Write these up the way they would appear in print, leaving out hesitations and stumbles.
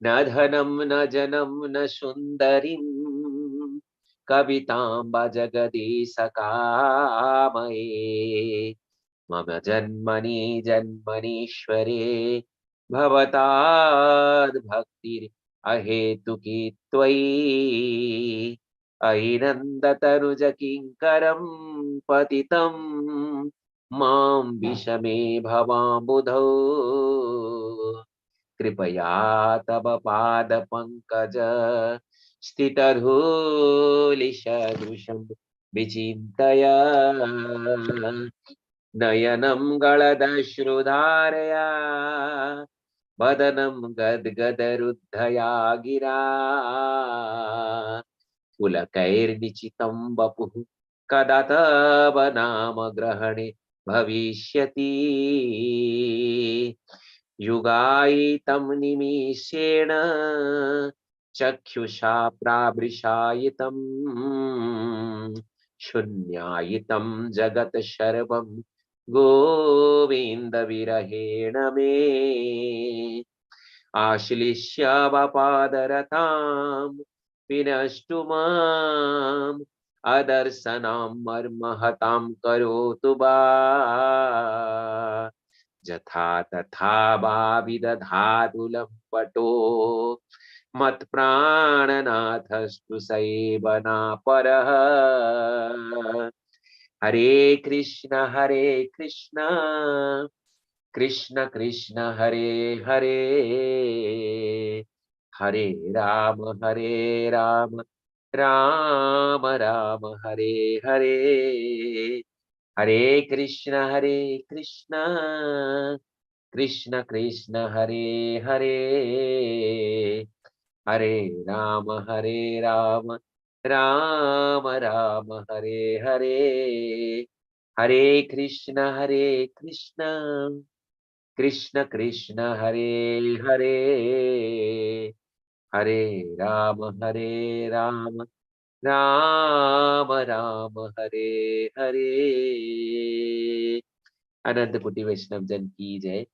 न धनं न जनं न सुन्दरीं कवितां जगदीश कामये। मम जन्मनि जन्मनीश्वरे भवताद् भक्तिर् अहेतुकी त्वयि। अयि नन्दतनुज किङ्करं पतितं मां विषमे भवाम्बुधौ। कृपया तव पादपङ्कज स्थितधूलिसदृशं विचिन्तय। नयनं गलदश्रुधारया वदनं गद्गदरुद्धया गिरा। पुलकैर्निचितं वपुः कदा तव नाम ग्रहणे भविष्यति। युगायितं निमिषेण चक्षुषा प्रावृषायितं शून्यायितं जगत् सर्वं गोविन्द विरहेण मे। आश्लिष्य वपादरतां विनष्टु माम् अदर्शनां मर्महतां करोतु वा। यथा तथा वा विदधातु लम्पटो मत्प्राणनाथस्तु सैव नापरः। हरे कृष्ण कृष्ण कृष्ण हरे हरे, हरे राम राम राम हरे हरे। हरे कृष्ण कृष्ण कृष्ण हरे हरे, हरे राम राम राम हरे हरे। हरे कृष्ण कृष्ण कृष्ण हरे हरे, हरे राम राम राम हरे हरे। अनंत कोटि वैष्णव जन की जय।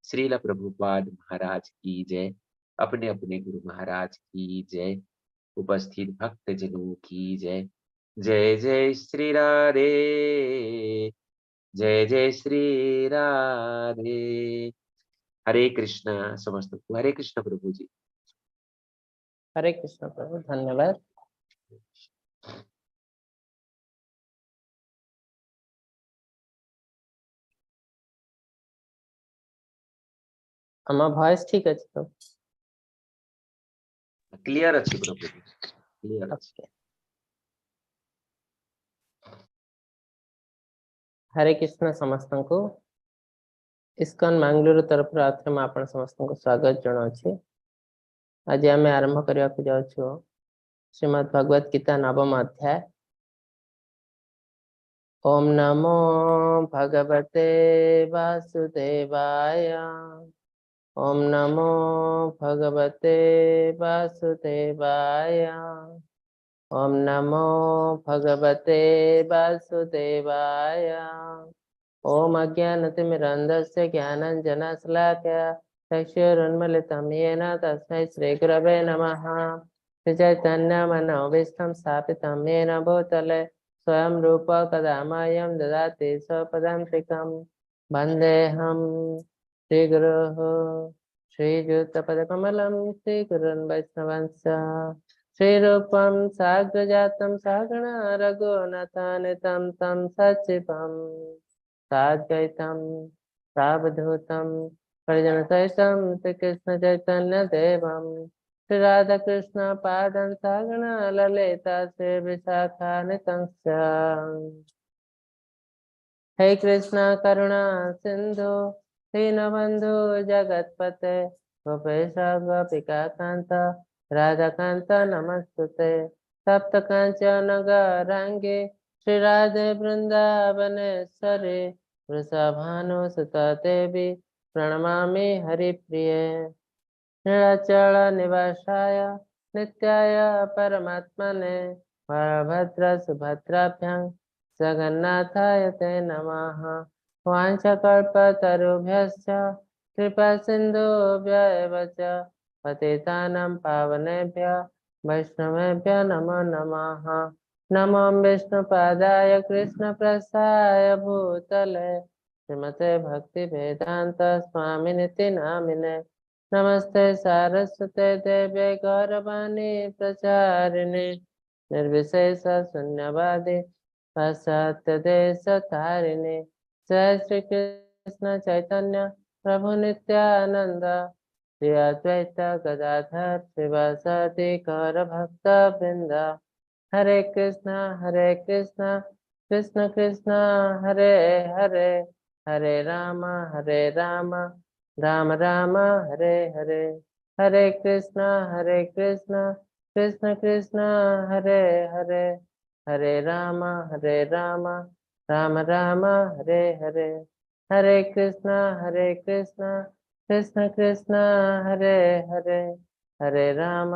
श्रील प्रभुपाद महाराज की जय। अपने अपने गुरु महाराज की जय। उपस्थित भक्त जनों की जय। जय जय श्री राधे, जय जय श्री राधे। हरे कृष्णा समस्त को हरे कृष्ण प्रभु जी। हरे कृष्ण प्रभु, धन्यवाद। ଆମ ଭଏସ ଠିକ ଅଛି ତ? କ୍ଲିୟର ଅଛି ପ୍ରଭୁ, କ୍ଲିୟର ଅଛି। ଓକେ। ହରେ କୃଷ୍ଣ ସମସ୍ତଙ୍କୁ। ଇସ୍କନ ମାଙ୍ଗାଲୁରୁ ତରଫରୁ ଆଉଥରେ ମୁଁ ଆପଣ ସମସ୍ତଙ୍କୁ ସ୍ୱାଗତ ଜଣାଉଛି। ଆଜି ଆମେ ଆରମ୍ଭ କରିବାକୁ ଯାଉଛୁ ଶ୍ରୀମଦ୍ ଭଗବତ ଗୀତା ନବମ ଅଧ୍ୟାୟ। ଓମ୍ ନମୋ ଭଗବତେ ବାସୁଦେବାୟ। ଓମ୍ ନମୋ ଭଗବତେ ବାସୁଦେବାୟ। ओम नमो भगवते वासुदेवाय। ओम अज्ञानतिमिरन्धस्य ज्ञानाञ्जनशलाकया चक्षुरुन्मीलितं येन तस्मै श्रीगुरवे नमः। श्रीचैतन्यमनोभीष्टं स्थापितं येन भूतले स्वयं रूप कदा मह्यं ददाति स्वपदान्तिकं। वन्देऽहं श्रीगुरोः श्रीयुतपदकमलं श्रीगुरुन् वैष्णवांश्च। श्रीरूपं साग्रजातं सागण रघुनाथानितं तं सचिवं साद्वैतं सावधूतं परिजनसहितं श्रीकृष्णचैतन्यदेवं। श्रीराधाकृष्णपादं सागण ललिता श्रीविशाखानितं च। हे कृष्ण करुणा सिन्धु दीनबन्धु जगत्पते गोपेश गोपिकान्त राधाकान्त नमस्तुते। तप्त कांचन गौरांगे श्री राधे वृंदावनेश्वरी वृषभानुसुता देवी प्रणमामि हरिप्रिये। नीलाचल निवासाय नित्याय परमात्मने बलभद्र सुभद्राभ्यां जगन्नाथाय ते नमः। वाञ्छाकल्पतरुभ्यश्च कृपा सिन्धुभ्य एव च पतितानां पावनेभ्यः वैष्णवेभ्यः नमो नमः। नमो विष्णुपादाय कृष्णप्रसाय भूतले श्रीमते भक्तिवेदान्त स्वामिनिति नामिने। नमस्ते सारस्वते देवे गौरवाणी प्रचारिणे निर्विशेष शून्यवादी पाश्चात्य देश तारिणे। जय श्री कृष्ण चैतन्य प्रभु नित्यानंद श्री अद्वैत गदाधर श्रीवासादि गौर भक्त वृंद। हरे कृष्णा कृष्ण कृष्ण हरे हरे, हरे राम राम राम हरे हरे। हरे कृष्णा कृष्ण कृष्ण हरे हरे, हरे राम राम राम हरे हरे। हरे कृष्णा कृष्ण कृष्ण हरे हरे, हरे राम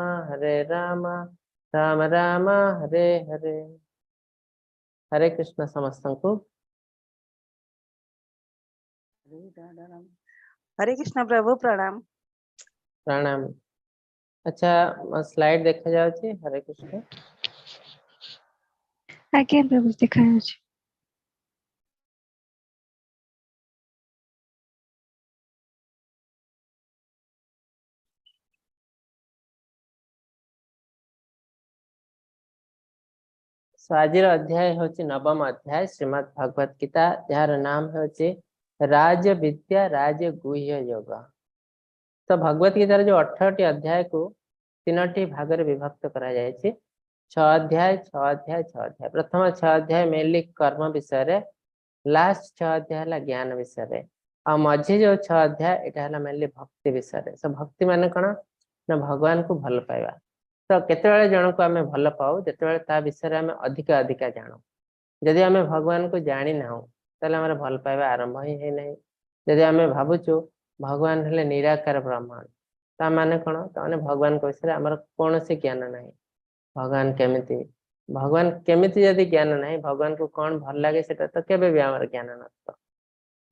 राम राम हरे हरे। हरे कृष्ण समस्तଙ୍କୁ। हरे कृष्ण प्रभु, प्रणाम। ପ୍ରଣାମ। ଆଚ୍ଛା, ସ୍ଲାଇଡ ଦେଖା ଯାଉଛି? ହରେ କୃଷ୍ଣ। ଆଜ୍ଞା ପ୍ରଭୁ, ଦେଖାଯାଉଛି। So, ଆଜିର ଅଧ୍ୟାୟ ହେଉଛି ନବମ ଅଧ୍ୟାୟ ଶ୍ରୀମଦ୍ ଭଗବତ ଗୀତା, ଯାହାର ନାମ ହେଉଛି ରାଜବିଦ୍ୟା ରାଜଗୁହ୍ୟ ଯୋଗ। ତ ଭଗବତ ଗୀତାର ଯୋଉ 18ଟି ଅଧ୍ୟାୟକୁ 3ଟି ଭାଗରେ ବିଭକ୍ତ କରାଯାଇଛି, 6 ଅଧ୍ୟାୟ, 6 ଅଧ୍ୟାୟ, 6 ଅଧ୍ୟାୟ। ପ୍ରଥମ 6 ଅଧ୍ୟାୟ ମେନଲି କର୍ମ ବିଷୟରେ, ଲାଷ୍ଟ 6 ଅଧ୍ୟାୟ ହେଲା ଜ୍ଞାନ ବିଷୟରେ, ଆଉ ମଝି ଯୋଉ 6 ଅଧ୍ୟାୟ ଏଇଟା ହେଲା ମେନଲି ଭକ୍ତି ବିଷୟରେ। ସୋ ଭକ୍ତି ମାନେ କଣ ନା ଭଗବାନଙ୍କୁ ଭଲ ପାଇବା। ତ କେତେବେଳେ ଜଣକୁ ଆମେ ଭଲ ପାଉ? ଯେତେବେଳେ ତା ବିଷୟରେ ଆମେ ଅଧିକ ଅଧିକା ଜାଣୁ। ଯଦି ଆମେ ଭଗବାନଙ୍କୁ ଜାଣିନାହୁଁ ତାହେଲେ ଆମର ଭଲ ପାଇବା ଆରମ୍ଭ ହିଁ ହେଇନାହିଁ। ଯଦି ଆମେ ଭାବୁଛୁ ଭଗବାନ ହେଲେ ନିରାକାର ବ୍ରହ୍ମ, ତା ମାନେ କଣ? ତା ମାନେ ଭଗବାନଙ୍କ ବିଷୟରେ ଆମର କୌଣସି ଜ୍ଞାନ ନାହିଁ। ଭଗବାନ କେମିତି, ଭଗବାନ କେମିତି ଯଦି ଜ୍ଞାନ ନାହିଁ, ଭଗବାନଙ୍କୁ କଣ ଭଲ ଲାଗେ ସେଟା ତ କେବେ ବି ଆମର ଜ୍ଞାନ ନଥିବ।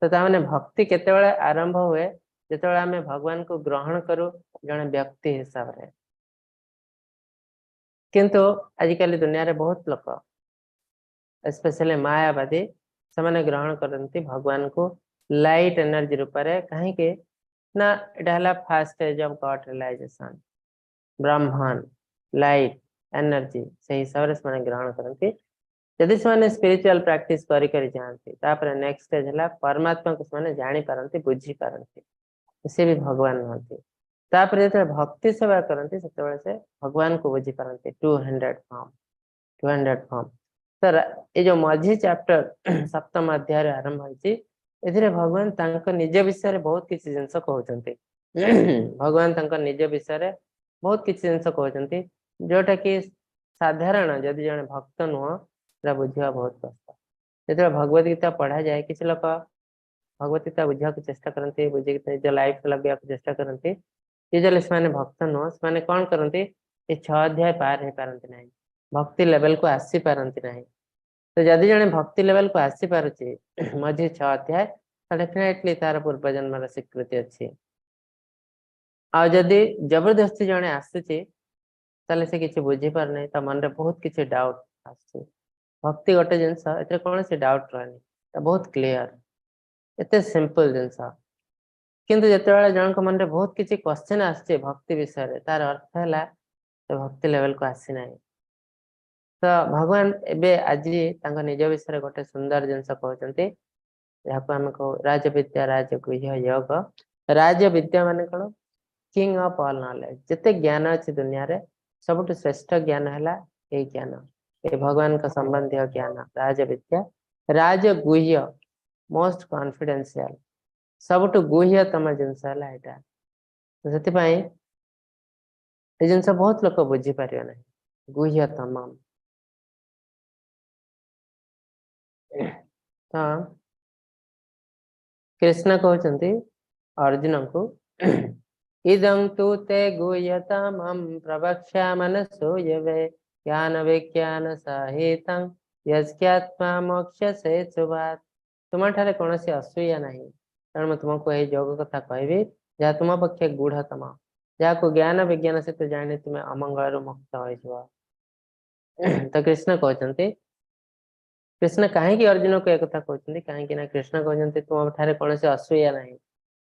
ତ ତା ମାନେ ଭକ୍ତି କେତେବେଳେ ଆରମ୍ଭ ହୁଏ? ଯେତେବେଳେ ଆମେ ଭଗବାନଙ୍କୁ ଗ୍ରହଣ କରୁ ଜଣେ ବ୍ୟକ୍ତି ହିସାବରେ। କିନ୍ତୁ ଆଜିକାଲି ଦୁନିଆରେ ବହୁତ ଲୋକ, ସ୍ପେଶାଲି ମାୟାବାଦୀ, ସେମାନେ ଗ୍ରହଣ କରନ୍ତି ଭଗବାନଙ୍କୁ ଲାଇଟ୍ ଏନର୍ଜି ରୂପରେ। କାହିଁକି ନା ଏଇଟା ହେଲା first stage of God realization, Brahman light energy, ସେଇ ହିସାବରେ ସେମାନେ ଗ୍ରହଣ କରନ୍ତି। ଯଦି ସେମାନେ ସ୍ପିରିଚୁଆଲ ପ୍ରାକ୍ଟିସ କରି କରି ଯାଆନ୍ତି, ତାପରେ ନେକ୍ସଟ ଷ୍ଟେଜ ହେଲା ପରମାତ୍ମାକୁ ସେମାନେ ଜାଣିପାରନ୍ତି, ବୁଝିପାରନ୍ତି, ସେ ବି ଭଗବାନ ନୁହନ୍ତି। ତାପରେ ଯେତେବେଳେ ଭକ୍ତି ସେବା କରନ୍ତି ସେତେବେଳେ ସେ ଭଗବାନଙ୍କୁ ବୁଝିପାରନ୍ତି, 200 ଫର୍ମ, 200 ଫର୍ମ। ତ ଏ ଯୋଉ ମଝି ଚାପ୍ଟର ସପ୍ତମ ଅଧ୍ୟାୟରେ ଆରମ୍ଭ ହେଇଛି, ଏଥିରେ ଭଗବାନ ତାଙ୍କ ନିଜ ବିଷୟରେ ବହୁତ କିଛି ଜିନିଷ କହୁଛନ୍ତି। ଭଗବାନ ତାଙ୍କ ନିଜ ବିଷୟରେ ବହୁତ କିଛି ଜିନିଷ କହୁଛନ୍ତି, ଯୋଉଟା କି ସାଧାରଣ ଯଦି ଜଣେ ଭକ୍ତ ନୁହଁ ସେଟା ବୁଝିବା ବହୁତ କଷ୍ଟ। ଯେତେବେଳେ ଭଗବତ ଗୀତା ପଢାଯାଏ, କିଛି ଲୋକ ଭଗବତ ଗୀତା ବୁଝିବାକୁ ଚେଷ୍ଟା କରନ୍ତି, ବୁଝିକି ନିଜ ଲାଇଫ ଲଗେଇବାକୁ ଚେଷ୍ଟା କରନ୍ତି। ଯେତେବେଳେ ସେମାନେ ଭକ୍ତ ନୁହଁ, ସେମାନେ କଣ କରନ୍ତି, ଏ 6 ଅଧ୍ୟାୟ ପାର ହେଇପାରନ୍ତି ନାହିଁ, ଭକ୍ତି ଲେଭେଲକୁ ଆସିପାରନ୍ତି ନାହିଁ। ତ ଯଦି ଜଣେ ଭକ୍ତି ଲେଭେଲକୁ ଆସିପାରୁଛି ମଝି 6 ଅଧ୍ୟାୟ, ତ ଡେଫିନେଟଲି ତାର ପୂର୍ବ ଜନ୍ମର ସ୍ୱୀକୃତି ଅଛି। ଆଉ ଯଦି ଜବରଦସ୍ତି ଜଣେ ଆସୁଛି, ତାହେଲେ ସେ କିଛି ବୁଝିପାରୁନାହିଁ, ତା ମନରେ ବହୁତ କିଛି ଡାଉଟ ଆସୁଛି। ଭକ୍ତି ଗୋଟେ ଜିନିଷ, ଏଥିରେ କୌଣସି ଡାଉଟ ରହେନି, ବହୁତ କ୍ଲିୟର, ଏତେ ସିମ୍ପଲ ଜିନିଷ। କିନ୍ତୁ ଯେତେବେଳେ ଜଣଙ୍କ ମନରେ ବହୁତ କିଛି କ୍ୱେଶ୍ଚନ ଆସୁଛି ଭକ୍ତି ବିଷୟରେ, ତାର ଅର୍ଥ ହେଲା ସେ ଭକ୍ତି ଲେଭେଲକୁ ଆସିନାହିଁ। ତ ଭଗବାନ ଏବେ ଆଜି ତାଙ୍କ ନିଜ ବିଷୟରେ ଗୋଟେ ସୁନ୍ଦର ଜିନିଷ କହୁଛନ୍ତି, ଯାହାକୁ ଆମେ କହୁ ରାଜବିଦ୍ୟା ରାଜଗୁହ୍ୟ ଯୋଗ। ରାଜବିଦ୍ୟା ମାନେ କଣ? King of all knowledge. ଯେତେ ଜ୍ଞାନ ଅଛି ଦୁନିଆରେ, ସବୁଠୁ ଶ୍ରେଷ୍ଠ ଜ୍ଞାନ ହେଲା ଏଇ ଜ୍ଞାନ, ଏ ଭଗବାନଙ୍କ ସମ୍ବନ୍ଧୀୟ ଜ୍ଞାନ, ରାଜବିଦ୍ୟା। ରାଜଗୁହ୍ୟ, ମୋଷ୍ଟ କନଫିଡେନ୍ସିଆଲ, ସବୁଠୁ ଗୁହ୍ୟତମ ଜିନିଷ ହେଲା ଏଇଟା। ସେଥିପାଇଁ ଏ ଜିନିଷ ବହୁତ ଲୋକ ବୁଝିପାରିବେ ନାହିଁ, ଗୁହ୍ୟତମ। ତ କୃଷ୍ଣ କହୁଛନ୍ତି ଅର୍ଜୁନଙ୍କୁ, ଇଦଂ ତୁ ତେ ଗୁହ୍ୟତମଂ ପ୍ରବକ୍ଷ୍ୟାମନସୂୟବେ ଜ୍ଞାନ ବିଜ୍ଞାନ ସହିତଂ ଯସ୍ୟାତ୍ମା ମୋକ୍ଷସେ ଶୁଭାତ୍। ତୁମଠାରେ କୌଣସି ଅସୂୟା ନାହିଁ, ତେଣୁ ମୁଁ ତୁମକୁ ଏହି ଯୋଗ କଥା କହିବି ଯାହା ତୁମ ପକ୍ଷେ ଗୂଢ଼ତମ, ଯାହାକୁ ଜ୍ଞାନ ବିଜ୍ଞାନ ସହିତ ଜାଣି ତୁମେ ଅମଙ୍ଗଳରୁ ମୁକ୍ତ ହୋଇଯିବ। ତ କୃଷ୍ଣ କହୁଛନ୍ତି, କୃଷ୍ଣ କାହିଁକି ଅର୍ଜୁନକୁ ଏକଥା କହୁଛନ୍ତି? କାହିଁକି ନା କୃଷ୍ଣ କହୁଛନ୍ତି, ତୁମ ଠାରେ କୌଣସି ଅସୂୟା ନାହିଁ,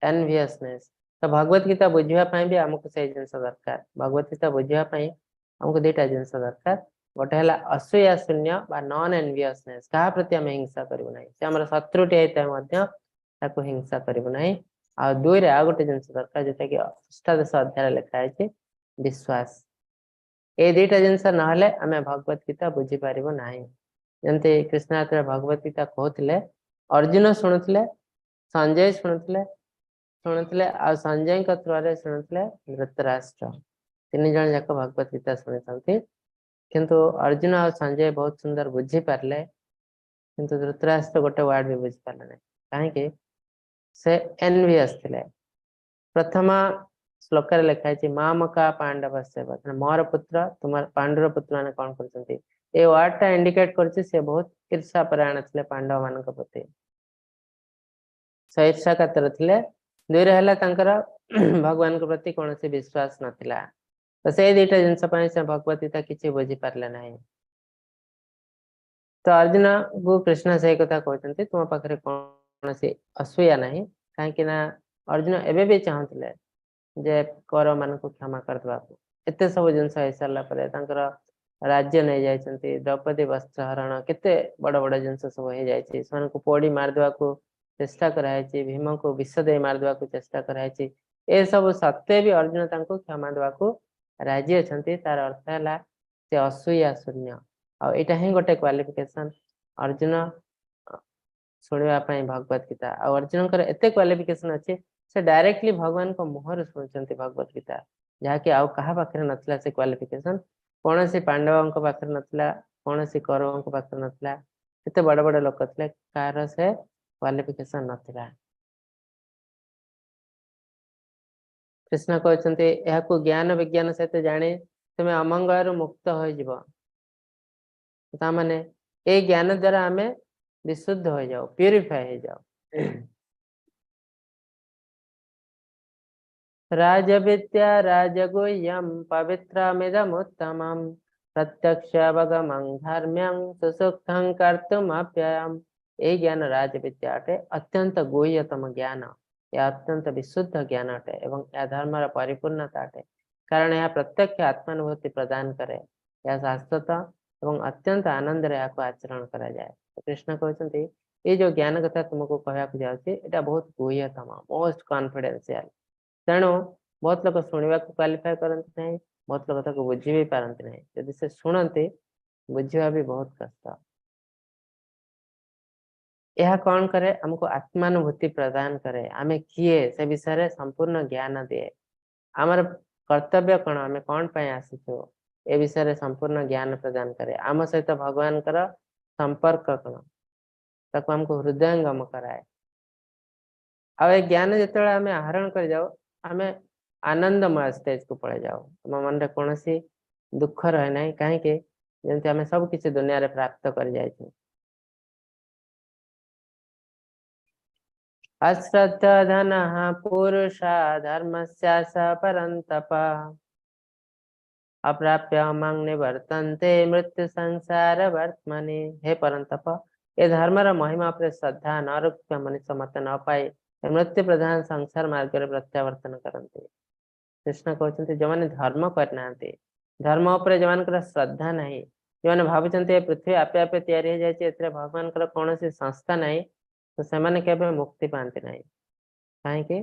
ଏନଭିୟସନେସ୍। ତ ଭଗବତ ଗୀତା ବୁଝିବା ପାଇଁ ବି ଆମକୁ ସେଇ ଜିନିଷ ଦରକାର। ଭଗବତ ଗୀତା ବୁଝିବା ପାଇଁ ଆମକୁ ଦିଟା ଜିନିଷ ଦରକାର। ଗୋଟେ ହେଲା ଅସୂୟା ଶୂନ୍ୟ ବା ନନ୍ ଏନଭିୟସନେସ୍। କାହା ପ୍ରତି ଆମେ ହିଂସା କରିବୁ ନାହିଁ। ସେ ଆମର ଶତ୍ରୁଟି ହେଇଥାଏ ମଧ୍ୟ ତାକୁ ହିଂସା କରିବୁ ନାହିଁ। ଆଉ ଦୁଇରେ ଆଉ ଗୋଟେ ଜିନିଷ ଦରକାର, ଯୋଉଟା କି ଅଷ୍ଟାଦଶ ଅଧ୍ୟାୟରେ ଲେଖା ହେଇଛି, ବିଶ୍ୱାସ। ଏଇ ଦିଟା ଜିନିଷ ନହେଲେ ଆମେ ଭଗବତ ଗୀତା ବୁଝିପାରିବୁ ନାହିଁ। ଯେମିତି କୃଷ୍ଣ ଯେତେବେଳେ ଭଗବତ ଗୀତା କହୁଥିଲେ, ଅର୍ଜୁନ ଶୁଣୁଥିଲେ, ସଞ୍ଜୟ ଶୁଣୁଥିଲେ, ଆଉ ସଞ୍ଜୟଙ୍କ ଥ୍ରୋରେ ଶୁଣୁଥିଲେ ଧୃତରାଷ୍ଟ୍ର। ତିନି ଜଣ ଯାକ ଭଗବତ ଗୀତା ଶୁଣିଥାନ୍ତି। କିନ୍ତୁ ଅର୍ଜୁନ ଆଉ ସଞ୍ଜୟ ବହୁତ ସୁନ୍ଦର ବୁଝିପାରିଲେ, କିନ୍ତୁ ଧୃତରାଷ୍ଟ୍ର ଗୋଟେ ୱାର୍ଡ ବି ବୁଝିପାରିଲେ ନାହିଁ। କାହିଁକି? ସେ ଏନଭିୟସ୍ ଥିଲେ। ପ୍ରଥମ ଶ୍ଲୋକରେ ଲେଖା ହେଇଛି, ମାମକା ପାଣ୍ଡବସ୍ୟ, ମୋର ପୁତ୍ର, ତୁମର ପାଣ୍ଡୁର ପୁତ୍ର ମାନେ କଣ କରୁଛନ୍ତି? ଏ ୱାର୍ଡ ଟା ଇଣ୍ଡିକେଟ କରୁଛି ସେ ବହୁତ ଈର୍ଷା ପରାୟଣ ଥିଲେ ପାଣ୍ଡବ ମାନଙ୍କ ପ୍ରତି, ସେ ଈର୍ଷା କାତର ଥିଲେ। ଦୁଇରେ ହେଲା ତାଙ୍କର ଭଗବାନଙ୍କ ପ୍ରତି କୌଣସି ବିଶ୍ୱାସ ନଥିଲା। ତ ସେଇ ଦିଟା ଜିନିଷ ପାଇଁ ସେ ଭଗବତ ଗୀତା କିଛି ବୁଝିପାରିଲେ ନାହିଁ। ତ ଅର୍ଜୁନକୁ କୃଷ୍ଣ ସେଇ କଥା କହୁଛନ୍ତି, ତୁମ ପାଖରେ କୌଣସି ଅସୂୟା ନାହିଁ। କାହିଁକି ନା ଅର୍ଜୁନ ଏବେ ବି ଚାହୁଁଥିଲେ ଯେ କୌରବ ମାନଙ୍କୁ କ୍ଷମା କରିଦେବାକୁ। ଏତେ ସବୁ ଜିନିଷ ହେଇସାରିଲା ପରେ, ତାଙ୍କର ରାଜ୍ୟ ନେଇଯାଇଛନ୍ତି, ଦ୍ରୌପଦୀ ବସ୍ତ୍ର ହରଣ, କେତେ ବଡ ବଡ ଜିନିଷ ସବୁ ହେଇଯାଇଛି, ସେମାନଙ୍କୁ ପୋଡି ମାରିଦେବାକୁ ଚେଷ୍ଟା କରାହେଇଛି, ଭୀମଙ୍କୁ ବିଷ ଦେଇ ମାରିଦେବାକୁ ଚେଷ୍ଟା କରାହେଇଛି, ଏସବୁ ସତ୍ତ୍ୱେ ବି ଅର୍ଜୁନ ତାଙ୍କୁ କ୍ଷମା ଦେବାକୁ ରାଜି ଅଛନ୍ତି। ତାର ଅର୍ଥ ହେଲା ସେ ଅସୂୟା ଶୂନ୍ୟ। ଆଉ ଏଇଟା ହିଁ ଗୋଟେ କ୍ୱାଲିଫିକେସନ ଅର୍ଜୁନ ଶୁଣିବା ପାଇଁ ଭଗବତ ଗୀତା। ଆଉ ଅର୍ଜୁନଙ୍କର ଏତେ କ୍ୱାଲିଫିକେସନ ଅଛି, ସେ ଡାଇରେକ୍ଟଲି ଭଗବାନଙ୍କ ମୁହଁରୁ ଶୁଣୁଛନ୍ତି ଭଗବତ ଗୀତା, ଯାହାକି ଆଉ କାହା ପାଖରେ ନଥିଲା। ସେ କ୍ୱାଲିଫିକେସନ କୌଣସି ପାଣ୍ଡବଙ୍କ ପାଖରେ ନଥିଲା, କୌଣସି କୌରବଙ୍କ ପାଖରେ ନଥିଲା। କେତେ ବଡ ବଡ ଲୋକ ଥିଲେ, କାହାର ସେ କ୍ୱାଲିଫିକେସନ ନଥିଲା। କୃଷ୍ଣ କହୁଛନ୍ତି, ଏହାକୁ ଜ୍ଞାନ ବିଜ୍ଞାନ ସହିତ ଜାଣି ତୁମେ ଅମଙ୍ଗଳରୁ ମୁକ୍ତ ହୋଇଯିବ। ତା ମାନେ ଏଇ ଜ୍ଞାନ ଦ୍ଵାରା ଆମେ ବିଶୁଦ୍ଧ ହୋଇଯାଉ, ପ୍ୟୁରିଫାଏ ହେଇଯାଉ। ରାଜବିଦ୍ୟା ରାଜଗୁହ୍ୟಂ ପବିତ୍ରମିଦମୁତ୍ତମಂ ପ୍ରତ୍ୟକ୍ଷାବଗମଂ ଧର୍ମ୍ୟଂ ସୁସୁଖଂ କର୍ତ୍ତୁମପ୍ୟୟମ୍। ଏଇ ଜ୍ଞାନ ରାଜବିଦ୍ୟା ଅଟେ, ଅତ୍ୟନ୍ତ ଗୁହ୍ୟତମ ଜ୍ଞାନ। ଏହା ଅତ୍ୟନ୍ତ ବିଶୁଦ୍ଧ ଜ୍ଞାନ ଅଟେ ଏବଂ ଏହା ଧର୍ମର ପରିପୂର୍ଣ୍ଣତା ଅଟେ, କାରଣ ଏହା ପ୍ରତ୍ୟକ୍ଷ ଆତ୍ମାନୁଭୂତି ପ୍ରଦାନ କରେ। ଏହା ଶାଶ୍ୱତ ଏବଂ ଅତ୍ୟନ୍ତ ଆନନ୍ଦରେ ଏହାକୁ ଆଚରଣ କରାଯାଏ। କୃଷ୍ଣ କହୁଛନ୍ତି, ଏଇ ଯୋଉ ଜ୍ଞାନ କଥା ତୁମକୁ କହିବାକୁ ଯାଉଛି, ଏଇଟା ବହୁତ ଗୁହ୍ୟତମ, ମୋଷ୍ଟ କନଫିଡେନ୍ସିଆଲ। ତେଣୁ ବହୁତ ଲୋକ ଶୁଣିବାକୁ କ୍ୱାଲିଫାଏ କରନ୍ତି ନାହିଁ, ବହୁତ ଲୋକ ତାକୁ ବୁଝି ବି ପାରନ୍ତି ନାହିଁ। ଯଦି ସେ ଶୁଣନ୍ତି, ବୁଝିବା ବି ବହୁତ କଷ୍ଟ। ଏହା କଣ କରେ? ଆମକୁ ଆତ୍ମାନୁଭୂତି ପ୍ରଦାନ କରେ। ଆମେ କିଏ ସେ ବିଷୟରେ ସମ୍ପୂର୍ଣ୍ଣ ଜ୍ଞାନ ଦିଏ। ଆମର କର୍ତ୍ତବ୍ୟ କଣ, ଆମେ କଣ ପାଇଁ ଆସିଛୁ, ଏ ବିଷୟରେ ସମ୍ପୂର୍ଣ୍ଣ ଜ୍ଞାନ ପ୍ରଦାନ କରେ। ଆମ ସହିତ ଭଗବାନଙ୍କର ସମ୍ପର୍କ କଣ, ତାକୁ ଆମକୁ ହୃଦୟଙ୍ଗମ କରାଏ। ଆଉ ଏ ଜ୍ଞାନ ଯେତେବେଳେ ଆମେ ଆହରଣ କରିଯାଉ, ଆମେ ଆନନ୍ଦମୟ ଷ୍ଟେଜକୁ ପଳେଇ ଯାଉ। ଆମ ମନରେ କୌଣସି ଦୁଃଖ ରହେ ନାହିଁ। କାହିଁକି? ଯେମିତି ଆମେ ସବୁ କିଛି ଦୁନିଆରେ ପ୍ରାପ୍ତ କରିଯାଇଛୁ। ଅଶ୍ରଦ୍ଧଧନଃ ପୁରୁଷା ଧର୍ମସ୍ୟାସ ପରନ୍ତପ ଅପ୍ରାପ୍ୟ ମାଂ ନିବର୍ତ୍ତନ୍ତେ ମୃତ୍ୟୁ ସଂସାର ବର୍ତ୍ମନି। ହେ ପରନ୍ତପ, ଏ ଧର୍ମର ମହିମା ଉପରେ ଶ୍ରଦ୍ଧା ନ ରଖିଥିବା ମନୁଷ୍ୟ ମତ ନ ପାଇ ମୃତ୍ୟୁ ପ୍ରଧାନ ସଂସାର ମାର୍ଗରେ ପ୍ରତ୍ୟାବର୍ତ୍ତନ କରନ୍ତି। କୃଷ୍ଣ କହୁଛନ୍ତି, ଯୋଉମାନେ ଧର୍ମ କରିନାହାନ୍ତି, ଧର୍ମ ଉପରେ ଯୋଉମାନଙ୍କର ଶ୍ରଦ୍ଧା ନାହିଁ, ଯୋଉମାନେ ଭାବୁଛନ୍ତି ଏ ପୃଥିବୀ ଆପେ ଆପେ ତିଆରି ହେଇଯାଇଛି, ଏଥିରେ ଭଗବାନଙ୍କର କୌଣସି ସଂସ୍ଥା ନାହିଁ, ତ ସେମାନେ କେବେ ମୁକ୍ତି ପାଆନ୍ତି ନାହିଁ। କାହିଁକି?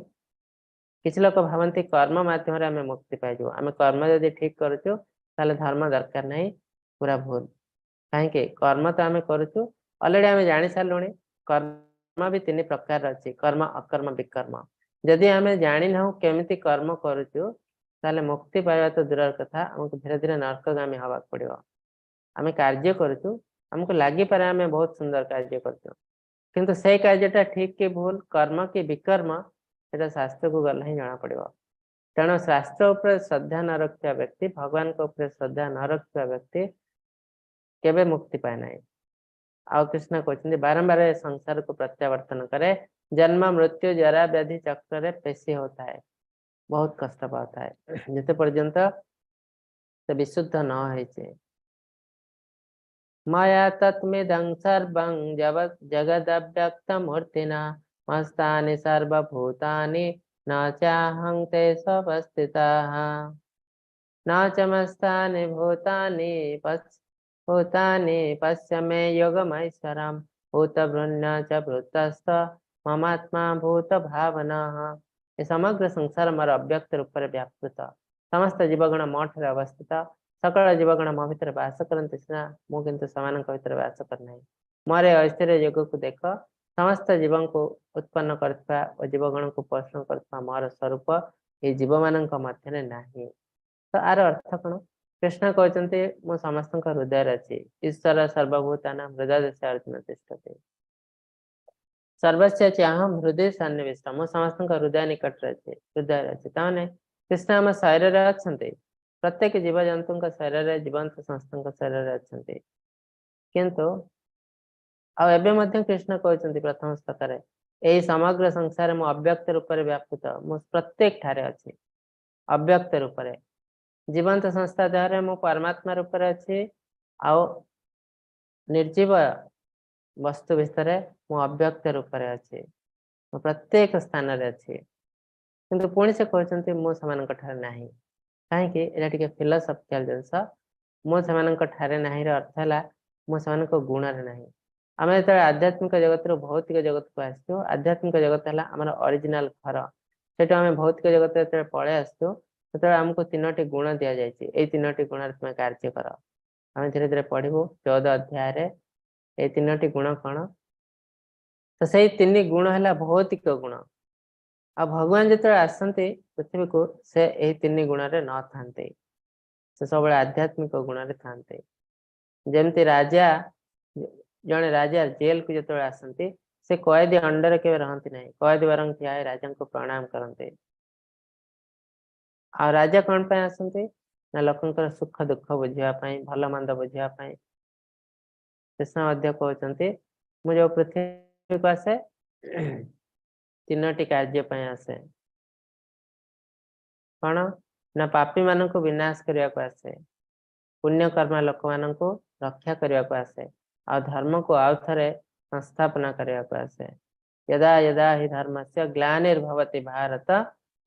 କିଛି ଲୋକ ଭାବନ୍ତି କର୍ମ ମାଧ୍ୟମରେ ଆମେ ମୁକ୍ତି ପାଇଯିବୁ, ଆମେ କର୍ମ ଯଦି ଠିକ କରୁଛୁ ତାହେଲେ ଧର୍ମ ଦରକାର ନାହିଁ। ପୁରା ଭୁଲ। କାହିଁକି? କର୍ମ ତ ଆମେ କରୁଛୁ, ଅଲରେଡି ଆମେ ଜାଣି ସାରିଲୁଣି କର୍ମ ବି ତିନି ପ୍ରକାର ଅଛି, କର୍ମ, ଅକର୍ମ, ବିକର୍ମ। ଯଦି ଆମେ ଜାଣିନାହୁଁ କେମିତି କର୍ମ କରୁଛୁ, ତାହେଲେ ମୁକ୍ତି ପାଇବା ତ ଦୂରର କଥା, ଆମକୁ ଧୀରେ ଧୀରେ ନର୍କଗାମୀ ହବାକୁ ପଡିବ। ଆମେ କାର୍ଯ୍ୟ କରୁଛୁ, ଆମକୁ ଲାଗିପାରେ ଆମେ ବହୁତ ସୁନ୍ଦର କାର୍ଯ୍ୟ କରୁଛୁ, କିନ୍ତୁ ସେଇ କାର୍ଯ୍ୟଟା ଠିକ କି ଭୁଲ, କର୍ମ କି ବିକର୍ମ, ସେଟା ଶାସ୍ତ୍ରକୁ ଗଲେ ହିଁ ଜଣା ପଡିବ। ତେଣୁ ଶାସ୍ତ୍ର ଉପରେ ଶ୍ରଦ୍ଧା ନ ରଖିଥିବା ବ୍ୟକ୍ତି, ଭଗବାନଙ୍କ ଉପରେ ଶ୍ରଦ୍ଧା ନ ରଖିଥିବା ବ୍ୟକ୍ତି କେବେ ମୁକ୍ତି ପାଏ ନାହିଁ। ଆଉ କୃଷ୍ଣ କହୁଛନ୍ତି, ବାରମ୍ବାର ଏ ସଂସାରକୁ ପ୍ରତ୍ୟାବର୍ତ୍ତନ କରେ, ଜନ୍ମ ମୃତ୍ୟୁ ଜରା ବ୍ୟାଧି ଚକ୍ରରେ ପେଶି ହଉଥାଏ। ବହୁତ କଷ୍ଟ ପାଉଥାଏ, ଯେତେ ପର୍ଯ୍ୟନ୍ତ ସେ ବିଶୁଦ୍ଧ ନ ହେଇଛି। मया तत्मिदं सर्वं जगदव्यक्तमूर्तिना मस्तानि सर्वभूतानि न चाहं तेष्वस्थितः न च मस्तानि भूतानि भूतानि पश्य मे योगमैश्वरं भूतभृन्न च भूतस्थ ममात्मा भूत भावनः। ଏ ସମଗ୍ର ସଂସାର ମୋର ଅବ୍ୟକ୍ତ ରୂପରେ ବ୍ୟାପୃତ। ସମସ୍ତ ଜୀବଗଣ ମୋ ଠାରେ ଅବସ୍ଥିତ। ସକଳ ଜୀବଗଣ ମୋ ଭିତରେ ବାସ କରନ୍ତି ସିନା, ମୁଁ କିନ୍ତୁ ସେମାନଙ୍କ ଭିତରେ ବାସ କରିନାହିଁ। ମୋର ଏ ଐଶ୍ୱର୍ଯ୍ୟ ଯୋଗକୁ ଦେଖ। ସମସ୍ତ ଜୀବଙ୍କୁ ଉତ୍ପନ୍ନ କରୁଥିବା ଓ ଜୀବଗଣକୁ ପୋଷଣ କରୁଥିବା ମୋର ସ୍ୱରୂପ ଏଇ ଜୀବମାନଙ୍କ ମଧ୍ୟରେ ନାହିଁ। ତ ଆର ଅର୍ଥ କଣ? କୃଷ୍ଣ କହୁଛନ୍ତି, ମୁଁ ସମସ୍ତଙ୍କ ହୃଦୟରେ ଅଛି। ଈଶ୍ୱର ସର୍ବଭୂତାନାଂ ହୃଦୟ ଅର୍ଜୁନ ତିଷ୍ଠତି। ସର୍ବସ୍ୟ ଚାହಂ ହୃଦୟ ସନ୍ନିବିଷ୍ଟ। ମୁଁ ସମସ୍ତଙ୍କ ହୃଦୟ ନିକଟରେ ଅଛି, ହୃଦୟରେ ଅଛି। ତାମାନେ କୃଷ୍ଣ ଆମ ଶରୀରରେ ଅଛନ୍ତି। ପ୍ରତ୍ୟେକ ଜୀବଜନ୍ତୁଙ୍କ ଶରୀରରେ, ଜୀବନ୍ତ ସମସ୍ତଙ୍କ ଶରୀରରେ ଅଛନ୍ତି। କିନ୍ତୁ ଆଉ ଏବେ ମଧ୍ୟ କୃଷ୍ଣ କହୁଛନ୍ତି ପ୍ରଥମ ଶ୍ଲୋକରେ, ଏଇ ସମଗ୍ର ସଂସାର ମୁଁ ଅବ୍ୟକ୍ତ ରୂପରେ ବ୍ୟାପୃତ। ମୁଁ ପ୍ରତ୍ୟେକ ଠାରେ ଅଛି ଅବ୍ୟକ୍ତ ରୂପରେ। ଜୀବନ୍ତ ସଂସ୍ଥା ଦେହରେ ମୁଁ ପରମାତ୍ମା ରୂପରେ ଅଛି, ଆଉ ନିର୍ଜୀବ ବସ୍ତୁ ଭିତରେ ମୁଁ ଅବ୍ୟକ୍ତ ରୂପରେ ଅଛି। ମୁଁ ପ୍ରତ୍ୟେକ ସ୍ଥାନରେ ଅଛି। କିନ୍ତୁ ପୁଣି ସେ କହୁଛନ୍ତି, ମୁଁ ସେମାନଙ୍କ ଠାରେ ନାହିଁ। କାହିଁକି? ଏଇଟା ଟିକେ ଫିଲୋସଫିକାଲ ଜିନିଷ। ମୁଁ ସେମାନଙ୍କ ଠାରେ ନାହିଁର ଅର୍ଥ ହେଲା, ମୁଁ ସେମାନଙ୍କ ଗୁଣରେ ନାହିଁ। ଆମେ ଯେତେବେଳେ ଆଧ୍ୟାତ୍ମିକ ଜଗତରୁ ଭୌତିକ ଜଗତକୁ ଆସିଛୁ, ଆଧ୍ୟାତ୍ମିକ ଜଗତ ହେଲା ଆମର ଅରିଜିନାଲ ଘର। ସେଠୁ ଆମେ ଭୌତିକ ଜଗତ ଯେତେବେଳେ ପଳେଇ ଆସିଛୁ, ସେତେବେଳେ ଆମକୁ ତିନୋଟି ଗୁଣ ଦିଆଯାଇଛି। ଏଇ ତିନୋଟି ଗୁଣରେ ତୁମେ କାର୍ଯ୍ୟ କର। ଆମେ ଧୀରେ ଧୀରେ ପଢିବୁ 14 ଅଧ୍ୟାୟରେ ଏଇ ତିନୋଟି ଗୁଣ କଣ। ତ ସେଇ ତିନି ଗୁଣ ହେଲା ଭୌତିକ ଗୁଣ। ଆଉ ଭଗବାନ ଯେତେବେଳେ ଆସନ୍ତି ପୃଥିବୀକୁ, ସେ ଏଇ ତିନି ଗୁଣରେ ନଥାନ୍ତି। ସେ ସବୁବେଳେ ଆଧ୍ୟାତ୍ମିକ ଗୁଣରେ ଥାନ୍ତି। ଯେମିତି ରାଜା, ଜଣେ ରାଜା ଜେଲକୁ ଯେତେବେଳେ ଆସନ୍ତି, ସେ କଏଦୀ ଅଣ୍ଡରରେ କେବେ ରହନ୍ତି ନାହିଁ। କଏଦୀ ବରଂ ଠିଆ ହୋଇ ରାଜାଙ୍କୁ ପ୍ରଣାମ କରନ୍ତି। ଆଉ ରାଜା କଣ ପାଇଁ ଆସନ୍ତି ନା, ଲୋକଙ୍କର ସୁଖ ଦୁଃଖ ବୁଝିବା ପାଇଁ, ଭଲ ମନ୍ଦ ବୁଝିବା ପାଇଁ। କୃଷ୍ଣ ମଧ୍ୟ କହୁଛନ୍ତି, ମୁଁ ଯୋଉ ପୃଥିବୀକୁ ଆସେ, ତିନୋଟି କାର୍ଯ୍ୟ ପାଇଁ ଆସେ। କଣ ନା, ପାପୀ ମାନଙ୍କୁ ବିନାଶ କରିବାକୁ ଆସେ, ପୁଣ୍ୟକର୍ମା ଲୋକମାନଙ୍କୁ ରକ୍ଷା କରିବାକୁ ଆସେ, ଆଉ ଧର୍ମକୁ ଆଉ ଥରେ ସଂସ୍ଥାପନା କରିବାକୁ ଆସେ। यदा यदा हि धर्मस्य ग्लानिर्भवति भारत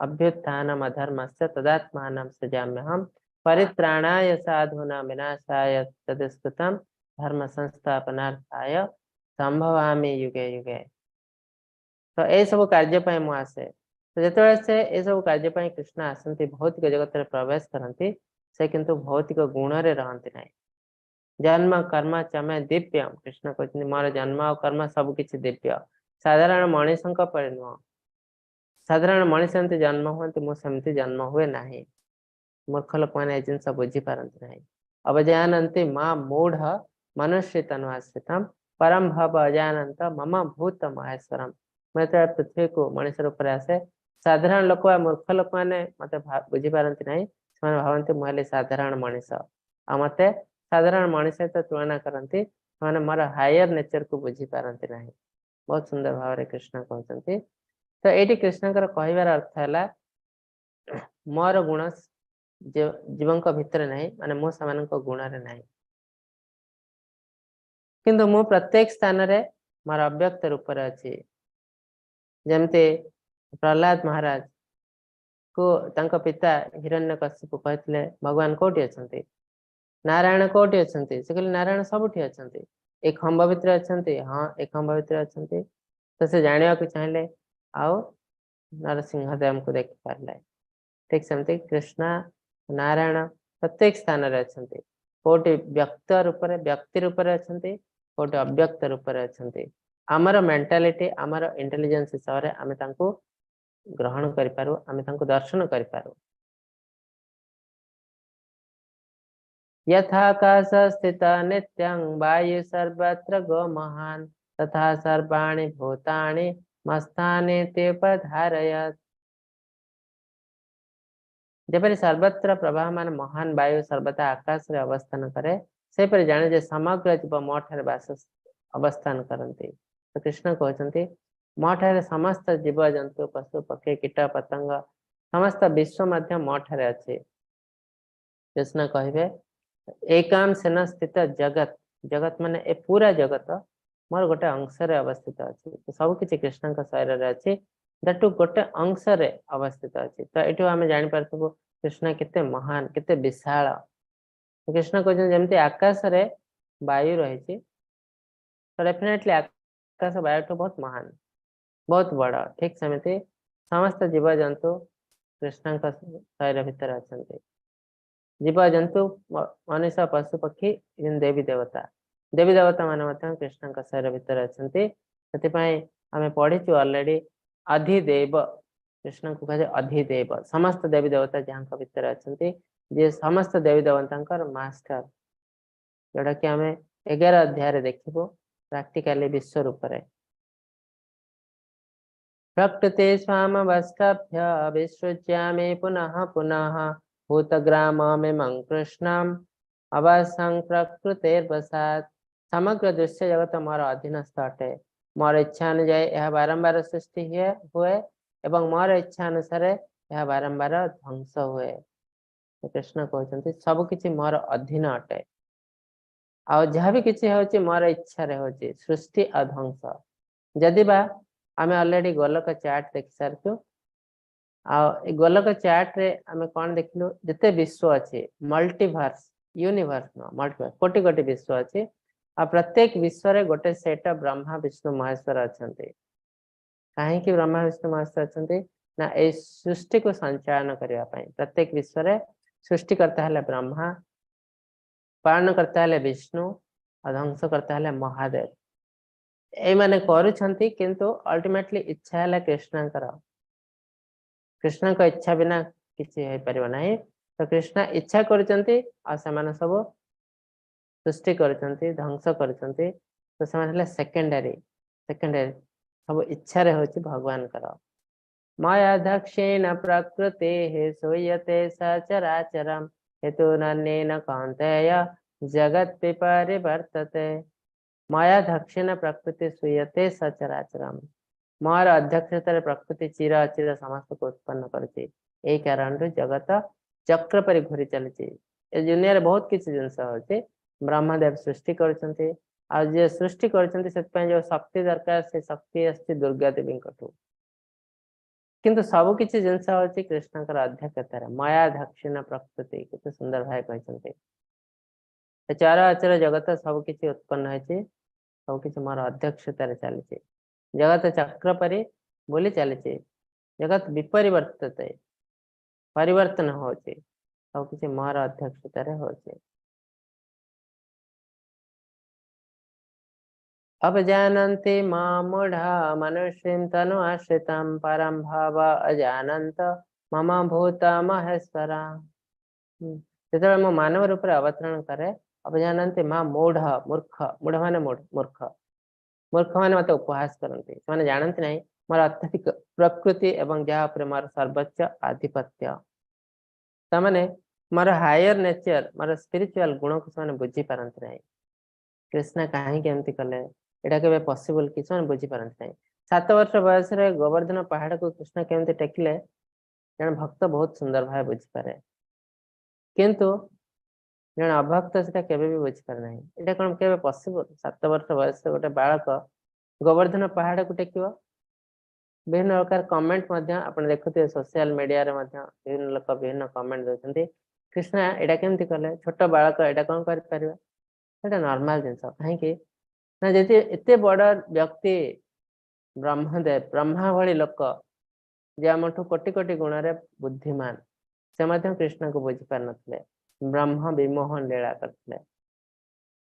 अभ्युत्थानम अधर्मस्य तदात्मानं सृजाम्यहम् परित्राणाय साधूनां विनाशाय च दुष्कृतम् धर्म संस्थापनार्थाय संभवामि युगे युगे। ତ ଏଇ ସବୁ କାର୍ଯ୍ୟ ପାଇଁ ମୁଁ ଆସେ। ତ ଯେତେବେଳେ ସେ ଏସବୁ କାର୍ଯ୍ୟ ପାଇଁ କୃଷ୍ଣ ଆସନ୍ତି, ଭୌତିକ ଜଗତରେ ପ୍ରବେଶ କରନ୍ତି, ସେ କିନ୍ତୁ ଭୌତିକ ଗୁଣରେ ରହନ୍ତି ନାହିଁ। ଜନ୍ମ କର୍ମ ଚ ମେ ଦିବ୍ୟମ। କୃଷ୍ଣ କହୁଛନ୍ତି, ମୋର ଜନ୍ମ ଆଉ କର୍ମ ସବୁ କିଛି ଦିବ୍ୟ, ସାଧାରଣ ମଣିଷଙ୍କ ପରି ନୁହଁ। ସାଧାରଣ ମଣିଷ ଏମିତି ଜନ୍ମ ହୁଅନ୍ତି, ମୁଁ ସେମିତି ଜନ୍ମ ହୁଏ ନାହିଁ। ମୂର୍ଖ ଲୋକମାନେ ଏ ଜିନିଷ ବୁଝିପାରନ୍ତି ନାହିଁ। ଅବଜାନନ୍ତି ମାଁ ମୂଢ଼ ମନୁଷ୍ୟ ତନୁଆଶ୍ରିତମ୍ ପରମ ଭାବ ଅଜାନନ୍ତ ମମ ଭୂତ ମହେଶ୍ୱରମ। ମୁଁ ଯେତେବେଳେ ପୃଥିବୀକୁ ମଣିଷ ରୂପରେ ଆସେ, ସାଧାରଣ ଲୋକ ବା ମୂର୍ଖ ଲୋକମାନେ ମତେ ବୁଝିପାରନ୍ତି ନାହିଁ। ସେମାନେ ଭାବନ୍ତି ମୁଁ ହେଲି ସାଧାରଣ ମଣିଷ, ଆଉ ମତେ ସାଧାରଣ ମଣିଷ ସହିତ ତୁଳନା କରନ୍ତି। ସେମାନେ ମୋର ହାୟର ନେଚରକୁ ବୁଝିପାରନ୍ତି ନାହିଁ। ବହୁତ ସୁନ୍ଦର ଭାବରେ କୃଷ୍ଣ କହୁଛନ୍ତି। ତ ଏଇଠି କୃଷ୍ଣଙ୍କର କହିବାର ଅର୍ଥ ହେଲା, ମୋର ଗୁଣ ଜୀବଙ୍କ ଭିତରେ ନାହିଁ, ମାନେ ମୁଁ ସେମାନଙ୍କ ଗୁଣରେ ନାହିଁ। କିନ୍ତୁ ମୁଁ ପ୍ରତ୍ୟେକ ସ୍ଥାନରେ ମୋର ଅବ୍ୟକ୍ତ ରୂପରେ ଅଛି। ଯେମିତି ପ୍ରହ୍ଲାଦ ମହାରାଜ କୁ ତାଙ୍କ ପିତା ହିରଣ୍ୟକଶିପୁ କହିଥିଲେ, ଭଗବାନ କୋଉଠି ଅଛନ୍ତି, ନାରାୟଣ କୋଉଠି ଅଛନ୍ତି? ସେ କହିଲେ, ନାରାୟଣ ସବୁଠି ଅଛନ୍ତି। ଏ ଖମ୍ବ ଭିତରେ ଅଛନ୍ତି? ହଁ, ଏ ଖମ୍ବ ଭିତରେ ଅଛନ୍ତି। ତ ସେ ଜାଣିବାକୁ ଚାହିଁଲେ ଆଉ ନରସିଂହ ଦେବଙ୍କୁ ଦେଖିପାରିଲେ। ଠିକ ସେମିତି କୃଷ୍ଣ ନାରାୟଣ ପ୍ରତ୍ୟେକ ସ୍ଥାନରେ ଅଛନ୍ତି। କୋଉଠି ବ୍ୟକ୍ତ ରୂପରେ, ବ୍ୟକ୍ତି ରୂପରେ ଅଛନ୍ତି, କୋଉଠି ଅବ୍ୟକ୍ତ ରୂପରେ ଅଛନ୍ତି। ଆମର ମେଣ୍ଟାଲିଟି, ଆମର ଇଣ୍ଟେଲିଜେନ୍ସ ହିସାବରେ ଆମେ ତାଙ୍କୁ ଗ୍ରହଣ କରିପାରୁ, ଆମେ ତାଙ୍କୁ ଦର୍ଶନ କରିପାରୁ। यथाकाश स्थित नित्यं वायु सर्वत्र गो महान तथा सर्वाणि भूतानि मस्तानि उपधारयत्। ଯେପରି ସର୍ବତ୍ର ପ୍ରବାହମାନ ମହାନ ବାୟୁ ସର୍ବଦା ଆକାଶରେ ଅବସ୍ଥାନ କରେ, ସେପରି ଜାଣେ ଯେ ସମଗ୍ର ଜୀବ ମୋ ଠାରେ ବାସ ଅବସ୍ଥାନ କରନ୍ତି। ତ କୃଷ୍ଣ କହୁଛନ୍ତି, ମୋ ଠାରେ ସମସ୍ତ ଜୀବଜନ୍ତୁ, ପଶୁ ପକ୍ଷୀ, କୀଟ ପତଙ୍ଗ ସମସ୍ତ ବିଶ୍ୱ ମଧ୍ୟ ମୋ ଠାରେ ଅଛି। କୃଷ୍ଣ କହିବେ, ଏକାଂଶେନ ସ୍ଥିତ ଜଗତ। ଜଗତ ମାନେ ଏ ପୁରା ଜଗତ ମୋର ଗୋଟେ ଅଂଶରେ ଅବସ୍ଥିତ ଅଛି। ତ ସବୁ କିଛି କୃଷ୍ଣଙ୍କ ଶରୀରରେ ଅଛି, that ଗୋଟେ ଅଂଶରେ ଅବସ୍ଥିତ ଅଛି। ତ ଏଠୁ ଆମେ ଜାଣିପାରୁଥିବୁ କୃଷ୍ଣ କେତେ ମହାନ, କେତେ ବିଶାଳ। କୃଷ୍ଣ କହୁଛନ୍ତି, ଯେମିତି ଆକାଶରେ ବାୟୁ ରହିଛି, ତ ଡେଫିନେଟଲି ଆକାଶ ବାୟୁଠୁ ବହୁତ ମହାନ, ବହୁତ ବଡ। ଠିକ ସେମିତି ସମସ୍ତ ଜୀବଜନ୍ତୁ କୃଷ୍ଣଙ୍କ ଶରୀର ଭିତରେ ଅଛନ୍ତି। ଜୀବଜନ୍ତୁ, ମନୁଷ୍ୟ, ପଶୁ ପକ୍ଷୀ, ଦେବୀ ଦେବତା, ଦେବୀ ଦେବତା ମାନେ ମଧ୍ୟ କୃଷ୍ଣଙ୍କ ଶରୀର ଭିତରେ ଅଛନ୍ତି। ସେଥିପାଇଁ ଆମେ ପଢିଛୁ ଅଲରେଡି, ଅଧିଦେବ, କୃଷ୍ଣଙ୍କୁ କୁହାଯାଏ ଅଧିଦେବ, ସମସ୍ତ ଦେବୀ ଦେବତା ଯାହାଙ୍କ ଭିତରେ ଅଛନ୍ତି, ଯିଏ ସମସ୍ତ ଦେବୀ ଦେବତାଙ୍କର ମାଷ୍ଟର, ଯୋଉଟା କି ଆମେ 11 ଅଧ୍ୟାୟରେ ଦେଖିବୁ ପ୍ରାକ୍ଟିକାଲି ବିଶ୍ୱ ରୂପରେ। ପ୍ରକୃତି ସ୍ୱାମବଷ୍ଟଭ୍ୟ ବିସୃଜ୍ୟାମି ପୁନଃ ପୁନଃ ଭୂତଗ୍ରାମମିମଂ କୃଷ୍ଣମ୍ ଅବଶଂ ପ୍ରକୃତିର୍ବଶାତ୍। ସମଗ୍ର ଦୃଶ୍ୟ ଜଗତ ମୋର ଅଧୀନସ୍ଥ ଅଟେ। ମୋର ଇଚ୍ଛା ଅନୁଯାୟୀ ଏହା ବାରମ୍ବାର ସୃଷ୍ଟି ହୁଏ ଏବଂ ମୋର ଇଚ୍ଛା ଅନୁସାରେ ଏହା ବାରମ୍ବାର ଧ୍ୱଂସ ହୁଏ। କୃଷ୍ଣ କହୁଛନ୍ତି, ସବୁ କିଛି ମୋର ଅଧୀନ ଅଟେ ଆଉ ଯାହା ବି କିଛି ହେଉଛି ମୋର ଇଚ୍ଛାରେ ହଉଛି, ସୃଷ୍ଟି ଆଉ ଧ୍ୱଂସ। ଯଦି ବା ଆମେ ଅଲରେଡି ଗୋଲକ ଚାର୍ଟ ଦେଖି ସାରିଛୁ। ଆଉ ଏ ଗୋଲକ ଚାର୍ଟରେ ଆମେ କଣ ଦେଖିଲୁ? ଯେତେ ବିଶ୍ୱ ଅଛି, ମଲ୍ଟିଭର୍ସ, ୟୁନିଭର୍ସ ନୁହଁ, ମଲ୍ଟିଭର୍ସ, କୋଟି କୋଟି ବିଶ୍ୱ ଅଛି ଆଉ ପ୍ରତ୍ୟେକ ବିଶ୍ୱରେ ଗୋଟେ ସେଟ ବ୍ରହ୍ମା, ବିଷ୍ଣୁ, ମହେଶ୍ୱର ଅଛନ୍ତି। କାହିଁକି ବ୍ରହ୍ମା, ବିଷ୍ଣୁ, ମହେଶ୍ୱର ଅଛନ୍ତି ନା ଏଇ ସୃଷ୍ଟିକୁ ସଞ୍ଚାଳନ କରିବା ପାଇଁ। ପ୍ରତ୍ୟେକ ବିଶ୍ୱରେ ସୃଷ୍ଟିକର୍ତ୍ତା ହେଲେ ବ୍ରହ୍ମା, ପାଳନକର୍ତ୍ତା ହେଲେ ବିଷ୍ଣୁ ଆଉ ଧ୍ୱଂସକର୍ତ୍ତା ହେଲେ ମହାଦେବ। ଏଇମାନେ କରୁଛନ୍ତି, କିନ୍ତୁ ଅଲ୍ଟିମେଟଲି ଇଚ୍ଛା ହେଲା କୃଷ୍ଣଙ୍କର। କୃଷ୍ଣଙ୍କ ଇଚ୍ଛା ବିନା କିଛି ହେଇପାରିବ ନାହିଁ। ତ କୃଷ୍ଣ ଇଚ୍ଛା କରୁଛନ୍ତି ଆଉ ସେମାନେ ସବୁ ସୃଷ୍ଟି କରୁଛନ୍ତି, ଧ୍ୱଂସ କରୁଛନ୍ତି। ତ ସେମାନେ ହେଲେ ସେକେଣ୍ଡାରୀ, ସେକେଣ୍ଡାରୀ। ସବୁ ଇଚ୍ଛାରେ ହଉଛି ଭଗବାନଙ୍କର। ମୟାଧ୍ୟକ୍ଷେଣ ପ୍ରକୃତିଃ ସୂୟତେ ସଚରାଚରମ୍ ହେତୁନନ୍ୟେନ କୌନ୍ତେୟ ଜଗତ୍ ବିପରିବର୍ତ୍ତତେ। ମୟାଧ୍ୟକ୍ଷେଣ ପ୍ରକୃତି ସୂୟତେ ସଚରାଚରମ୍। ମୋର ଅଧ୍ୟକ୍ଷତାରେ ପ୍ରକୃତି ଚିର ଅଚିର ସମସ୍ତକୁ ଉତ୍ପନ୍ନ କରୁଛି। ଏଇ କାରଣରୁ ଜଗତ ଚକ୍ର ପରି ଘୁରି ଚାଲିଛି। ଏ ଦୁନିଆରେ ବହୁତ କିଛି ଜିନିଷ ହଉଛି। ବ୍ରହ୍ମଦେବ ସୃଷ୍ଟି କରୁଛନ୍ତି ଆଉ ଯିଏ ସୃଷ୍ଟି କରୁଛନ୍ତି, ସେଥିପାଇଁ ଯୋଉ ଶକ୍ତି ଦରକାର, ସେ ଶକ୍ତି ଆସିଛି ଦୁର୍ଗା ଦେବୀଙ୍କଠୁ। କିନ୍ତୁ ସବୁ କିଛି ଜିନିଷ ହଉଛି କୃଷ୍ଣଙ୍କର ଅଧ୍ୟକ୍ଷତାରେ। ମୟାଧ୍ୟକ୍ଷେଣ ପ୍ରକୃତି, କେତେ ସୁନ୍ଦର ଭାବେ କହିଛନ୍ତି। ଚର ଅଚର ଜଗତ ସବୁ କିଛି ଉତ୍ପନ୍ନ ହେଇଛି, ସବୁ କିଛି ମୋର ଅଧ୍ୟକ୍ଷତାରେ ଚାଲିଛି। ଜଗତ ଚକ୍ର ପରି ବୁଲି ଚାଲିଛି। ଜଗତ ବିପରିବର୍ତ୍ତତେ, ପରିବର୍ତ୍ତନ ହଉଛି। ସବୁ କିଛି ମୋର ଅଧ୍ୟକ୍ଷତାରେ ହଉଛି। ଅବଜାନନ୍ତି ମାମୂଢ଼ା ମନୁଷ୍ୟಂ ତନୁ ଆଶ୍ରିତಂ ପରಂ ଭାବ ଅଜାନନ୍ତ ମମ ଭୂତ ମହେଶ୍ୱର। ଯେତେବେଳେ ମୁଁ ମାନବ ରୂପରେ ଅବତରଣ କରେ, ଅବଜାନନ୍ତି ମା ମୂଢ଼, ମୂର୍ଖ, ମୂଢ଼ ମାନେ ମୂର୍ଖ, ମୂର୍ଖ ମାନେ ମତେ ଉପହାସ କରନ୍ତି। ସେମାନେ ଜାଣନ୍ତି ନାହିଁ ମୋର ଅତ୍ୟଧିକ ପ୍ରକୃତି ଏବଂ ଯାହା ଉପରେ ମୋର ସର୍ବୋଚ୍ଚ ଆଧିପତ୍ୟ। ତାମାନେ ମୋର ହାୟର ନେଚର, ମୋର ସ୍ପିରିଚୁଆଲ ଗୁଣକୁ ସେମାନେ ବୁଝିପାରନ୍ତି ନାହିଁ। କୃଷ୍ଣ କାହିଁକି ଏମିତି କଲେ, ଏଇଟା କେବେ ପସିବଲ କି, ସେମାନେ ବୁଝିପାରନ୍ତି ନାହିଁ। 7 ବର୍ଷ ବୟସରେ ଗୋବର୍ଦ୍ଧନ ପାହାଡକୁ କୃଷ୍ଣ କେମିତି ଟେକିଲେ, ଜଣେ ଭକ୍ତ ବହୁତ ସୁନ୍ଦର ଭାବେ ବୁଝିପାରେ। କିନ୍ତୁ ଜଣେ ଅଭକ୍ତ ସେଟା କେବେ ବି ବୁଝିପାରେ ନାହିଁ। ଏଇଟା କଣ କେବେ ପସିବଲ? 7 ବର୍ଷ ବୟସରେ ଗୋଟେ ବାଳକ ଗୋବର୍ଦ୍ଧନ ପାହାଡକୁ ଟେକିବ? ବିଭିନ୍ନ ପ୍ରକାର କମେଣ୍ଟ ମଧ୍ୟ ଆପଣ ଦେଖୁଥିବେ। ସୋସିଆଲ ମିଡିଆରେ ମଧ୍ୟ ବିଭିନ୍ନ ଲୋକ ବିଭିନ୍ନ କମେଣ୍ଟ ଦଉଛନ୍ତି, କୃଷ୍ଣ ଏଇଟା କେମିତି କଲେ, ଛୋଟ ବାଳକ ଏଇଟା କଣ କରିପାରିବେ? ସେଇଟା ନର୍ମାଲ ଜିନିଷ। କାହିଁକି ନା ଯଦି ଏତେ ବଡ ବ୍ୟକ୍ତି ବ୍ରହ୍ମଦେବ, ବ୍ରହ୍ମା ଭଳି ଲୋକ, ଯିଏ ଆମଠୁ କୋଟି କୋଟି ଗୁଣରେ ବୁଦ୍ଧିମାନ, ସେ ମଧ୍ୟ କୃଷ୍ଣକୁ ବୁଝିପାରିନଥିଲେ। ବ୍ରହ୍ମ ବିମୋହନ ଲୀଳା କରିଥିଲେ।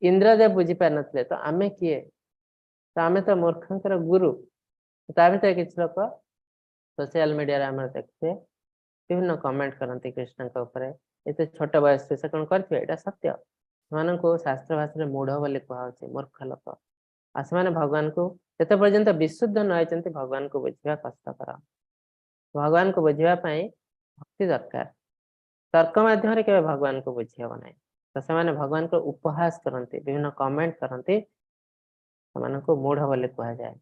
ଇନ୍ଦ୍ରଦେବ ବୁଝିପାରିନଥିଲେ, ତ ଆମେ କିଏ? ତ ଆମେ ତ ମୂର୍ଖଙ୍କର ଗୁରୁ। ତା ଭିତରେ କିଛି ଲୋକ ସୋସିଆଲ ମିଡିଆରେ ଆମର ଦେଖିଥିବେ, ବିଭିନ୍ନ କମେଣ୍ଟ କରନ୍ତି କୃଷ୍ଣଙ୍କ ଉପରେ, ଏତେ ଛୋଟ ବୟସରେ ସେ କଣ କରିଥିବେ? ଏଇଟା ସତ୍ୟ। ସେମାନଙ୍କୁ ଶାସ୍ତ୍ର ଭାଷାରେ ମୂଢ ବୋଲି କୁହାହଉଛି, ମୂର୍ଖ ଲୋକ। ଆଉ ସେମାନେ ଭଗବାନଙ୍କୁ ଯେତେ ପର୍ଯ୍ୟନ୍ତ ବିଶୁଦ୍ଧ ନ ହେଇଛନ୍ତି, ଭଗବାନଙ୍କୁ ବୁଝିବା କଷ୍ଟକର। ଭଗବାନଙ୍କୁ ବୁଝିବା ପାଇଁ ଭକ୍ତି ଦରକାର। ତର୍କ ମାଧ୍ୟମରେ କେବେ ଭଗବାନଙ୍କୁ ବୁଝି ହବ ନାହିଁ। ତ ସେମାନେ ଭଗବାନଙ୍କୁ ଉପହାସ କରନ୍ତି, ବିଭିନ୍ନ କମେଣ୍ଟ କରନ୍ତି। ସେମାନଙ୍କୁ ମୂଢ ବୋଲି କୁହାଯାଏ।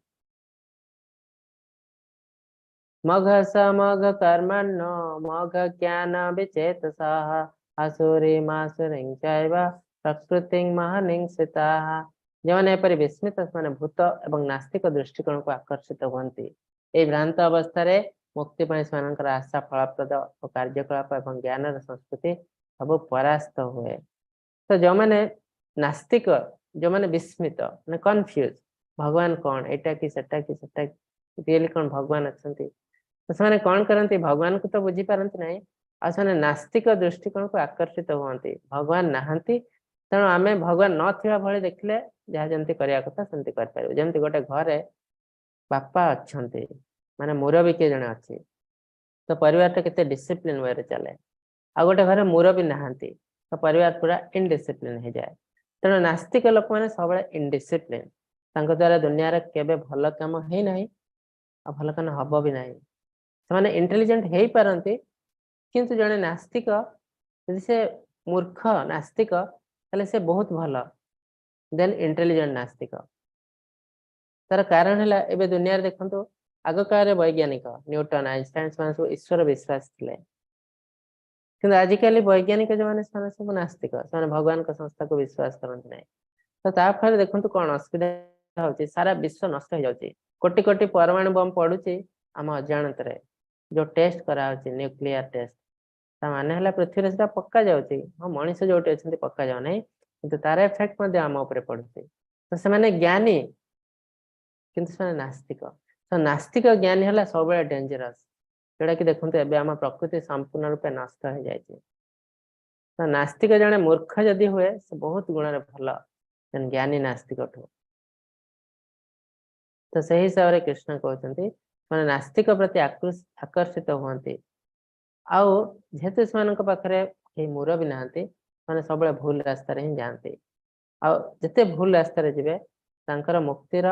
ମଘ ସମଘ କର୍ମଣ୍ୟ ମଘ ଜ୍ଞାନ ବିଚେତସଃ ଆସୁରୀ ମାସୁରୀଂ ଚୈବ ପ୍ରକୃତିଂ ମହନିଂ ଶ୍ରିତାଃ। ଯେଉଁମାନେ ଏପରି ବିସ୍ମିତ, ସେମାନେ ଭୂତ ଏବଂ ନାସ୍ତିକ ଦୃଷ୍ଟିକୋଣକୁ ଆକର୍ଷିତ ହୁଅନ୍ତି। ଏହି ଭ୍ରାନ୍ତ ଅବସ୍ଥାରେ ମୁକ୍ତି ପାଇଁ ସେମାନଙ୍କର ଆଶା ଫଳପ୍ରଦ ଓ କାର୍ଯ୍ୟକଳାପ ଏବଂ ଜ୍ଞାନର ସଂସ୍କୃତି ସବୁ ପରାସ୍ତ ହୁଏ। ତ ଯେଉଁମାନେ ନାସ୍ତିକ, ଯେଉଁମାନେ ବିସ୍ମିତ, ମାନେ କନଫ୍ୟୁଜ, ଭଗବାନ କଣ, ଏଇଟା କି ସେଟା କି ସେଟା, ରିଏଲି କଣ ଭଗବାନ ଅଛନ୍ତି, ତ ସେମାନେ କଣ କରନ୍ତି? ଭଗବାନଙ୍କୁ ତ ବୁଝିପାରନ୍ତି ନାହିଁ, ଆଉ ସେମାନେ ନାସ୍ତିକ ଦୃଷ୍ଟିକୋଣକୁ ଆକର୍ଷିତ ହୁଅନ୍ତି। ଭଗବାନ ନାହାନ୍ତି, ତେଣୁ ଆମେ ଭଗବାନ ନଥିବା ଭଳି ଦେଖିଲେ ଯାହା ଯେମିତି କରିବା କଥା ସେମିତି କରିପାରିବୁ। ଯେମିତି ଗୋଟେ ଘରେ ବାପା ଅଛନ୍ତି, ମାନେ ମୁରବୀ କିଏ ଜଣେ ଅଛି, ତ ପରିବାରଟା କେତେ ଡିସିପ୍ଲିନ ୱେରେ ଚାଲେ। ଆଉ ଗୋଟେ ଘରେ ମୁରବୀ ନାହାନ୍ତି, ତ ପରିବାର ପୁରା ଇନଡିସିପ୍ଲିନ ହେଇଯାଏ। ତେଣୁ ନାସ୍ତିକ ଲୋକମାନେ ସବୁବେଳେ ଇନଡିସିପ୍ଲିନ। ତାଙ୍କ ଦ୍ୱାରା ଦୁନିଆରେ କେବେ ଭଲ କାମ ହେଇନାହିଁ ଆଉ ଭଲ କାମ ହବ ବି ନାହିଁ। ସେମାନେ ଇଣ୍ଟେଲିଜେଣ୍ଟ ହେଇପାରନ୍ତି, କିନ୍ତୁ ଜଣେ ନାସ୍ତିକ ଯଦି ସେ ମୂର୍ଖ ନାସ୍ତିକ, ତାହେଲେ ସେ ବହୁତ ଭଲ ଦେନ୍ ଇଣ୍ଟେଲିଜେଣ୍ଟ ନାସ୍ତିକ। ତାର କାରଣ ହେଲା, ଏବେ ଦୁନିଆରେ ଦେଖନ୍ତୁ, ଆଗ କାଳରେ ବୈଜ୍ଞାନିକ ନ୍ୟୁଟନ, ଆଇନଷ୍ଟାଇନ, ସେମାନେ ସବୁ ଈଶ୍ୱର ବିଶ୍ୱାସ ଥିଲେ। କିନ୍ତୁ ଆଜିକାଲି ବୈଜ୍ଞାନିକ ଯୋଉମାନେ, ସେମାନେ ସବୁ ନାସ୍ତିକ। ସେମାନେ ଭଗବାନଙ୍କ ସଂସ୍ଥାକୁ ବିଶ୍ୱାସ କରନ୍ତି ନାହିଁ। ତ ତା ଫଳରେ ଦେଖନ୍ତୁ କଣ ଅସୁବିଧା ହଉଛି। ସାରା ବିଶ୍ୱ ନଷ୍ଟ ହେଇଯାଉଛି। କୋଟି କୋଟି ପରମାଣୁ ବମ୍ ପଡୁଛି ଆମ ଅଜାଣତରେ। ଯୋଉ ଟେଷ୍ଟ କରାହଉଛି, ନ୍ୟୁକ୍ଲିୟର ଟେଷ୍ଟ, ତା ମାନେ ହେଲା ପୃଥିବୀରେ ସେଟା ପକା ଯାଉଛି। ହଁ, ମଣିଷ ଯୋଉଠି ଅଛନ୍ତି ପକା ଯାଉନାହିଁ, କିନ୍ତୁ ତାର ଏଫେକ୍ଟ ମଧ୍ୟ ଆମ ଉପରେ ପଡୁଛି। ତ ସେମାନେ ଜ୍ଞାନୀ, କିନ୍ତୁ ସେମାନେ ନାସ୍ତିକ। ତ ନାସ୍ତିକ ଜ୍ଞାନୀ ହେଲା ସବୁବେଳେ ଡେଞ୍ଜରସ୍, ଯୋଉଟା କି ଦେଖନ୍ତୁ ଏବେ ଆମ ପ୍ରକୃତି ସମ୍ପୂର୍ଣ୍ଣ ରୂପେ ନଷ୍ଟ ହେଇଯାଇଛି। ତ ନାସ୍ତିକ ଜଣେ ମୂର୍ଖ ଯଦି ହୁଏ, ସେ ବହୁତ ଗୁଣରେ ଭଲ ଜ୍ଞାନୀ ନାସ୍ତିକଠୁ। ତ ସେଇ ହିସାବରେ କୃଷ୍ଣ କହୁଛନ୍ତି, ସେମାନେ ନାସ୍ତିକ ପ୍ରତି ଆକର୍ଷିତ ହୁଅନ୍ତି। ଆଉ ଯେହେତୁ ସେମାନଙ୍କ ପାଖରେ କେହି ମୁରବୀ ନାହାନ୍ତି, ସେମାନେ ସବୁବେଳେ ଭୁଲ ରାସ୍ତାରେ ହିଁ ଯାଆନ୍ତି। ଆଉ ଯେତେ ଭୁଲ ରାସ୍ତାରେ ଯିବେ, ତାଙ୍କର ମୁକ୍ତିର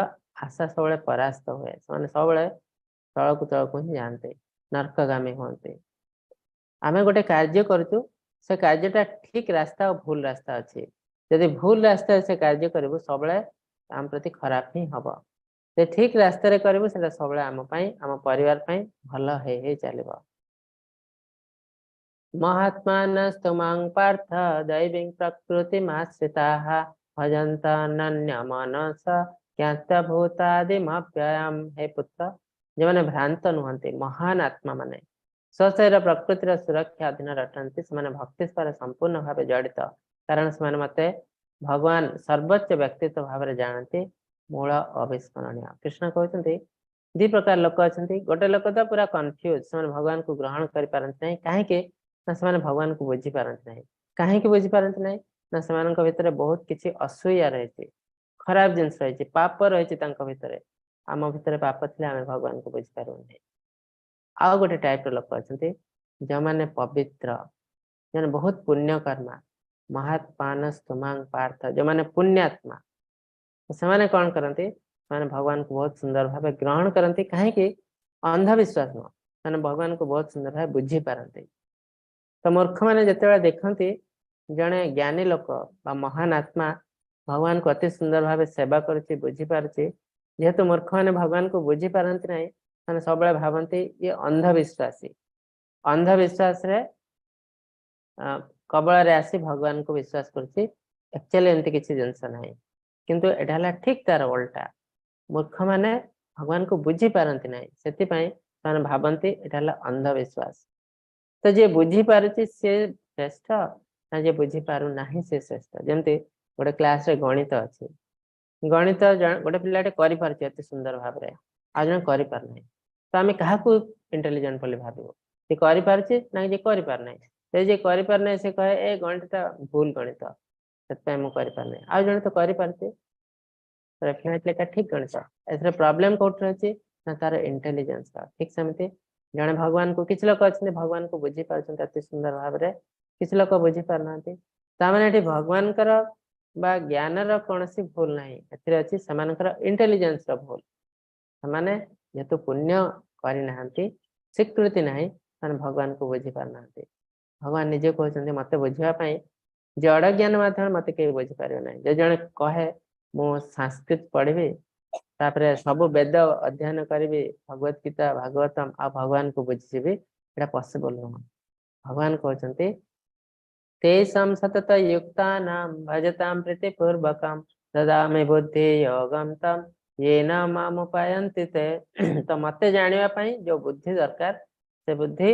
ଆଶା ସବୁବେଳେ ପରାସ୍ତ ହୁଏ। ସେମାନେ ସବୁବେଳେ ତଳକୁ ତଳକୁ ହିଁ ଯାଆନ୍ତି, ନର୍କଗାମୀ ହୁଅନ୍ତି। ଆମେ ଗୋଟେ କାର୍ଯ୍ୟ କରୁଛୁ, ସେ କାର୍ଯ୍ୟଟା ଠିକ ରାସ୍ତା ଆଉ ଭୁଲ ରାସ୍ତା ଅଛି। ଯଦି ଭୁଲ ରାସ୍ତାରେ ସେ କାର୍ଯ୍ୟ କରିବୁ, ସବୁବେଳେ ଆମ ପ୍ରତି ଖରାପ ହିଁ ହବ। ସେ ଠିକ ରାସ୍ତାରେ କରିବୁ, ସେଟା ସବୁବେଳେ ଆମ ପାଇଁ, ଆମ ପରିବାର ପାଇଁ ଭଲ ହେଇ ହେଇ ଚାଲିବ। ମହାତ୍ମାନସ୍ତୁ ମାଂ ପାର୍ଥ ଦୈବୀଂ ପ୍ରକୃତିମାଶ୍ରିତାଃ ଭଜନ୍ତ୍ୟନନ୍ୟମନସ ଜ୍ଞାତ୍ୱା ଭୂତାଦିମବ୍ୟୟମ୍। ହେ ପୁତ୍ର, ଯେଉଁମାନେ ଭ୍ରାନ୍ତ ନୁହନ୍ତି, ମହାନ ଆତ୍ମା ମାନେ ସ୍ୱଶରୀର ପ୍ରକୃତିର ସୁରକ୍ଷା ଅଧୀନରେ ଅଟନ୍ତି, ସେମାନେ ଭକ୍ତି ସେବାରେ ସମ୍ପୂର୍ଣ୍ଣ ଭାବେ ଜଡ଼ିତ, କାରଣ ସେମାନେ ମତେ ଭଗବାନ ସର୍ବୋଚ୍ଚ ବ୍ୟକ୍ତିତ୍ୱ ଭାବରେ ଜାଣନ୍ତି, ମୂଳ ଅବିସ୍ମରଣୀୟ। କୃଷ୍ଣ କହୁଛନ୍ତି, ଦି ପ୍ରକାର ଲୋକ ଅଛନ୍ତି। ଗୋଟେ ଲୋକ ତ ପୁରା କନଫ୍ୟୁଜ। ସେମାନେ ଭଗବାନଙ୍କୁ ଗ୍ରହଣ କରିପାରନ୍ତି ନାହିଁ। କାହିଁକି ନା ସେମାନେ ଭଗବାନଙ୍କୁ ବୁଝିପାରନ୍ତି ନାହିଁ। କାହିଁକି ବୁଝିପାରନ୍ତି ନାହିଁ ନା ସେମାନଙ୍କ ଭିତରେ ବହୁତ କିଛି ଅସୂୟା ରହିଛି, ଖରାପ ଜିନିଷ ରହିଛି, ପାପ ରହିଛି ତାଙ୍କ ଭିତରେ। ଆମ ଭିତରେ ପାପ ଥିଲେ ଆମେ ଭଗବାନଙ୍କୁ ବୁଝିପାରିବୁ ନାହିଁ। ଆଉ ଗୋଟେ ଟାଇପର ଲୋକ ଅଛନ୍ତି, ଯେଉଁମାନେ ପବିତ୍ର, ଯେଉଁମାନେ ବହୁତ ପୁଣ୍ୟ କର୍ମା। ମହାତ୍ମାନସ୍ତୁ ମାଂ ପାର୍ଥ, ଯେଉଁମାନେ ପୁଣ୍ୟାତ୍ମା, ସେମାନେ କଣ କରନ୍ତି? ସେମାନେ ଭଗବାନଙ୍କୁ ବହୁତ ସୁନ୍ଦର ଭାବେ ଗ୍ରହଣ କରନ୍ତି। କାହିଁକି? ଅନ୍ଧବିଶ୍ୱାସ ନୁହଁ, ସେମାନେ ଭଗବାନଙ୍କୁ ବହୁତ ସୁନ୍ଦର ଭାବେ ବୁଝିପାରନ୍ତି। ତ ମୂର୍ଖମାନେ ଯେତେବେଳେ ଦେଖନ୍ତି ଜଣେ ଜ୍ଞାନୀ ଲୋକ ବା ମହାନ ଆତ୍ମା ଭଗବାନଙ୍କୁ ଅତି ସୁନ୍ଦର ଭାବେ ସେବା କରୁଛି, ବୁଝିପାରୁଛି, ଯେହେତୁ ମୂର୍ଖମାନେ ଭଗବାନଙ୍କୁ ବୁଝିପାରନ୍ତି ନାହିଁ, ସେମାନେ ସବୁବେଳେ ଭାବନ୍ତି ଇଏ ଅନ୍ଧବିଶ୍ୱାସୀ, ଅନ୍ଧବିଶ୍ୱାସରେ କବଳରେ ଆସି ଭଗବାନଙ୍କୁ ବିଶ୍ୱାସ କରୁଛି। ଆକ୍ଚୁଆଲି ଏମିତି କିଛି ଜିନିଷ ନାହିଁ। କିନ୍ତୁ ଏଇଟା ହେଲା ଠିକ ତାର ଓଲଟା। ମୂର୍ଖମାନେ ଭଗବାନଙ୍କୁ ବୁଝିପାରନ୍ତି ନାହିଁ, ସେଥିପାଇଁ ସେମାନେ ଭାବନ୍ତି ଏଇଟା ହେଲା ଅନ୍ଧବିଶ୍ୱାସ। ତ ଯିଏ ବୁଝିପାରୁଛି ସିଏ ଶ୍ରେଷ୍ଠ ନା ଯିଏ ବୁଝିପାରୁନାହିଁ ସେ ଶ୍ରେଷ୍ଠ? ଯେମିତି ଗୋଟେ କ୍ଲାସରେ ଗଣିତ ଅଛି। ଗଣିତ ଗୋଟେ ପିଲାଟେ କରିପାରୁଛି ଅତି ସୁନ୍ଦର ଭାବରେ, ଆଉ ଜଣେ କରିପାରୁନାହିଁ। ତ ଆମେ କାହାକୁ ଇଣ୍ଟେଲିଜେଣ୍ଟ ବୋଲି ଭାବିବୁ? ସେ କରିପାରୁଛି ନା ଯିଏ କରିପାରୁନାହିଁ? ସେ ଯିଏ କରିପାରୁନାହିଁ, ସେ କହେ, "ଏ ଗଣିତଟା ଭୁଲ ଗଣିତ, ସେଥିପାଇଁ ମୁଁ କରିପାରୁନାହିଁ।" ଆଉ ଜଣେ ତ କରିପାରୁଛି, ଡେଫିନେଟଲି ଏଟା ଠିକ ଗଣିତ। ଏଥିରେ ପ୍ରୋବ୍ଲେମ କୋଉଠି ରହିଛି ନା ତାର ଇଣ୍ଟେଲିଜେନ୍ସ। ଠିକ ସେମିତି ଜଣେ ଭଗବାନଙ୍କୁ, କିଛି ଲୋକ ଅଛନ୍ତି ଭଗବାନଙ୍କୁ ବୁଝିପାରୁଛନ୍ତି ଅତି ସୁନ୍ଦର ଭାବରେ, କିଛି ଲୋକ ବୁଝିପାରୁନାହାନ୍ତି। ତାମାନେ ଏଠି ଭଗବାନଙ୍କର ବା ଜ୍ଞାନର କୌଣସି ଭୁଲ ନାହିଁ। ଏଥିରେ ଅଛି ସେମାନଙ୍କର ଇଣ୍ଟେଲିଜେନ୍ସର ଭୁଲ। ସେମାନେ ଯେହେତୁ ପୁଣ୍ୟ କରିନାହାନ୍ତି, ସ୍ୱୀକୃତି ନାହିଁ, ସେମାନେ ଭଗବାନଙ୍କୁ ବୁଝିପାରୁନାହାନ୍ତି। ଭଗବାନ ନିଜେ କହୁଛନ୍ତି, ମତେ ବୁଝିବା ପାଇଁ ଜଡ଼ ଜ୍ଞାନ ମାଧ୍ୟମରେ ମତେ କେହି ବୁଝିପାରିବେ ନାହିଁ। ଯଦି ଜଣେ କହେ, "ମୁଁ ସାଂସ୍କ୍ରିତ ପଢିବି, ତାପରେ ସବୁ ବେଦ ଅଧ୍ୟୟନ କରିବି, ଭଗବତ ଗୀତା, ଭାଗବତମ ଆଉ ଭଗବାନଙ୍କୁ ବୁଝିଯିବି, ଏଇଟା ପସିବଲ ନୁହଁ। ଭଗବାନ କହୁଛନ୍ତି, ତେଷାଂ ସତତ ୟୁକ୍ତାନାଂ ଭଜତାଂ ପ୍ରୀତିପୂର୍ବକଂ ଦଦାମି ବୁଦ୍ଧି ଯୋଗಂ ତମ୍ ୟେନ ମାମୁପାୟନ୍ତି ତେ। ତ ମତେ ଜାଣିବା ପାଇଁ ଯୋଉ ବୁଦ୍ଧି ଦରକାର, ସେ ବୁଦ୍ଧି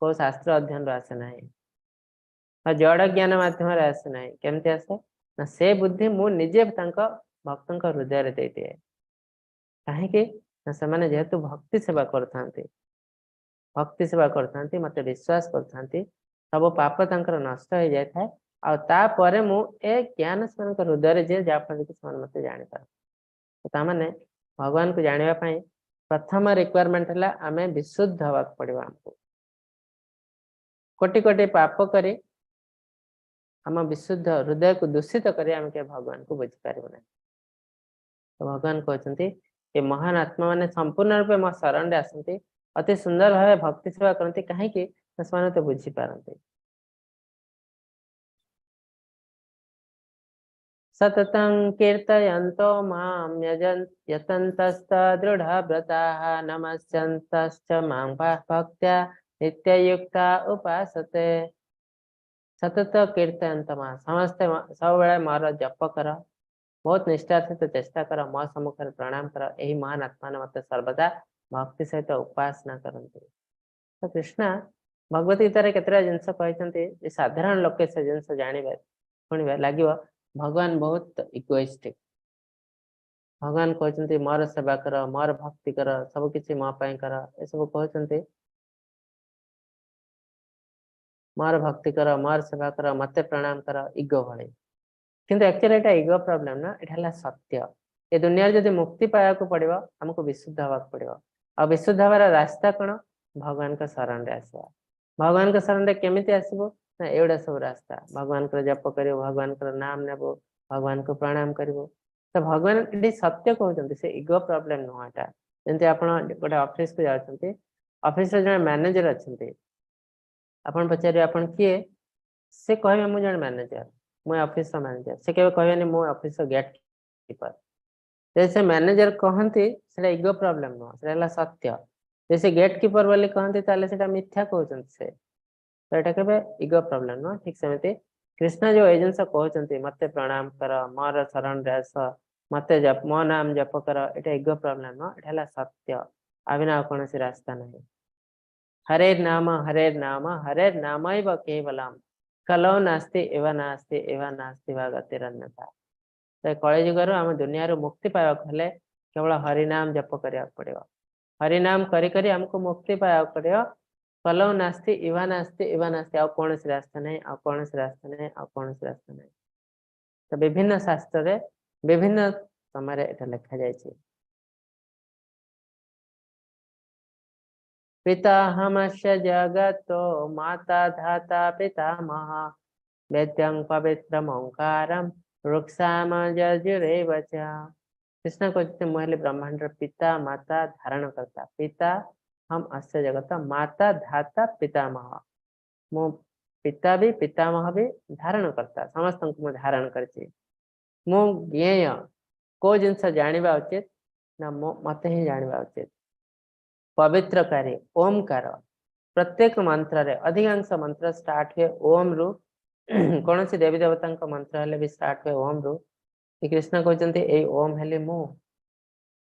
କୋଉ ଶାସ୍ତ୍ର ଅଧ୍ୟୟନରୁ ଆସେ ନାହିଁ ବା ଜଡ଼ ଜ୍ଞାନ ମାଧ୍ୟମରେ ଆସେ ନାହିଁ। କେମିତି ଆସେ ନା, ସେ ବୁଦ୍ଧି ମୁଁ ନିଜେ ତାଙ୍କ ଭକ୍ତଙ୍କ ହୃଦୟରେ ଦେଇଦିଏ। କାହିଁକି ନା, ସେମାନେ ଯେହେତୁ ଭକ୍ତି ସେବା କରୁଥାନ୍ତି, ଭକ୍ତି ସେବା କରୁଥାନ୍ତି, ମତେ ବିଶ୍ୱାସ କରୁଥାନ୍ତି, ସବୁ ପାପ ତାଙ୍କର ନଷ୍ଟ ହେଇଯାଇଥାଏ। ଆଉ ତାପରେ ମୁଁ ଏ ଜ୍ଞାନ ସେମାନଙ୍କ ହୃଦୟରେ ଦିଏ, ଯାହାଫଳରେ କି ସେମାନେ ମତେ ଜାଣିପାରନ୍ତି। ତାମାନେ ଭଗବାନଙ୍କୁ ଜାଣିବା ପାଇଁ ପ୍ରଥମ ରିକ୍ୱାରମେଣ୍ଟ ହେଲା ଆମେ ବିଶୁଦ୍ଧ ହବାକୁ ପଡିବ। ଆମକୁ କୋଟି କୋଟି ପାପ କରି ଆମ ବିଶୁଦ୍ଧ ହୃଦୟକୁ ଦୂଷିତ କରି ଆମେ କେବେ ଭଗବାନଙ୍କୁ ବୁଝିପାରିବୁ ନାହିଁ। ତ ଭଗବାନ କହୁଛନ୍ତି, ଏ ମହାନ ଆତ୍ମା ମାନେ ସମ୍ପୂର୍ଣ୍ଣ ରୂପେ ମୋ ଶରଣରେ ଆସନ୍ତି, ଅତି ସୁନ୍ଦର ଭାବେ ଭକ୍ତି ସେବା କରନ୍ତି। କାହିଁକି ନା, ସେମାନେ ତ ବୁଝିପାରନ୍ତି। ସତତଂ କୀର୍ତ୍ତୟନ୍तो ମାಂ ଯତନ୍ତସ୍ତ ଦୃଢ଼ବ୍ରତାଃ ନମସ୍ୟନ୍ତଶ୍ଚ ମାଂ ଭକ୍ତ୍ୟା ନିତ୍ୟୟୁକ୍ତା ଉପାସତେ। ସତତ କୀର୍ତ୍ତୟନ୍ତ ମା, ସମସ୍ତେ ସବୁବେଳେ ମୋର ଜପ କର, ବହୁତ ନିଷ୍ଠାର ସହିତ ଚେଷ୍ଟା କର, ମୋ ସମ୍ମୁଖରେ ପ୍ରଣାମ କର। ଏହି ମହାନ ଆତ୍ମା ମତେ ସର୍ବଦା ଭକ୍ତି ସହିତ ଉପାସନା କରନ୍ତି। ତ କୃଷ୍ଣ ଭଗବତ ଗୀତାରେ କେତେଟା ଜିନିଷ କହିଛନ୍ତି ଯେ ସାଧାରଣ ଲୋକେ ସେ ଜିନିଷ ଜାଣିବେ, ଶୁଣିବେ, ଲାଗିବ ଭଗବାନ ବହୁତ ଇଗୋଇଷ୍ଟିକ। ଭଗବାନ କହୁଛନ୍ତି ମୋର ସେବା କର, ମୋର ଭକ୍ତି କର, ସବୁ କିଛି ମୋ ପାଇଁ କର, ଏସବୁ କହୁଛନ୍ତି। ମୋର ଭକ୍ତି କର, ମୋର ସେବା କର, ମତେ ପ୍ରଣାମ କର, ଇଗୋ ଭଳି। କିନ୍ତୁ ଆକ୍ଚୁଆଲି ଏଇଟା ଇଗୋ ପ୍ରୋବ୍ଲେମ ନା, ଏଇଟା ହେଲା ସତ୍ୟ। ଏ ଦୁନିଆରେ ଯଦି ମୁକ୍ତି ପାଇବାକୁ ପଡିବ, ଆମକୁ ବିଶୁଦ୍ଧ ହବାକୁ ପଡିବ। ଆଉ ବିଶୁଦ୍ଧ ହବାର ରାସ୍ତା କଣ? ଭଗବାନଙ୍କ ଶରଣରେ ଆସିବା। ଭଗବାନଙ୍କ ଶରଣରେ କେମିତି ଆସିବୁ ନା, ଏଗୁଡା ସବୁ ରାସ୍ତା। ଭଗବାନଙ୍କର ଜପ କରିବୁ, ଭଗବାନଙ୍କର ନାମ ନେବୁ, ଭଗବାନଙ୍କୁ ପ୍ରଣାମ କରିବୁ। ତ ଭଗବାନ ଏଠି ସତ୍ୟ କହୁଛନ୍ତି, ସେ ଇଗୋ ପ୍ରୋବ୍ଲେମ ନୁହଁ ଏଟା। ଯେମିତି ଆପଣ ଗୋଟେ ଅଫିସକୁ ଯାଉଛନ୍ତି, ଅଫିସରେ ଜଣେ ମ୍ୟାନେଜର ଅଛନ୍ତି, ଆପଣ ପଚାରିବେ ଆପଣ କିଏ? ସେ କହିବେ ମୁଁ ଜଣେ ମ୍ୟାନେଜର, ମୁଁ ଅଫିସର ମ୍ୟାନେଜର। ସେ କେବେ କହିବେନି ମୁଁ ଅଫିସର ଗେଟ୍ କିପର। ଯଦି ସେ ମ୍ୟାନେଜର କହନ୍ତି, ସେଟା ଇଗୋ ପ୍ରୋବ୍ଲେମ ନୁହଁ, ସେଟା ହେଲା ସତ୍ୟ। ଯଦି ସେ ଗେଟ୍ କିପର ବୋଲି କହନ୍ତି, ତାହେଲେ ସେଟା ମିଥ୍ୟା କହୁଛନ୍ତି ସେ। ତ ଏଇଟା କେବେ ଇଗୋ ପ୍ରୋବ୍ଲେମ ନୁହଁ। ଠିକ ସେମିତି କୃଷ୍ଣ ଯୋଉ ଏଇ ଜିନିଷ କହୁଛନ୍ତି, ମତେ ପ୍ରଣାମ କର, ମୋର ଶରଣରେ ଆସ, ମତେ ଜପ, ମୋ ନାମ ଜପ କର, ଏଇଟା ଇଗୋ ପ୍ରୋବ୍ଲେମ ନୁହଁ, ଏଇଟା ହେଲା ସତ୍ୟ। ଆ ବିନା ଆଉ କୌଣସି ରାସ୍ତା ନାହିଁ। ହରେ ନାମ ହରେ ନାମ ହରେ ନାମୈବ କେବଲମ୍ କଲୌ ନାସ୍ତି ଏବ ନାସ୍ତି ଏବ ନାସ୍ତି ବା ଗତିରନ୍ୟଥା। ତ କଳିଯୁଗରୁ ଆମ ଦୁନିଆରୁ ମୁକ୍ତି ପାଇବାକୁ ହେଲେ କେବଳ ହରିନାମ ଜପ କରିବାକୁ ପଡିବ। ହରିନାମ କରି କରି ଆମକୁ ମୁକ୍ତି ପାଇବାକୁ ପଡିବ। କଲୌ ନାସ୍ତି ଇଭା ନାସ୍ତି ଇଭା ନାସ୍ତି, ଆଉ କୌଣସି ରାସ୍ତା ନାହିଁ, ଆଉ କୌଣସି ରାସ୍ତା ନାହିଁ, ଆଉ କୌଣସି ରାସ୍ତା ନାହିଁ। ତ ବିଭିନ୍ନ ଶାସ୍ତ୍ରରେ ବିଭିନ୍ନ ସମୟରେ ଏଟା ଲେଖାଯାଇଛି। ପିତାହମସ୍ୟ ଜଗतो ମାତା ଧାତା ପିତାମହ ବେଦ୍ୟଂ ପବିତ୍ରମ ଓଙ୍କାରಂ ଋକ୍ସାମ ଯଜୁରେବ ଚ। କୃଷ୍ଣ କହୁଛନ୍ତି ମୁଁ ହେଲି ବ୍ରହ୍ମାଣ୍ଡର ପିତା, ମାତା, ଧାରଣ କର୍ତ୍ତା। ପିତା ହମ ଅସ୍ୟ ଜଗତ, ମାତା ଧାତା ପିତାମହ। ମୁଁ ପିତା ବି, ପିତାମହ ବି, ଧାରଣ କର୍ତ୍ତା, ସମସ୍ତଙ୍କୁ ମୁଁ ଧାରଣ କରିଛି। ମୁଁ ଜ୍ଞେୟ। କୋଉ ଜିନିଷ ଜାଣିବା ଉଚିତ ନା, ମତେ ହିଁ ଜାଣିବା ଉଚିତ। ପବିତ୍ରକାରୀ ଓମକାର। ପ୍ରତ୍ୟେକ ମନ୍ତ୍ରରେ, ଅଧିକାଂଶ ମନ୍ତ୍ର ଷ୍ଟାର୍ଟ ହୁଏ ଓମ ରୁ। କୌଣସି ଦେବୀ ଦେବତାଙ୍କ ମନ୍ତ୍ର ହେଲେ ବି ଷ୍ଟାର୍ଟ ହୁଏ ଓମ ରୁ। କୃଷ୍ଣ କହୁଛନ୍ତି ଏଇ ଓମ ହେଲି ମୁଁ।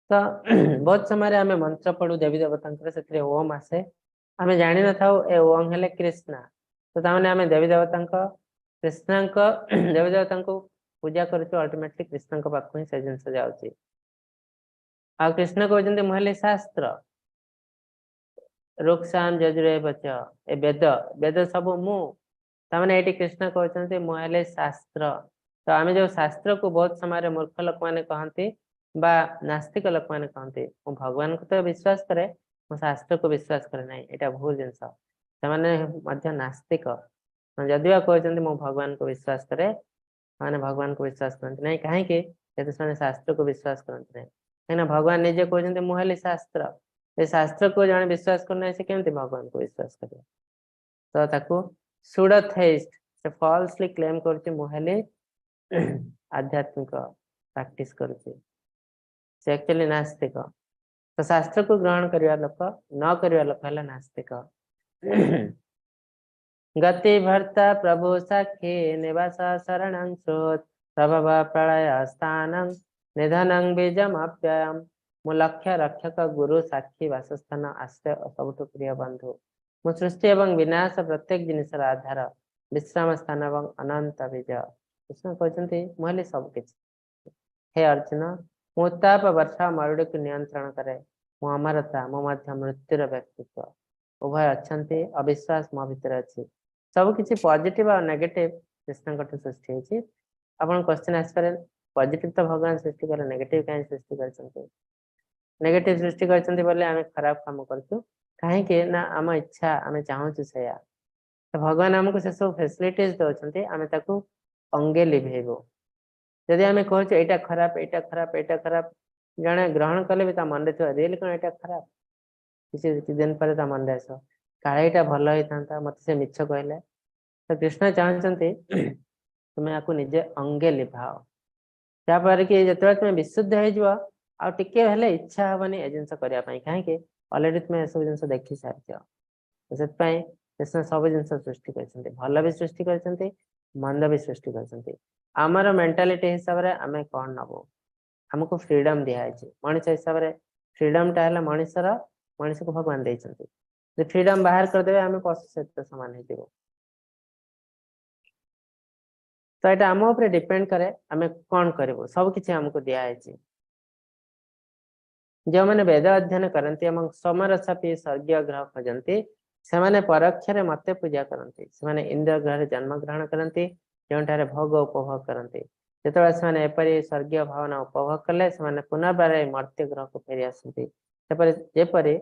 ତ ବହୁତ ସମୟରେ ଆମେ ମନ୍ତ୍ର ପଢୁ ଦେବୀ ଦେବତାଙ୍କର, ସେଥିରେ ଓମ ଆସେ, ଆମେ ଜାଣିନଥାଉ ଏ ଓମ ହେଲେ କୃଷ୍ଣ। ତ ତାମାନେ ଆମେ ଦେବୀ ଦେବତାଙ୍କ, କୃଷ୍ଣଙ୍କ ଦେବୀ ଦେବତାଙ୍କୁ ପୂଜା କରୁଛୁ, ଅଲ୍ଟିମେଟଲି କୃଷ୍ଣଙ୍କ ପାଖକୁ ହିଁ ସେ ଜିନିଷ ଯାଉଛି। ଆଉ କୃଷ୍ଣ କହୁଛନ୍ତି ମୁଁ ହେଲି ଶାସ୍ତ୍ର, ଋକ୍ସାମ ଯଜୁରେବ ଚ, ଏ ବେଦ, ବେଦ ସବୁ ମୁଁ। ତାମାନେ ଏଇଠି କୃଷ୍ଣ କହୁଛନ୍ତି ମୁଁ ହେଲି ଶାସ୍ତ୍ର। ତ ଆମେ ଯୋଉ ଶାସ୍ତ୍ରକୁ ବହୁତ ସମୟରେ ମୂର୍ଖ ଲୋକମାନେ କହନ୍ତି ବା ନାସ୍ତିକ ଲୋକମାନେ କହନ୍ତି, ମୁଁ ଭଗବାନଙ୍କୁ ତ ବିଶ୍ୱାସ କରେ, ମୁଁ ଶାସ୍ତ୍ରକୁ ବିଶ୍ୱାସ କରେ ନାହିଁ, ଏଇଟା ଭୁଲ ଜିନିଷ। ସେମାନେ ମଧ୍ୟ ନାସ୍ତିକ। ଯଦି ବା କହୁଛନ୍ତି ମୁଁ ଭଗବାନଙ୍କୁ ବିଶ୍ୱାସ କରେ, ସେମାନେ ଭଗବାନଙ୍କୁ ବିଶ୍ୱାସ କରନ୍ତି ନାହିଁ। କାହିଁକି? ଯେହେତୁ ସେମାନେ ଶାସ୍ତ୍ରକୁ ବିଶ୍ୱାସ କରନ୍ତି ନାହିଁ। କାହିଁକିନା ଭଗବାନ ନିଜେ କହୁଛନ୍ତି ମୁଁ ହେଲି ଶାସ୍ତ୍ର। ଏ ଶାସ୍ତ୍ରକୁ ଜଣେ ବିଶ୍ୱାସ କରୁନାହିଁ, ସେ କେମିତି ଭଗବାନଙ୍କୁ ବିଶ୍ୱାସ କରିବ? ତ ତାକୁ ସୁଡୋଥେଇଷ୍ଟ, ସେ ଫଲସଲି କ୍ଲେମ କରୁଛି ମୁଁ ହେଲି ଆଧ୍ୟାତ୍ମିକ ପ୍ରାକ୍ଟିସ କରୁଛି। ସେ ଆକ୍ଚୁଆଲି ନାସ୍ତିକ। ତ ଶାସ୍ତ୍ରକୁ ଗ୍ରହଣ କରିବା ଲୋକ, ନ କରିବା ଲୋକ ହେଲା ନାସ୍ତିକ। ଗତି ଭର୍ତ୍ତା ପ୍ରଭୁ ସାକ୍ଷୀ ନିବାସ ଶରଣଂ ସୁହୃତ୍ ପ୍ରଭବ ପ୍ରଳୟ ସ୍ଥାନଂ ନିଧନଂ ବୀଜମ ଅବ୍ୟୟମ୍। ମୁଁ ଲକ୍ଷ୍ୟ, ରକ୍ଷକ, ଗୁରୁ, ସାକ୍ଷୀ, ବାସସ୍ଥାନ, ଆଶ୍ରୟ ଓ ସବୁଠୁ ପ୍ରିୟ ବନ୍ଧୁ। ମୁଁ ସୃଷ୍ଟି ଏବଂ ବିନାଶ, ପ୍ରତ୍ୟେକ ଜିନିଷର ଆଧାର, ବିଶ୍ରାମ ସ୍ଥାନ ଏବଂ ଅନନ୍ତ ବୀଜ। କୃଷ୍ଣ କହୁଛନ୍ତି, ମୁଁ ହେଲି ସବୁ କିଛି। ହେ ଅର୍ଜୁନ, ମୁଁ ଉତ୍ତାପ, ବର୍ଷା, ମରୁଡ଼ିକୁ ନିୟନ୍ତ୍ରଣ କରେ। ମୁଁ ଅମରତା, ମୁଁ ମଧ୍ୟ ମୃତ୍ୟୁର ବ୍ୟକ୍ତିତ୍ୱ। ଉଭୟ ଅଛନ୍ତି, ଅବିଶ୍ୱାସ ମୋ ଭିତରେ ଅଛି। ସବୁ କିଛି ପଜିଟିଭ ଆଉ ନେଗେଟିଭ କୃଷ୍ଣଙ୍କଠୁ ସୃଷ୍ଟି ହେଇଛି। ଆପଣ କ୍ୱେଶ୍ଚନ ଆସିପାରେ, ପଜିଟିଭ ତ ଭଗବାନ ସୃଷ୍ଟି କଲେ, ନେଗେଟିଭ କାହିଁ ସୃଷ୍ଟି କରିଛନ୍ତି? ନେଗେଟିଭ ସୃଷ୍ଟି କରିଛନ୍ତି ବୋଲି ଆମେ ଖରାପ କାମ କରୁଛୁ। କାହିଁକି ନା ଆମ ଇଚ୍ଛା, ଆମେ ଚାହୁଁଛୁ ସେଇଆ। ତ ଭଗବାନ ଆମକୁ ସେସବୁ ଫେସିଲିଟିଜ ଦଉଛନ୍ତି, ଆମେ ତାକୁ ଅଙ୍ଗେ ଲିଭେଇବୁ। ଯଦି ଆମେ କହୁଛୁ ଏଇଟା ଖରାପ, ଏଇଟା ଖରାପ, ଏଇଟା ଖରାପ, ଜଣେ ଗ୍ରହଣ କଲେ ବି ତା ମନରେ ଥିବ, ରିଏଲି କଣ ଏଇଟା ଖରାପ? କିଛି କିଛି ଦିନ ପରେ ତା ମନରେ ଆସିବ, କାଳେ ଏଇଟା ଭଲ ହେଇଥାନ୍ତା, ମତେ ସେ ମିଛ କହିଲେ। ତ କୃଷ୍ଣ ଚାହୁଁଛନ୍ତି ତୁମେ ୟାକୁ ନିଜେ ଅଙ୍ଗେ ଲିଭାଅ, ଯାହାଫଳରେ କି ଯେତେବେଳେ ତୁମେ ବିଶୁଦ୍ଧ ହେଇଯିବ, ଆଉ ଟିକେ ହେଲେ ଇଚ୍ଛା ହବନି ଏ ଜିନିଷ କରିବା ପାଇଁ। କାହିଁକି? ଅଲରେଡି ତୁମେ ଏସବୁ ଜିନିଷ ଦେଖି ସାରିଛ। ସେଥିପାଇଁ କୃଷ୍ଣ ସବୁ ଜିନିଷ ସୃଷ୍ଟି କରିଛନ୍ତି, ଭଲ ବି ସୃଷ୍ଟି କରିଛନ୍ତି, ମନ୍ଦ ବି ସୃଷ୍ଟି କରିଛନ୍ତି। ଆମର ମେଣ୍ଟାଲିଟି ହିସାବରେ ଆମେ କଣ ନବୁ? ଆମକୁ ଫ୍ରିଡମ ଦିଆହେଇଛି ମଣିଷ ହିସାବରେ। ଫ୍ରିଡମ ଟା ହେଲା ମଣିଷର, ମଣିଷକୁ ଭଗବାନ ଦେଇଛନ୍ତି। ଯଦି ଫ୍ରିଡମ ବାହାର କରିଦେବେ, ଆମେ ପଶୁ ସହିତ ସମାନ ହେଇଯିବୁ। ତ ଏଇଟା ଆମ ଉପରେ ଡିପେଣ୍ଡ କରେ ଆମେ କଣ କରିବୁ। ସବୁ କିଛି ଆମକୁ ଦିଆହେଇଛି। ଯେଉଁମାନେ ବେଦ ଅଧ୍ୟୟନ କରନ୍ତି ଏବଂ ସୋମରସ ପିଇ ସ୍ୱର୍ଗୀୟ ଗ୍ରହ ଖୋଜନ୍ତି, ସେମାନେ ପରୋକ୍ଷରେ ମତେ ପୂଜା କରନ୍ତି। ସେମାନେ ଇନ୍ଦ୍ର ଗ୍ରହରେ ଜନ୍ମ ଗ୍ରହଣ କରନ୍ତି, ଯେଉଁଠାରେ ଭୋଗ ଉପଭୋଗ କରନ୍ତି। ଯେତେବେଳେ ସେମାନେ ଏପରି ସ୍ୱର୍ଗୀୟ ଭାବନା ଉପଭୋଗ କଲେ, ସେମାନେ ପୁନର୍ବାର ଏହି ମର୍ତ୍ତ୍ୟ ଗ୍ରହକୁ ଫେରି ଆସନ୍ତି। ସେପରି ଯେପରି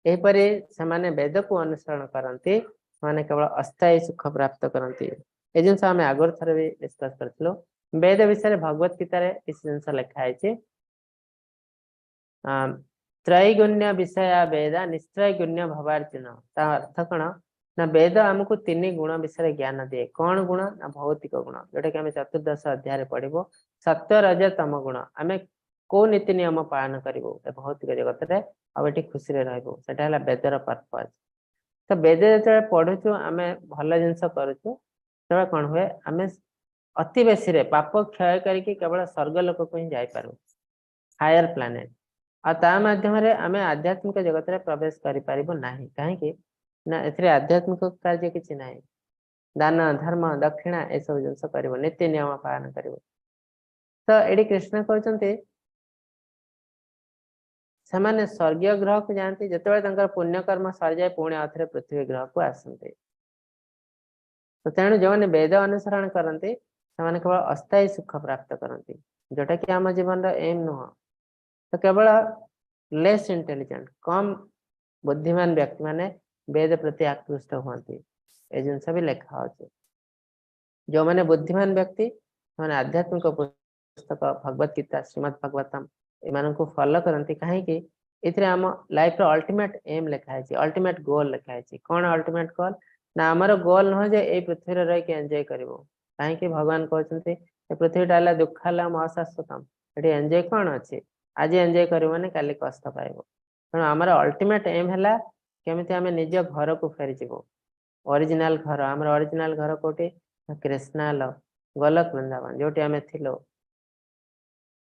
ଏହିପରି ସେମାନେ ବେଦକୁ ଅନୁସରଣ କରନ୍ତି, ସେମାନେ କେବଳ ଅସ୍ଥାୟୀ ସୁଖ ପ୍ରାପ୍ତ କରନ୍ତି। ଏ ଜିନିଷ ଆମେ ଆଗରୁ ଥରେ ବି ଡିସ୍କସ କରିଥିଲୁ। ବେଦ ବିଷୟରେ ଭଗବତ ଗୀତାରେ କିଛି ଜିନିଷ ଲେଖା ହେଇଛି। ତ୍ରୈଗୁଣ୍ୟ ବିଷୟା ବେଦ ନିସ୍ତ୍ରୈଗୁଣ୍ୟ ଭବାର୍ଜୁନ। ତା ଅର୍ଥ କଣ ନା ବେଦ ଆମକୁ ତିନି ଗୁଣ ବିଷୟରେ ଜ୍ଞାନ ଦିଏ। କଣ ଗୁଣ? ନା ଭୌତିକ ଗୁଣ, ଯୋଉଟା କି ଆମେ ଚତୁର୍ଦ୍ଦଶ ଅଧ୍ୟାୟରେ ପଢିବୁ। ସତ୍ୟ, ରଜ, ତମ ଗୁଣ। ଆମେ କୋଉ ନୀତି ନିୟମ ପାଳନ କରିବୁ ଏ ଭୌତିକ ଜଗତରେ ଆଉ ଏଠି ଖୁସିରେ ରହିବୁ, ସେଟା ହେଲା ବେଦର ପର୍ପଜ। ତ ବେଦ ଯେତେବେଳେ ପଢୁଛୁ, ଆମେ ଭଲ ଜିନିଷ କରୁଛୁ, ସେତେବେଳେ କଣ ହୁଏ? ଆମେ ଅତି ବେଶୀରେ ପାପ କ୍ଷୟ କରିକି କେବଳ ସ୍ୱର୍ଗ ଲୋକକୁ ହିଁ ଯାଇପାରୁ, ହାୟର ପ୍ଲାନେଟ। ଆଉ ତା ମାଧ୍ୟମରେ ଆମେ ଆଧ୍ୟାତ୍ମିକ ଜଗତରେ ପ୍ରବେଶ କରିପାରିବୁ ନାହିଁ। କାହିଁକି ନା ଏଥିରେ ଆଧ୍ୟାତ୍ମିକ କାର୍ଯ୍ୟ କିଛି ନାହିଁ। ଦାନ, ଧର୍ମ, ଦକ୍ଷିଣା ଏସବୁ ଜିନିଷ କରିବ, ନୀତି ନିୟମ ପାଳନ କରିବ। ତ ଏଠି କୃଷ୍ଣ କହୁଛନ୍ତି, ସେମାନେ ସ୍ୱର୍ଗୀୟ ଗ୍ରହକୁ ଯାଆନ୍ତି, ଯେତେବେଳେ ତାଙ୍କର ପୁଣ୍ୟ କର୍ମ ସରିଯାଏ, ପୁଣି ଆଉଥରେ ପୃଥିବୀ ଗ୍ରହକୁ ଆସନ୍ତି। ତ ତେଣୁ ଯେଉଁମାନେ ବେଦ ଅନୁସରଣ କରନ୍ତି, ସେମାନେ କେବଳ ଅସ୍ଥାୟୀ ସୁଖ ପ୍ରାପ୍ତ କରନ୍ତି, ଯୋଉଟା କି ଆମ ଜୀବନର ଏମ୍ ନୁହଁ। ତ କେବଳ ଲେସ୍ ଇଣ୍ଟେଲିଜେଣ୍ଟ, କମ ବୁଦ୍ଧିମାନ ବ୍ୟକ୍ତି ମାନେ ବେଦ ପ୍ରତି ଆକୃଷ୍ଟ ହୁଅନ୍ତି। ଏ ଜିନିଷ ବି ଲେଖା ହଉଛି। ଯୋଉମାନେ ବୁଦ୍ଧିମାନ ବ୍ୟକ୍ତି, ସେମାନେ ଆଧ୍ୟାତ୍ମିକ ପୁସ୍ତକ ଭଗବତ ଗୀତା, ଶ୍ରୀମଦ୍ ଭାଗବତମ ଏମାନଙ୍କୁ ଫଲୋ କରନ୍ତି। କାହିଁକି? ଏଥିରେ ଆମ ଲାଇଫର ଅଲ୍ଟିମେଟ ଏମ୍ ଲେଖା ହେଇଛି, ଅଲ୍ଟିମେଟ ଗୋଲ ଲେଖା ହେଇଛି। କଣ ଅଲ୍ଟିମେଟ ଗୋଲ? ନା ଆମର ଗୋଲ ନୁହଁ ଯେ ଏଇ ପୃଥିବୀରେ ରହିକି ଏନ୍ଜୟ କରିବୁ। କାହିଁକି? ଭଗବାନ କହୁଛନ୍ତି, ଏ ପୃଥିବୀଟା ହେଲା ଦୁଃଖାଲୟମ୍ ଅଶାଶ୍ୱତମ। ଏଠି ଏନ୍ଜୟ କଣ ଅଛି? ଆଜି ଏନ୍ଜୟ କରିବୁ ମାନେ କାଲି କଷ୍ଟ ପାଇବୁ। ତେଣୁ ଆମର ଅଲ୍ଟିମେଟ ଏମ୍ ହେଲା କେମିତି ଆମେ ନିଜ ଘରକୁ ଫେରିଯିବୁ, ଅରିଜିନାଲ ଘର। ଆମର ଅରିଜିନାଲ ଘର କୋଉଠି? କୃଷ୍ଣାଲ ଗୋଲକ ବୃନ୍ଦାବନ, ଯୋଉଠି ଆମେ ଥିଲୁ।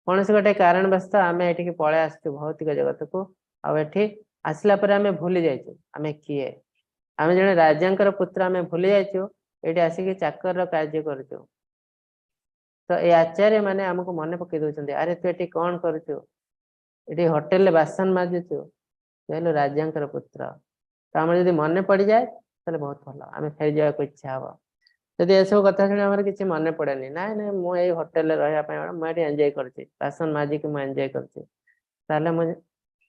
କୌଣସି ଗୋଟେ କାରଣବଶତଃ ଆମେ ଏଠିକି ପଳେଇ ଆସିଛୁ ଭୌତିକ ଜଗତକୁ, ଆଉ ଏଠି ଆସିଲା ପରେ ଆମେ ଭୁଲି ଯାଇଛୁ ଆମେ କିଏ। ଆମେ ଜଣେ ରାଜାଙ୍କର ପୁତ୍ର, ଆମେ ଭୁଲି ଯାଇଛୁ। ଏଇଠି ଆସିକି ଚାକରର କାର୍ଯ୍ୟ କରୁଛୁ। ତ ଏଇ ଆଚାର୍ଯ୍ୟ ମାନେ ଆମକୁ ମନେ ପକେଇ ଦଉଛନ୍ତି, ଆରେ ତୁ ଏଠି କଣ କରୁଛୁ? ଏଠି ହୋଟେଲରେ ବାସନ ମାଜୁଛୁ, ତୁ ହେଲୁ ରାଜାଙ୍କର ପୁତ୍ର। ତ ଆମର ଯଦି ମନେ ପଡିଯାଏ, ତାହେଲେ ବହୁତ ଭଲ, ଆମେ ଫେରିଯିବାକୁ ଇଚ୍ଛା ହବ। ଯଦି ଏସବୁ କଥା ଶୁଣି ଆମର କିଛି ମନେ ପଡେନି, ନାଇଁ ନାଇଁ, ମୁଁ ଏଇ ହୋଟେଲରେ ରହିବା ପାଇଁ, ମୁଁ ଏଠି ଏନ୍ଜୟ କରୁଛି, ବାସନ ମାଜିକି ମୁଁ ଏନ୍ଜୟ କରୁଛି, ତାହେଲେ ମୁଁ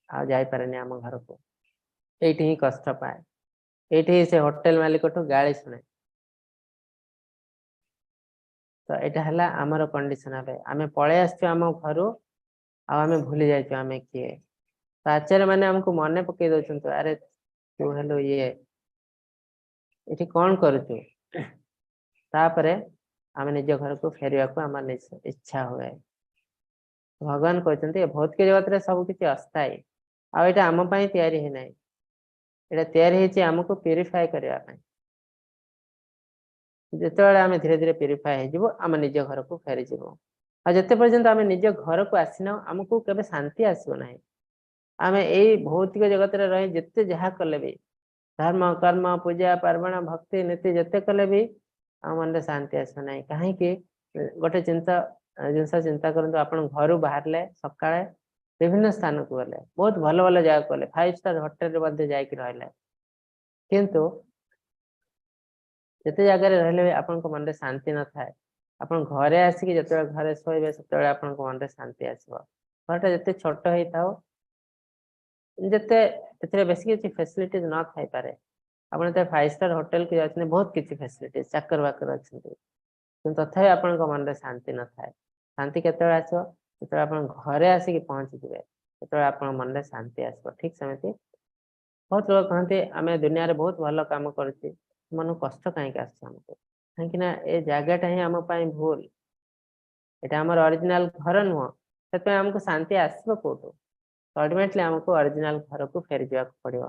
ଆଉ ଯାଇପାରେନି ଆମ ଘରକୁ। ଏଇଠି ହିଁ କଷ୍ଟ ପାଏ, ଏଇଠି ସେ ହୋଟେଲ ମାଲିକଠୁ ଗାଳି ଶୁଣେ। ତ ଏଇଟା ହେଲା ଆମର କଣ୍ଡିସନ ଏବେ। ଆମେ ପଳେଇ ଆସିଛୁ ଆମ ଘରୁ ଆଉ ଆମେ ଭୁଲି ଯାଇଛୁ ଆମେ କିଏ। ତ ଆଚାର୍ଯ୍ୟ ମାନେ ଆମକୁ ମନେ ପକେଇ ଦଉଛନ୍ତି, ଆରେ ତୁ ହେଲୁ ଇଏ, ଏଠି କଣ କରୁଛୁ? ତାପରେ ଆମେ ନିଜ ଘରକୁ ଫେରିବାକୁ ଆମର ଇଚ୍ଛା ହୁଏ। ଭଗବାନ କହୁଛନ୍ତି, ଏ ଭୌତିକ ଜଗତରେ ସବୁ କିଛି ଅସ୍ଥାୟୀ ଆଉ ଏଇଟା ଆମ ପାଇଁ ତିଆରି ହେଇନାହିଁ। ଏଇଟା ତିଆରି ହେଇଛି ଆମକୁ ପ୍ୟୁରିଫାଏ କରିବା ପାଇଁ। ଯେତେବେଳେ ଆମେ ଧୀରେ ଧୀରେ ପ୍ୟୁରିଫାଏ ହେଇଯିବୁ, ଆମ ନିଜ ଘରକୁ ଫେରିଯିବୁ। ଆଉ ଯେତେ ପର୍ଯ୍ୟନ୍ତ ଆମେ ନିଜ ଘରକୁ ଆସିନାହୁଁ, ଆମକୁ କେବେ ଶାନ୍ତି ଆସିବ ନାହିଁ। ଆମେ ଏଇ ଭୌତିକ ଜଗତରେ ରହି ଯେତେ ଯାହା କଲେ ବି, ଧର୍ମ, କର୍ମ, ପୂଜା ପାର୍ବଣ, ଭକ୍ତି, ନୀତି ଯେତେ କଲେ ବି ଆମ ମନରେ ଶାନ୍ତି ଆସିବ ନାହିଁ। କାହିଁକି? ଗୋଟେ ଜିନିଷ ଚିନ୍ତା କରନ୍ତୁ। ଆପଣ ଘରୁ ବାହାରିଲେ ସକାଳେ, ବିଭିନ୍ନ ସ୍ଥାନକୁ ଗଲେ, ବହୁତ ଭଲ ଭଲ ଜାଗାକୁ ଗଲେ, ଫାଇଭ ଷ୍ଟାର ହୋଟେଲରେ ମଧ୍ୟ ଯାଇକି ରହିଲେ, କିନ୍ତୁ ଯେତେ ଜାଗାରେ ରହିଲେ ବି ଆପଣଙ୍କ ମନରେ ଶାନ୍ତି ନଥାଏ। ଆପଣ ଘରେ ଆସିକି ଯେତେବେଳେ ଘରେ ଶୋଇବେ, ସେତେବେଳେ ଆପଣଙ୍କ ମନରେ ଶାନ୍ତି ଆସିବ। ଘରଟା ଯେତେ ଛୋଟ ହେଇଥାଉ, ଯେତେ ଏଥିରେ ବେଶୀ କିଛି ଫେସିଲିଟିଜ ନ ଥାଇପାରେ, ଆପଣ ଯେତେବେଳେ ଫାଇଭ ଷ୍ଟାର ହୋଟେଲକୁ ଯାଉଛନ୍ତି, ବହୁତ କିଛି ଫେସିଲିଟିଜ, ଚାକର ବାକର ଅଛନ୍ତି, କିନ୍ତୁ ତଥାପି ଆପଣଙ୍କ ମନରେ ଶାନ୍ତି ନଥାଏ। ଶାନ୍ତି କେତେବେଳେ ଆସିବ? ଯେତେବେଳେ ଆପଣ ଘରେ ଆସିକି ପହଞ୍ଚିଯିବେ, ସେତେବେଳେ ଆପଣଙ୍କ ମନରେ ଶାନ୍ତି ଆସିବ। ଠିକ ସେମିତି ବହୁତ ଲୋକ କହନ୍ତି, ଆମେ ଦୁନିଆରେ ବହୁତ ଭଲ କାମ କରୁଛି, ମନକୁ କଷ୍ଟ କାହିଁକି ଆସୁଛି ଆମକୁ? କାହିଁକି ନା ଏ ଜାଗାଟା ହିଁ ଆମ ପାଇଁ ଭୁଲ। ଏଇଟା ଆମର ଅରିଜିନାଲ ଘର ନୁହଁ। ସେଥିପାଇଁ ଆମକୁ ଶାନ୍ତି ଆସିବ କୋଉଠୁ? ଅଲ୍ଟିମେଟଲି ଆମକୁ ଅରିଜିନାଲ ଘରକୁ ଫେରିଯିବାକୁ ପଡିବ।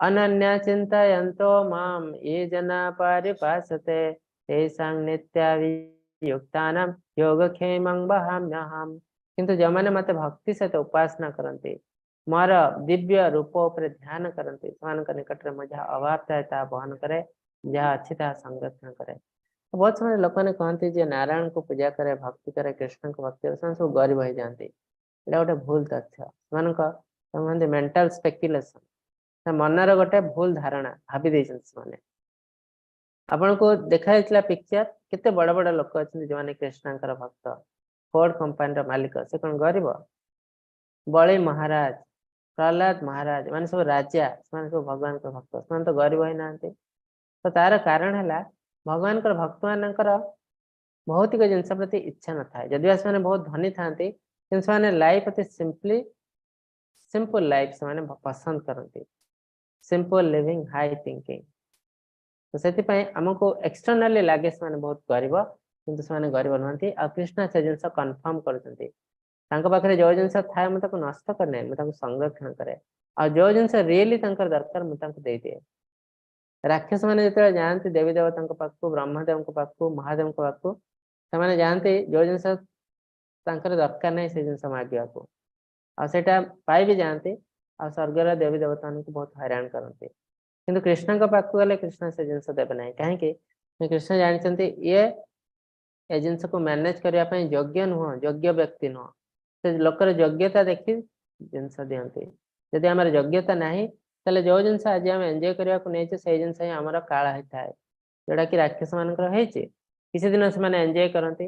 ଅନନ୍ୟ ଚିନ୍ତୟନ୍તો ମାମ୍ ୟେ ଜନା ପର୍ୟୁପାସତେ, ତେଷାଂ ନିତ୍ୟାଭିୟୁକ୍ତାନାଂ ଯୋଗକ୍ଷେମଂ ବହାମ୍ୟହम्। କିନ୍ତୁ ଯେଉଁମାନେ ମତେ ଭକ୍ତି ସହିତ ଉପାସନା କରନ୍ତି, ମୋର ଦିବ୍ୟ ରୂପ ଉପରେ ଧ୍ୟାନ କରନ୍ତି, ସେମାନଙ୍କ ନିକଟରେ ମୁଁ ଯାହା ଅଭାବ ଥାଏ ତାହା ବହନ କରେ, ଯାହା ଅଛି ତାହା ସଂରକ୍ଷଣ କରେ। ବହୁତ ସମୟରେ ଲୋକମାନେ କହନ୍ତି ଯେ ନାରାୟଣଙ୍କୁ ପୂଜା କରେ, ଭକ୍ତି କରେ, କୃଷ୍ଣଙ୍କୁ ଭକ୍ତି କରେ, ସେମାନେ ସବୁ ଗରିବ ହେଇଯାଆନ୍ତି। ଏଇଟା ଗୋଟେ ଭୁଲ ତଥ୍ୟ। ସେମାନଙ୍କ କହନ୍ତି ମେଣ୍ଟାଲ ସ୍ପେକୁଲେସନ, ମନର ଗୋଟେ ଭୁଲ ଧାରଣା ଭାବି ଦେଇଛନ୍ତି ସେମାନେ। ଆପଣଙ୍କୁ ଦେଖା ଯାଇଥିଲା ପିକ୍ଚର, କେତେ ବଡ ବଡ ଲୋକ ଅଛନ୍ତି ଯେଉଁମାନେ କୃଷ୍ଣଙ୍କର ଭକ୍ତ। ଫୋର୍ଡ କମ୍ପାନୀର ମାଲିକ, ସେ କଣ ଗରିବ? ବଳି ମହାରାଜ, ପ୍ରହ୍ଲାଦ ମହାରାଜ, ଏମାନେ ସବୁ ରାଜା, ସେମାନେ ସବୁ ଭଗବାନଙ୍କ ଭକ୍ତ, ସେମାନେ ତ ଗରିବ ହେଇନାହାନ୍ତି। ତ ତାର କାରଣ ହେଲା, ଭଗବାନଙ୍କର ଭକ୍ତ ମାନଙ୍କର ଭୌତିକ ଜିନିଷ ପ୍ରତି ଇଚ୍ଛା ନଥାଏ। ଯଦି ବା ସେମାନେ ବହୁତ ଧନୀ ଥାନ୍ତି, କିନ୍ତୁ ସେମାନେ ଲାଇଫ ଅତି ସିମ୍ପଲ ଲାଇଫ ସେମାନେ ପସନ୍ଦ କରନ୍ତି। Simple living, high thinking. ତ ସେଥିପାଇଁ ଆମକୁ ଏକ୍ସଟର୍ନାଲି ଲାଗେ ସେମାନେ ବହୁତ ଗରିବ, କିନ୍ତୁ ସେମାନେ ଗରିବ ନୁହନ୍ତି। ଆଉ କୃଷ୍ଣ ସେ ଜିନିଷ କନଫର୍ମ କରୁଛନ୍ତି। ତାଙ୍କ ପାଖରେ ଯୋଉ ଜିନିଷ ଥାଏ, ମୁଁ ତାକୁ ନଷ୍ଟ କରେ, ମୁଁ ତାକୁ ସଂରକ୍ଷଣ କରେ। ଆଉ ଯୋଉ ଜିନିଷ ରିଏଲି ତାଙ୍କର ଦରକାର, ମୁଁ ତାଙ୍କୁ ଦେଇଦିଏ। ରାକ୍ଷସ ମାନେ ଯେତେବେଳେ ଯାଆନ୍ତି ଦେବୀ ଦେବତାଙ୍କ ପାଖକୁ, ବ୍ରହ୍ମଦେବଙ୍କ ପାଖକୁ, ମହାଦେବଙ୍କ ପାଖକୁ, ସେମାନେ ଯାଆନ୍ତି ଯୋଉ ଜିନିଷ ତାଙ୍କର ଦରକାର ନାହିଁ ସେ ଜିନିଷ ମାଗିବାକୁ। ଆଉ ସେଇଟା ପାଇ ବି ଯାଆନ୍ତି ଆଉ ସ୍ୱର୍ଗର ଦେବୀ ଦେବତାମାନଙ୍କୁ ବହୁତ ହଇରାଣ କରନ୍ତି। କିନ୍ତୁ କୃଷ୍ଣଙ୍କ ପାଖକୁ ଗଲେ କୃଷ୍ଣ ସେ ଜିନିଷ ଦେବେ ନାହିଁ। କାହିଁକି? କୃଷ୍ଣ ଜାଣିଛନ୍ତି, ଇଏ ଏ ଜିନିଷକୁ ମ୍ୟାନେଜ କରିବା ପାଇଁ ଯୋଗ୍ୟ ନୁହଁ, ଯୋଗ୍ୟ ବ୍ୟକ୍ତି ନୁହଁ। ସେ ଲୋକର ଯୋଗ୍ୟତା ଦେଖି ଜିନିଷ ଦିଅନ୍ତି। ଯଦି ଆମର ଯୋଗ୍ୟତା ନାହିଁ, ତାହେଲେ ଯୋଉ ଜିନିଷ ଆଜି ଆମେ ଏନ୍ଜୟ କରିବାକୁ ନେଇଛେ, ସେଇ ଜିନିଷ ହିଁ ଆମର କାଳ ହେଇଥାଏ, ଯୋଉଟା କି ରାକ୍ଷସ ମାନଙ୍କର ହେଇଛି। କିଛି ଦିନ ସେମାନେ ଏନ୍ଜୟ କରନ୍ତି,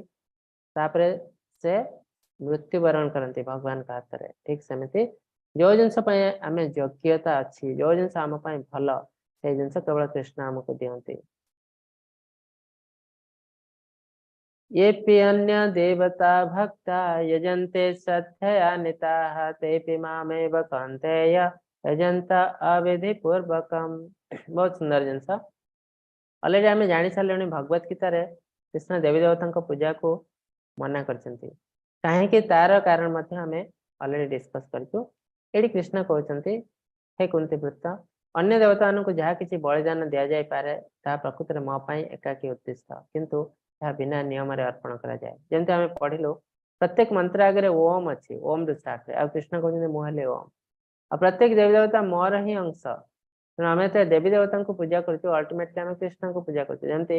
ତାପରେ ସେ ମୃତ୍ୟୁବରଣ କରନ୍ତି ଭଗବାନଙ୍କ ହାତରେ। ଠିକ ସେମିତି ଯୋଉ ଜିନିଷ ପାଇଁ ଆମେ ଯୋଗ୍ୟତା ଅଛି, ଯୋଉ ଜିନିଷ ଆମ ପାଇଁ ଭଲ, ସେଇ ଜିନିଷ କେବଳ କୃଷ୍ଣ ଆମକୁ ଦିଅନ୍ତି। येऽपि अन्य देवता भक्ता यजन्ते श्रद्धयान्विताः, तेऽपि मामेव कौन्तेय यजन्त अविधिपूर्वकम्। ବହୁତ ସୁନ୍ଦର ଜିନିଷ। ଅଲରେଡି ଆମେ ଜାଣି ସାରିଲୁଣି, ଭଗବତ ଗୀତାରେ କୃଷ୍ଣ ଦେବୀ ଦେବତାଙ୍କ ପୂଜାକୁ ମନା କରିଛନ୍ତି। କାହିଁକି, ତାର କାରଣ ମଧ୍ୟ ଆମେ ଅଲରେଡି ଡିସ୍କସ କରିଛୁ। ଏଠି କୃଷ୍ଣ କହୁଛନ୍ତି, ହେ କୁନ୍ତି ପୁତ୍ର, ଅନ୍ୟ ଦେବତାମାନଙ୍କୁ ଯାହା କିଛି ବଳିଦାନ ଦିଆଯାଇପାରେ, ତାହା ପ୍ରକୃତରେ ମୋ ପାଇଁ ଏକାକୀ ଉଦ୍ଦିଷ୍ଟ, କିନ୍ତୁ ତାହା ବିନା ନିୟମରେ ଅର୍ପଣ କରାଯାଏ। ଯେମିତି ଆମେ ପଢିଲୁ, ପ୍ରତ୍ୟେକ ମନ୍ତ୍ର ଆଗରେ ଓମ୍ ଅଛି, ଓମ୍ ରୁ ଷ୍ଟାର୍ଟ ହୁଏ। ଆଉ କୃଷ୍ଣ କହୁଛନ୍ତି, ମୁଁ ହେଲି ଓମ୍ ଆଉ ପ୍ରତ୍ୟେକ ଦେବୀ ଦେବତା ମୋର ହିଁ ଅଂଶ। ତେଣୁ ଆମେ ଯେତେବେଳେ ଦେବୀ ଦେବତାଙ୍କୁ ପୂଜା କରୁଛୁ, ଅଲ୍ଟିମେଟଲି ଆମେ କୃଷ୍ଣଙ୍କୁ ପୂଜା କରୁଛୁ। ଯେମିତି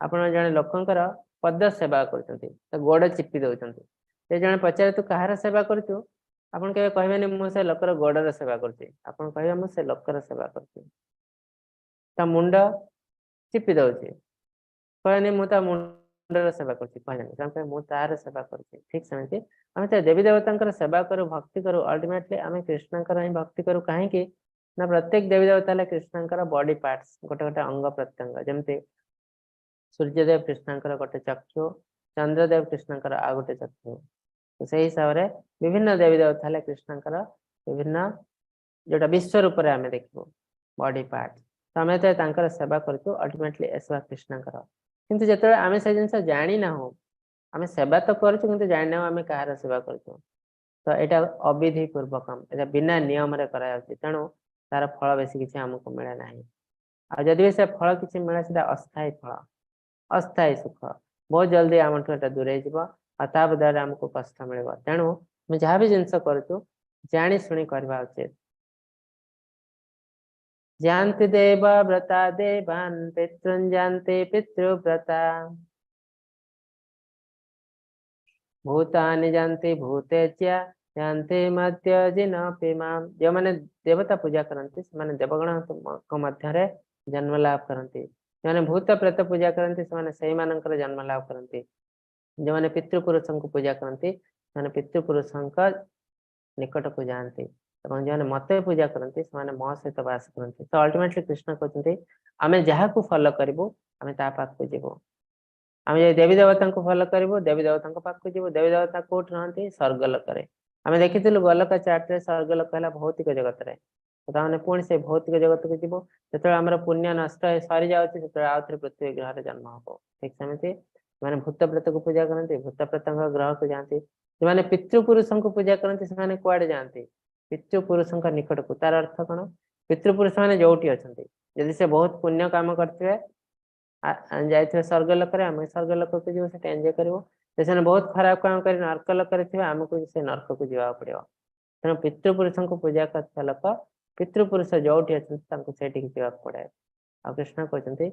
ଆପଣ ଜଣେ ଲୋକଙ୍କର ପଦ ସେବା କରୁଛନ୍ତି, ତା ଗୋଡ ଚିପି ଦଉଛନ୍ତି। ସେ ଜଣେ ପଚାରେ, ତୁ କାହାର ସେବା କରୁଛୁ? ଆପଣ କେବେ କହିବେନି, ମୁଁ ସେ ଲୋକର ଗୋଡର ସେବା କରୁଛି। ଆପଣ କହିବେ, ମୁଁ ସେ ଲୋକର ସେବା କରୁଛି। ତା ମୁଣ୍ଡ ଚିପି ଦଉଛି, କହିବେନି, ମୁଁ ତା ମୁଣ୍ଡର ସେବା କରୁଛି। କହିବେନି, ସେମାନେ କହିବେ, ମୁଁ ତାର ସେବା କରୁଛି। ଠିକ ସେମିତି ଆମେ ତ ଦେବୀ ଦେବତାଙ୍କର ସେବା କରୁ, ଭକ୍ତି କରୁ, ଅଲ୍ଟିମେଟଲି ଆମେ କୃଷ୍ଣଙ୍କର ହିଁ ଭକ୍ତି କରୁ। କାହିଁକି ନା ପ୍ରତ୍ୟେକ ଦେବୀ ଦେବତା ହେଲେ କୃଷ୍ଣଙ୍କର ବଡି ପାର୍ଟସ, ଗୋଟେ ଗୋଟେ ଅଙ୍ଗ ପ୍ରତ୍ୟଙ୍ଗ। ଯେମିତି ସୂର୍ଯ୍ୟଦେବ କୃଷ୍ଣଙ୍କର ଗୋଟେ ଚକ୍ଷୁ, ଚନ୍ଦ୍ରଦେବ କୃଷ୍ଣଙ୍କର ଆଉ ଗୋଟେ ଚକ୍ଷୁ। ତ ସେଇ ହିସାବରେ ବିଭିନ୍ନ ଦେବୀ ଦେବତା ହେଲେ କୃଷ୍ଣଙ୍କର ବିଭିନ୍ନ, ଯୋଉଟା ବିଶ୍ୱ ରୂପରେ ଆମେ ଦେଖିବୁ, ବଡି ପାର୍ଟ। ତ ଆମେ ଯେତେବେଳେ ତାଙ୍କର ସେବା କରୁଛୁ, ଅଲ୍ଟିମେଟଲି ଏ ସେବା କୃଷ୍ଣଙ୍କର। କିନ୍ତୁ ଯେତେବେଳେ ଆମେ ସେ ଜିନିଷ ଜାଣିନାହୁଁ, ଆମେ ସେବା ତ କରୁଛୁ, କିନ୍ତୁ ଜାଣିନାହୁଁ ଆମେ କାହାର ସେବା କରୁଛୁ। ତ ଏଇଟା ଅବିଧି ପୂର୍ବକମ, ଏଇଟା ବିନା ନିୟମରେ କରାଯାଉଛି। ତେଣୁ ତାର ଫଳ ବେଶୀ କିଛି ଆମକୁ ମିଳେ ନାହିଁ। ଆଉ ଯଦି ବି ସେ ଫଳ କିଛି ମିଳେ, ସେଟା ଅସ୍ଥାୟୀ ଫଳ, ଅସ୍ଥାୟୀ ସୁଖ। ବହୁତ ଜଲ୍ଦି ଆମଠୁ ଏଟା ଦୂରେଇ ଯିବ ଆଉ ତା ବଦଳରେ ଆମକୁ କଷ୍ଟ ମିଳିବ। ତେଣୁ ଆମେ ଯାହା ବି ଜିନିଷ କରୁଛୁ, ଜାଣି ଶୁଣି କରିବା ଉଚିତ। यान्ति देवव्रता देवान्, पितॄन् यान्ति पितृव्रता, भूतानि यान्ति भूतेज्या, यान्ति मद्याजिनोऽपि माम्। ଯେଉଁମାନେ ଦେବତା ପୂଜା କରନ୍ତି, ସେମାନେ ଦେବଗଣଙ୍କ ମଧ୍ୟରେ ଜନ୍ମ ଲାଭ କରନ୍ତି। ଯେଉଁମାନେ ଭୂତ ପ୍ରେତ ପୂଜା କରନ୍ତି, ସେମାନେ ସେଇମାନଙ୍କର ଜନ୍ମ ଲାଭ କରନ୍ତି। ଯେଉଁମାନେ ପିତୃପୁରୁଷଙ୍କୁ ପୂଜା କରନ୍ତି, ସେମାନେ ପିତୃପୁରୁଷଙ୍କ ନିକଟକୁ ଯାଆନ୍ତି ଏବଂ ଯେଉଁମାନେ ମତେ ପୂଜା କରନ୍ତି, ସେମାନେ ମୋ ସହିତ ବାସ କରନ୍ତି। ତ ଅଲ୍ଟିମେଟଲି କୃଷ୍ଣ କହୁଛନ୍ତି, ଆମେ ଯାହାକୁ ଫଲୋ କରିବୁ, ଆମେ ତା ପାଖକୁ ଯିବୁ। ଆମେ ଯଦି ଦେବୀ ଦେବତାଙ୍କୁ ଫଲୋ କରିବୁ, ଦେବୀ ଦେବତାଙ୍କ ପାଖକୁ ଯିବୁ। ଦେବୀ ଦେବତା କୋଉଠି ରହନ୍ତି? ସ୍ୱର୍ଗ ଲୋକରେ। ଆମେ ଦେଖିଥିଲୁ ଗୋଲକ ଚାର୍ଟରେ, ସ୍ୱର୍ଗ ଲୋକ ହେଲା ଭୌତିକ ଜଗତରେ। ତାମାନେ ପୁଣି ସେ ଭୌତିକ ଜଗତକୁ ଯିବୁ। ଯେତେବେଳେ ଆମର ପୁଣ୍ୟ ନଷ୍ଟ ହେଇ ସରିଯାଉଛି, ସେତେବେଳେ ଆଉ ଥରେ ପୃଥିବୀ ଗ୍ରହରେ ଜନ୍ମ ହବ। ଠିକ ସେମିତି ସେମାନେ ଭୂତ ପ୍ରେତକୁ ପୂଜା କରନ୍ତି, ଭୂତ ପ୍ରେତଙ୍କ ଗ୍ରହକୁ ଯାଆନ୍ତି। ସେମାନେ ପିତୃପୁରୁଷଙ୍କୁ ପୂଜା କରନ୍ତି, ସେମାନେ କୁଆଡେ ଯାଆନ୍ତି? ପିତୃପୁରୁଷଙ୍କ ନିକଟକୁ। ତାର ଅର୍ଥ କଣ? ପିତୃପୁରୁଷ ମାନେ ଯୋଉଠି ଅଛନ୍ତି, ଯଦି ସେ ବହୁତ ପୁଣ୍ୟ କାମ କରିଥିବେ, ଯାଇଥିବେ ସ୍ୱର୍ଗ ଲୋକରେ, ଆମେ ସ୍ୱର୍ଗ ଲୋକକୁ ଯିବୁ, ସେଠି ଏନ୍ଜୟ କରିବୁ। ଯଦି ସେମାନେ ବହୁତ ଖରାପ କାମ କରି ନର୍କ ଲୋକରେ ଥିବେ, ଆମକୁ ସେ ନର୍କକୁ ଯିବାକୁ ପଡିବ। ତେଣୁ ପିତୃପୁରୁଷଙ୍କୁ ପୂଜା କରୁଥିବା ଲୋକ, ପିତୃପୁରୁଷ ଯୋଉଠି ଅଛନ୍ତି, ତାଙ୍କୁ ସେଇଠିକି ଯିବାକୁ ପଡେ। ଆଉ କୃଷ୍ଣ କହୁଛନ୍ତି,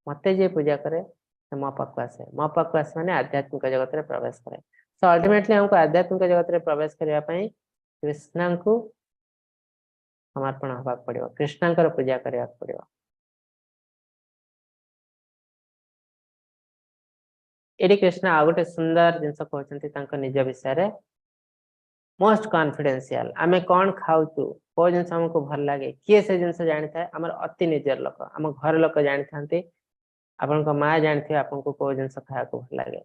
ମତେ ଯିଏ ପୂଜା କରେ, ସେ ମୋ ପାଖକୁ ଆସେ। ମୋ ପାଖକୁ ଆସେ ମାନେ ଆଧ୍ୟାତ୍ମିକ ଜଗତରେ ପ୍ରବେଶ କରେ। ତ ଅଲ୍ଟିମେଟଲି ଆମକୁ ଆଧ୍ୟାତ୍ମିକ ଜଗତରେ ପ୍ରବେଶ କରିବା ପାଇଁ କୃଷ୍ଣଙ୍କୁ ସମର୍ପଣ ହବାକୁ ପଡିବ, କୃଷ୍ଣଙ୍କର ପୂଜା କରିବାକୁ ପଡିବ। ଏଠି କୃଷ୍ଣ ଆଉ ଗୋଟେ ସୁନ୍ଦର ଜିନିଷ କହୁଛନ୍ତି ତାଙ୍କ ନିଜ ବିଷୟରେ, ମୋଷ୍ଟ କନଫିଡେନ୍ସିଆଲ। ଆମେ କଣ ଖାଉଛୁ, କୋଉ ଜିନିଷ ଆମକୁ ଭଲ ଲାଗେ, କିଏ ସେ ଜିନିଷ ଜାଣିଥାଏ? ଆମର ଅତି ନିଜର ଲୋକ, ଆମ ଘର ଲୋକ ଜାଣିଥାନ୍ତି। ଆପଣଙ୍କ ମା ଜାଣିଥିବେ ଆପଣଙ୍କୁ କୋଉ ଜିନିଷ ଖାଇବାକୁ ଭଲ ଲାଗେ।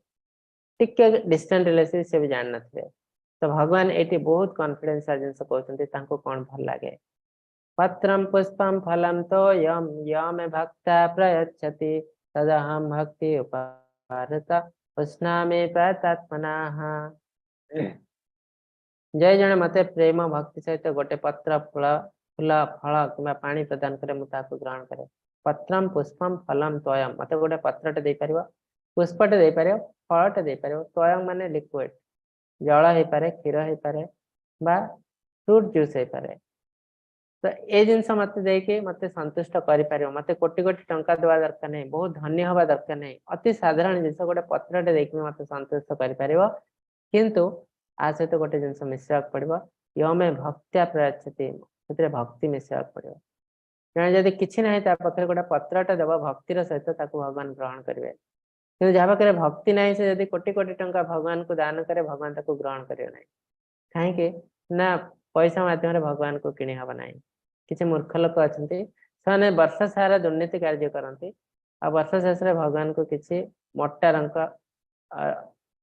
ଟିକେ ଡିଷ୍ଟାଣ୍ଟ ରିଲେଟିଭ, ସେ ବି ଜାଣିନଥିବେ। ତ ଭଗବାନ ଏଇଠି ବହୁତ କନଫିଡେନ୍ସିଆଲ ଜିନିଷ କହୁଛନ୍ତି, ତାଙ୍କୁ କଣ ଭଲ ଲାଗେ। पत्रं पुष्पं फलं तोयं यो मे भक्त्या प्रयच्छति, तदहं भक्ति उपहृत पुष्णामि प्रयतात्मनः। ଯେ ଜଣେ ମତେ ପ୍ରେମ ଭକ୍ତି ସହିତ ଗୋଟେ ପତ୍ର, ଫୁଲ, ଫଳ କିମ୍ବା ପାଣି ପ୍ରଦାନ କରେ, ମୁଁ ତାହାକୁ ଗ୍ରହଣ କରେ। पत्रं पुष्पं फलं तोयं। ମତେ ଗୋଟେ ପତ୍ରଟେ ଦେଇପାରିବ, ପୁଷ୍ପଟେ ଦେଇପାରିବ, ଫଳଟେ ଦେଇପାରିବ। ତୋୟମ ମାନେ ଲିକ୍ୱିଡ, ଜଳ ହେଇପାରେ, କ୍ଷୀର ହେଇପାରେ ବା ଫ୍ରୁଟ ଜୁସ୍ ହେଇପାରେ। ତ ଏ ଜିନିଷ ମତେ ଦେଇକି ମତେ ସନ୍ତୁଷ୍ଟ କରିପାରିବ। ମତେ କୋଟି କୋଟି ଟଙ୍କା ଦେବା ଦରକାର ନାହିଁ, ବହୁତ ଧନୀ ହବା ଦରକାର ନାହିଁ। ଅତି ସାଧାରଣ ଜିନିଷ, ଗୋଟେ ପତ୍ରଟେ ଦେଇକି ମତେ ସନ୍ତୁଷ୍ଟ କରିପାରିବ। କିନ୍ତୁ ଆ ସହିତ ଗୋଟେ ଜିନିଷ ମିଶିବାକୁ ପଡିବ, यो मे भक्त्या प्रयच्छति। ସେଥିରେ ଭକ୍ତି ମିଶିବାକୁ ପଡିବ। ଜଣେ ଯଦି କିଛି ନାହିଁ ତା ପାଖରେ, ଗୋଟେ ପତ୍ରଟା ଦେବ ଭକ୍ତିର ସହିତ, ତାକୁ ଭଗବାନ ଗ୍ରହଣ କରିବେ। କିନ୍ତୁ ଯାହା ପାଖରେ ଭକ୍ତି ନାହିଁ, ସେ ଯଦି କୋଟି କୋଟି ଟଙ୍କା ଭଗବାନଙ୍କୁ ଦାନ କରେ, ଭଗବାନ ତାକୁ ଗ୍ରହଣ କରିବେ ନାହିଁ। କାହିଁକି ନା ପଇସା ମାଧ୍ୟମରେ ଭଗବାନଙ୍କୁ କିଣି ହବ ନାହିଁ। କିଛି ମୂର୍ଖ ଲୋକ ଅଛନ୍ତି, ସେମାନେ ବର୍ଷ ସାରା ଦୁର୍ନୀତି କାର୍ଯ୍ୟ କରନ୍ତି ଆଉ ବର୍ଷ ଶେଷରେ ଭଗବାନଙ୍କୁ କିଛି ମୋଟା